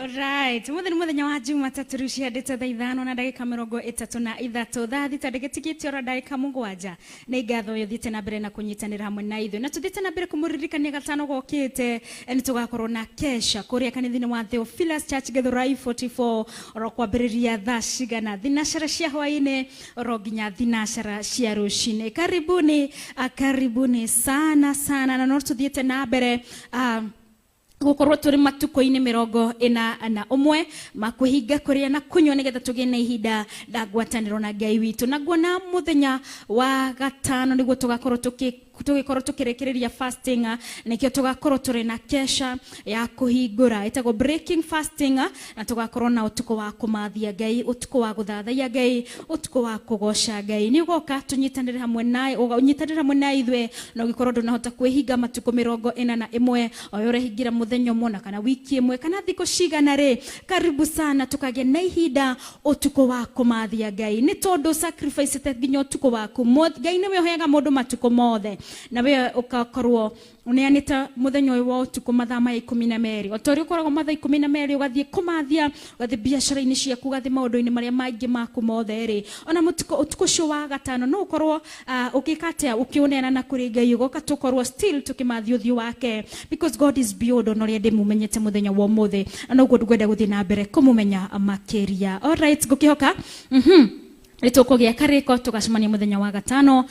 Alright, muthenya muthenya wa Jumatatu rĩu cihandĩte thaa 5:33, thaa 6 ndĩgĩtigĩtie oro ndagĩka 7. Nĩ ngatho ũyũ thiĩte na mbere na kũnyitanĩra hamwe na ithuĩ, na tũthiĩte na mbere kũmũririkania gatano gokĩte nĩ tũgakorwo na kesha kũrĩa kanitha-inĩ wa Theophilus Church Githurai 44, oro kwambĩrĩria thaa cigana, thinacara cia hwaĩ-inĩ oro nginya thinacara cia rũcinĩ. Karibuni, karibuni sana sana, na no tũthiĩte na mbere gukorwo turi matuko-inĩ 41 ma kwĩhinga kũrĩa na kũnyua nĩgetha tũgĩe na ihinda la ngwatanĩro na Ngai witũ. Na nguona mũthenya wa gatano nĩguo tũgakorwo tũgĩkorwo tũkĩrĩkĩrĩria fasting, nĩkĩo tũgakorwo tũrĩ na kesha ya kũhingũra ĩtagwo breaking fasting, na tũgakorwo na ũtukũ wa kũmathia Ngai, ũtukũ wa gũthathaiya Ngai, ũtukũ wa kũgoca Ngai. Nĩ ũgoka tũnyitanĩre hamwe nawe, ũnyitanĩre hamwe na ithuĩ, na ũngĩkorwo ndũnahota kwĩhinga matukũ 41, o ũrehingĩra mũthenya ũmwe na kana wiki ĩmwe kana thikũ cigana rĩ, karibu sana tũkagĩa na ihinda ũtukũ wa kũmathia Ngai, nĩ tondũ sacrifice nginya ũtukũ waku. Ngai nĩwe ũheaga mũndũ matukũ mothe, na we ũgakorwo ũneanĩte mũthenya ũyũ wa ũtukũ mathaa maya 12, o ta ũrĩa ũkoragwo mathaa 12 ũgathiĩ kũmathia, ũgathiĩ biacara-inĩ ciaku, ũgathiĩ maũndũ-inĩ marĩa mangĩ maku mothe rĩ, ona ũtukũ ũcio wa gatano no ũkorwo ũgĩka atĩa, ũkĩũneana na kũrĩ Ngai, ũgoka tũkorwo still tũkĩmathia ũthiũ wake, because God is beyond ona ũrĩa ndĩmũmenyete mũthenya wa ũmũthĩ, na noguo ngwenda gũthiĩ na mbere kũmũmenya makĩria. Alright, ngũkĩhoka nĩtũkũgĩa karĩko tũgacemania mũthenya wa gatano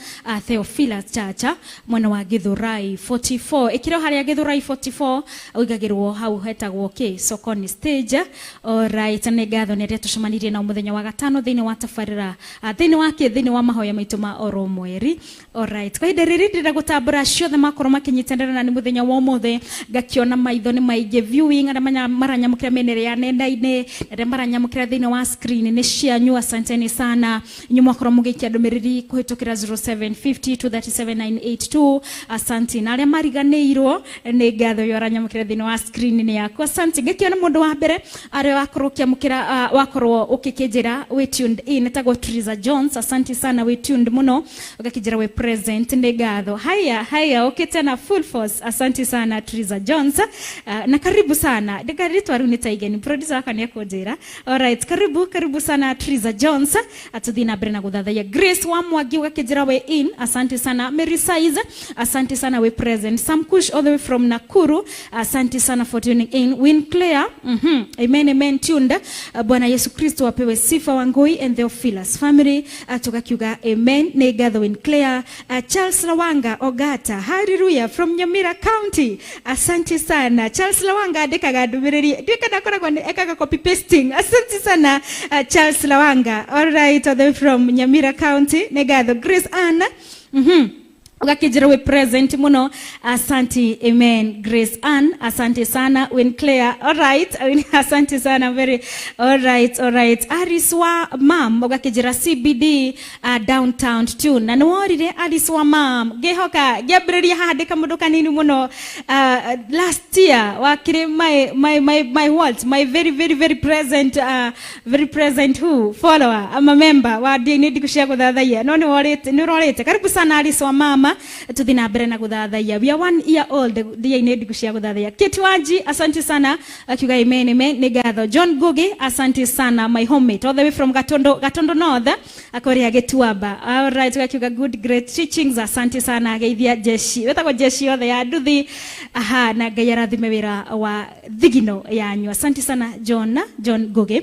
Theophilus Church mwena wa Githurai 44, ĩkĩrĩ o harĩa Githurai 44 ũigagĩrwo hau hetagwo kĩ Sokoni stage. Alright, nĩ ngatho nĩ arĩa tũcemanirie nao mũthenya wa gatano thĩinĩ wa tabarĩra, thĩinĩ wa kĩ, thĩinĩ wa mahoya maitũ ma oro mweri. Alright, kwa ihinda rĩrĩ ndĩrenda gũtambũra ciothe makorwo makĩnyitanĩra na nĩ mũthenya wa ũmũthĩ, ngakĩona maitho nĩ maingĩ viewing, arĩa maranyamũkĩra mĩena ĩrĩa ya nenda-inĩ, arĩa maranyamũkĩra thĩinĩ wa screen nĩ cianyu, asanteni sana. Inyuĩ mwakorwo mũgĩikia ndũmĩrĩri kũhĩtũkĩra 0750 237982, asanti. Na arĩa mariganĩirwo nĩ ngatho ũyũ aranyamũkĩra thĩinĩ wa screen nĩ yaku, asanti. Ngĩkĩona mũndũ wa mbere arĩa wakorwo ũkĩamũkĩra, wakorwo ũkĩkĩnjĩra wĩ tuned in, etagwo Teresa Jones, asanti sana, wĩ tuned mũno, ũgakĩnjĩra wĩ present, nĩ ngatho. Haya haya, ũkĩte na full force, asanti sana Teresa Jones, na karibu sana. Rĩtwa rĩu nĩ ta igeni, producer wakwa nĩ ekũnjĩra. Alright, karibu karibu sana Teresa Jones, atuthiĩ na mbere na gũthathaiya. Grace wa Mwangi ũgakĩnjĩra wĩ in, asante sana. Mary Size, asante sana, wĩ present. Sam Kush all the way from Nakuru, asante sana for tuning in. Win Claire, amen amen, tuned. Bwana Yesu Kristo apewe sifa. Wangui and Theophilus family, tugakiuga amen, nĩ ngatho Win Claire. Charles Lawanga Ogata, hallelujah, from Nyamira County, asante sana Charles Lawanga, andĩkaga ndũmĩrĩri ndiũĩ kana akoragwo ekaga copy pasting, asante sana Charles Lawanga, all right, all the way from Nyamira County, nĩ ngatho. Grace Ann, ũgakĩnjĩra wĩ present mũno, asante, amen. Grace Ann, asante sana. Win Claire, all right, asante sana, very all right, all right. Alice wa mam ũgakĩnjĩra CBD, downtown tune, na nĩworire Alice wa mam, ngĩhoka ngĩambĩrĩria haha ndĩ kamũndũ kanini mũno, last year wakĩrĩ my my my what my very very very present, very present who follower, I'm a member wa ndini ndiku cia gũthathaiya, no nĩworĩte, nĩũrorĩte. Karibu sana Alice wa mama, tuthi na mbere na gũthathaiya. We are 1 year old ndia-inĩ ndiku cia gũthathaiya. Kate Wanji, asante sana, akiuga amen amen, nĩ ngatho. John Ngugi, asante sana, my homemate all the way from Gatondo, Gatondo North, akoria Gĩtuamba. All right, akiuga good great teachings, asante sana, geithia jeshi wetagwo jeshi yothe ya nduthi, aha, na Ngai arathime wĩra wa thigino yanyu, asante sana John, John Ngugi.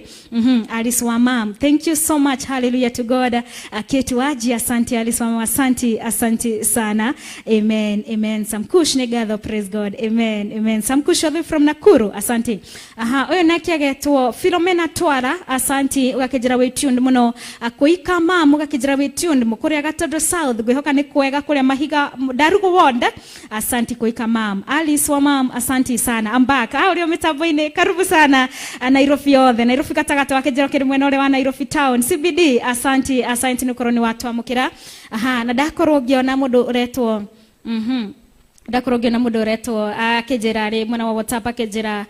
Alice wa mam, thank you so much, hallelujah to God. Kate Wanji, asante Alice wa mam, asante, asante sana. Sana. Amen, amen. Samkush nĩ ngatho, praise God. Amen, amen. Samkush all the way from Nakuru, asante. Aha, ũyũ nake agetwo Philomena Twara, asante, ũgakĩnjĩra wĩ tuned mũno. Kũika mam ũgakĩnjĩra wĩ tuned kũrĩa Gatondo South, ngwĩhoka nĩ kwega kũrĩa Mahiga Ndarugu ward. Asante Kuika mam. Alice wa mam, asante sana. I'm back. Ah, ũrĩa mĩtambo-inĩ, karibu sana. Nairobi yothe, Nairobi gatagatĩ wakĩnjĩra ũkĩrĩ mwena ũrĩa wa Nairobi town CBD. Asante, asante nĩ ũkorwo nĩ watwamũkĩra. Aha, na ndakorwo ngĩona mũndũ ũretwo ndakorwo ngĩona mũndũ ũretwo akĩnjĩra rĩ mwena wa WhatsApp, akĩnjĩra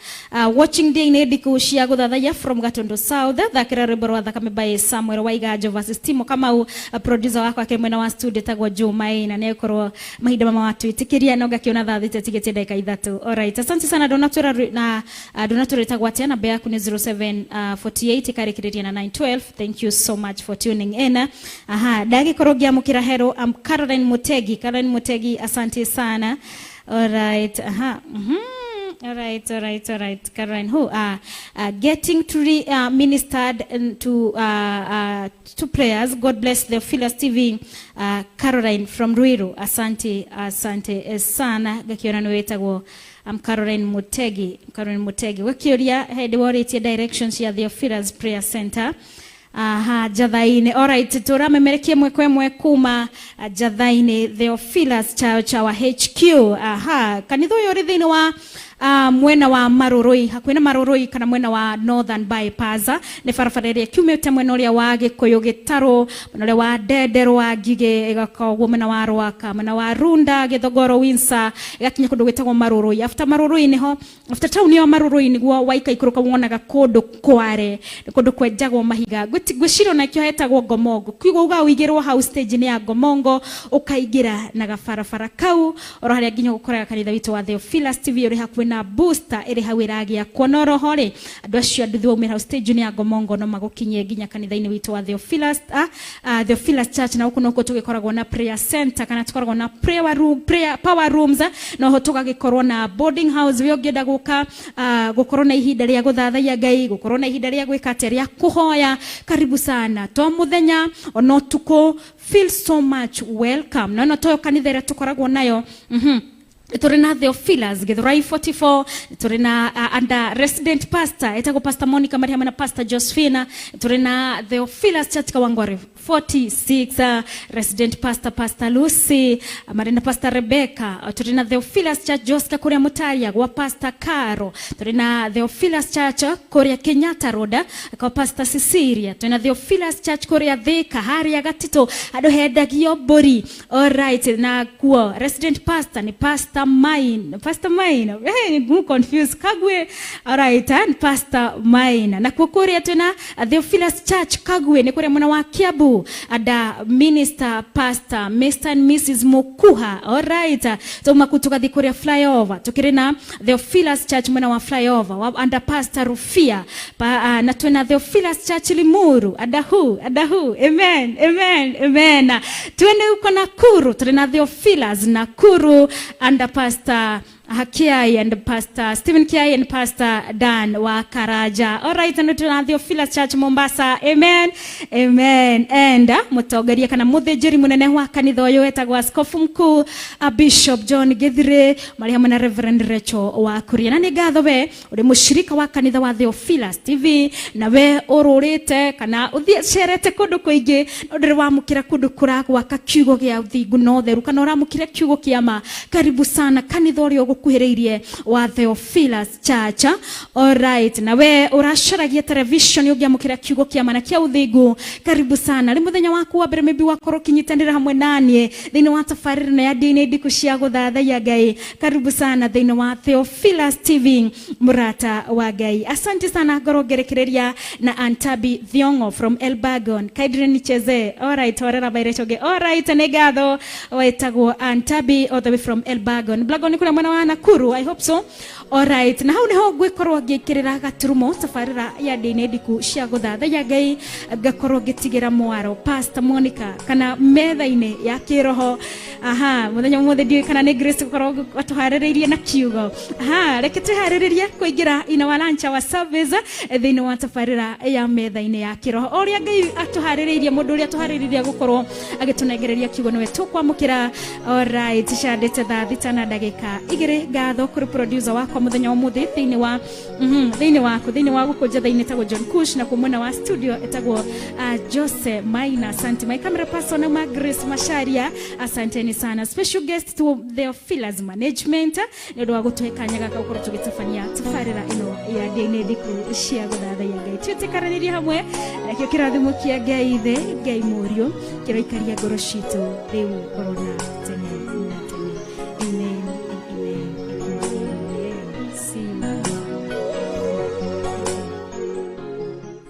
watching day nĩ ndiku cia gũthathaiya from Gatundu South, thakĩra rwĩmbo rwa Thakame by Samuel Waiganjo versus Timo Kamau. Producer wakwa akĩrĩ mwena wa studio tagwo Jumaina, na nĩekorwo mahinda mama watwĩtĩkĩria no ngakĩona thaa 3 tigĩtie ndagĩka 3. Alright, asante sana. Ndonatwĩra na ndonatwĩra ĩtagwo atĩa, namba yaku nĩ 07 48 ĩkarĩkĩrĩria na 912. Thank you so much for tuning in. Aha, ndagĩkorwo ngĩamũkĩra hero am Caroline Mutegi. Caroline Mutegi, asante sana. Alright, aha. Alright, alright, alright. Caroline, who getting to ministered to prayers. God bless the Philus TV. Caroline from Ruiru. Asante, asante sana. Gakiona nĩ wĩtagwo Caroline Mutegi. Caroline Mutegi. Gakĩũria hĩndĩ worĩtie directions ya Theophilus Prayer Center. Aha, Njathainĩ. Alright, tũramemerekia ĩmwe kwa ĩmwe kuma Njathainĩ, Theophilus Chao Chawa HQ. Aha, kanitha ũyũ ũrĩ thĩinĩ wa mwena wa Marũrũi, hakuhĩ na Marũrũi kana mwena wa Northern Bypass, nĩ barabara ĩrĩa kiumĩte mwena ũrĩa wa Gĩkũyũ Gĩtarũ, mwena ũrĩa wa Ndenderwa, Ngigĩ, ĩgakorwo mwena wa Rwaka, mwena wa Runda, Gĩthogoro, Windsor, ĩgakinya kũndũ gwĩtagwo Marũrũi. After Marũrũi nĩho, after town ya Marũrũi nĩguo waikaikũrũka wonaga kũndũ kware, nĩ kũndũ kwenjagwo mahiga. Ngwĩciria onakĩo hetagwo Ngomongo. Kiugo uga ũigĩrwo hau stage-inĩ ya Ngomongo, ũkaingĩra na gabarabara kau oro harĩa nginya ũkoraga kanitha witũ wa Theophilus TV ũrĩ hakuhĩ na booster ĩrĩ hau ĩragĩakwo. Na oroho rĩ, andũ acio anduthi waumĩra hau stage-inĩ ya Ngomongo no magũkinyie nginya kanitha-inĩ witũ wa Theophilus, Theophilus Church. Na gũkũ nokuo tũgĩkoragwo na prayer center kana tũkoragwo na prayer room, prayer power rooms, noho tũgagĩkorwo na boarding house. We ũngĩenda gũka gũkorwo na ihinda rĩa gũthathaiya Ngai, gũkorwo na ihinda rĩa gwĩka atĩa, rĩa kũhoya, karibu sana, to mũthenya ona ũtukũ, feel so much welcome. Na ĩno toyo kanitha ĩrĩa tũkoragwo nayo. Tũrĩ na Theophilus Githurai 44, tũrĩ na under resident pastor etagwo Pastor Monica marĩ hamwe na Pastor Josephina. Tũrĩ na Theophilus Church Kawangware 46, resident pastor Pastor Lucy marĩ na Pastor Rebecca. Tũrĩ na Theophilus Church Joska kũrĩa Mũtaria gwa Pastor Caro. Tũrĩ na Theophilus Church kũrĩa Kenyatta Road kwa Pastor Cecilia. Tũrĩ na Theophilus Church kũrĩa Thika harĩa Gatitũ handũ hendagio mbũri. Alright, na kuo resident pastor ni Pastor Maina. Pastor Maina, hey, ngu confuse Kagwe. Alright, and Pastor Maina. Na kuo kũrĩa twĩna Theophilus Church Kagwe, nĩ kũrĩa mwena wa Kiambu, ada minister pastor Mr and Mrs Mukuha. Alright, tuma ku tugathiĩ kũrĩa flyover, tukĩrĩ na Theophilus Church mwena wa flyover wa under Pastor Rufia pa, na twĩna Theophilus Church Limuru adahu adahu. Amen, amen, amen. Twende huko Nakuru, tũrĩ na Theophilus Nakuru under Pastor Hakiai and Pastor Stephen Kiai and Pastor Dan wa Karaja. All right, and tuna Theophilus Church Mombasa. Amen. Amen. And mutongoria kana muthinjiri munene wa kanitha uyu wetagwo Askofu Mkuu Bishop John Githire marĩ hamwe na Reverend Rachel wa Kuria. Na nĩ ngatho we ũrĩ mũshirika wa kanitha wa Theophilus TV, na we ũrũrĩte kana ũthiĩ cerete kũndũ kũingĩ no ndũrĩ wamũkĩra kũndũ kũragwaka kiugo gĩa ũthingu na ũtheru kana ũramũkĩra kiugo kĩa ma, karibu sana kanitha ũrĩa ũgũkuhĩrĩirie wa Theophilus Church. Alright, na we ũracaragia television ũngĩamũkĩra kiugo kĩa ma na kĩa ũthingu, karibu sana. Rĩ mũthenya waku wa mbere maybe wakorwo ũkĩnyitanĩra hamwe naniĩ thĩinĩ wa tabarĩra ĩno ya ndini ndiku cia gũthathaiya Ngai, karibu sana thĩinĩ wa Theophilus TV, mũrata wa Ngai. Asante sana. Ngorwo ngerekereria na Antabi Thiongo from Elbagon, kaidire nicheze. Alright, horera bairechoge. Alright, nĩ ngatho wetagwo Antabi all the way from Elbagon. Elbagon nĩ kũrĩa mwena wa Nakuru, I hope so. Alright, na hau niho ngwĩkorwo ngĩkĩrĩra gaturumo tabarĩra ya ndini ndiku cia gũthathaiya Ngai, ngakorwo ngĩtigĩra mwaro Pastor Monica kana metha-inĩ ya kĩroho. Aha, muthenya mothe ndiũĩ kana nĩ Grace gũkorwo atũharĩrĩirie na kiugo. Aha, reke twĩharĩrĩrie kũingĩra in our lunch hour service thĩinĩ wa tabarĩra ya metha-inĩ ya kĩroho. O ũrĩa Ngai atũharĩrĩirie, mũndũ ũrĩa atũharĩrĩirie gũkorwo agĩtũnengereria kiugo nĩwe tũkwamũkĩra. Alright, candĩte thaa 6 na ndagĩka 2. Ngatho kũrĩ producer wakwa mũthenya wa ũmũthĩ thĩinĩ wa thĩinĩ waku thĩinĩ wa gũkũ njetha-inĩ ĩtagwo John Kush, na kuo mwena wa studio ĩtagwo Jose Maina. Asante my camera person ma Grace Masharia, asanteni sana. Special guest to the Fillers Management nĩ ũndũ wa gũtũhe kanya gaka gũkorwo tũgĩtabania tabarĩra ĩno ya ndĩ-inĩ thikũ cia gũthathaiya Ngai. Twĩtĩkanĩrie hamwe nakĩo kĩrathimo kĩa Ngai Ithe, Ngai Mũriũ kĩroikaria ngoro citũ rĩu orona tene.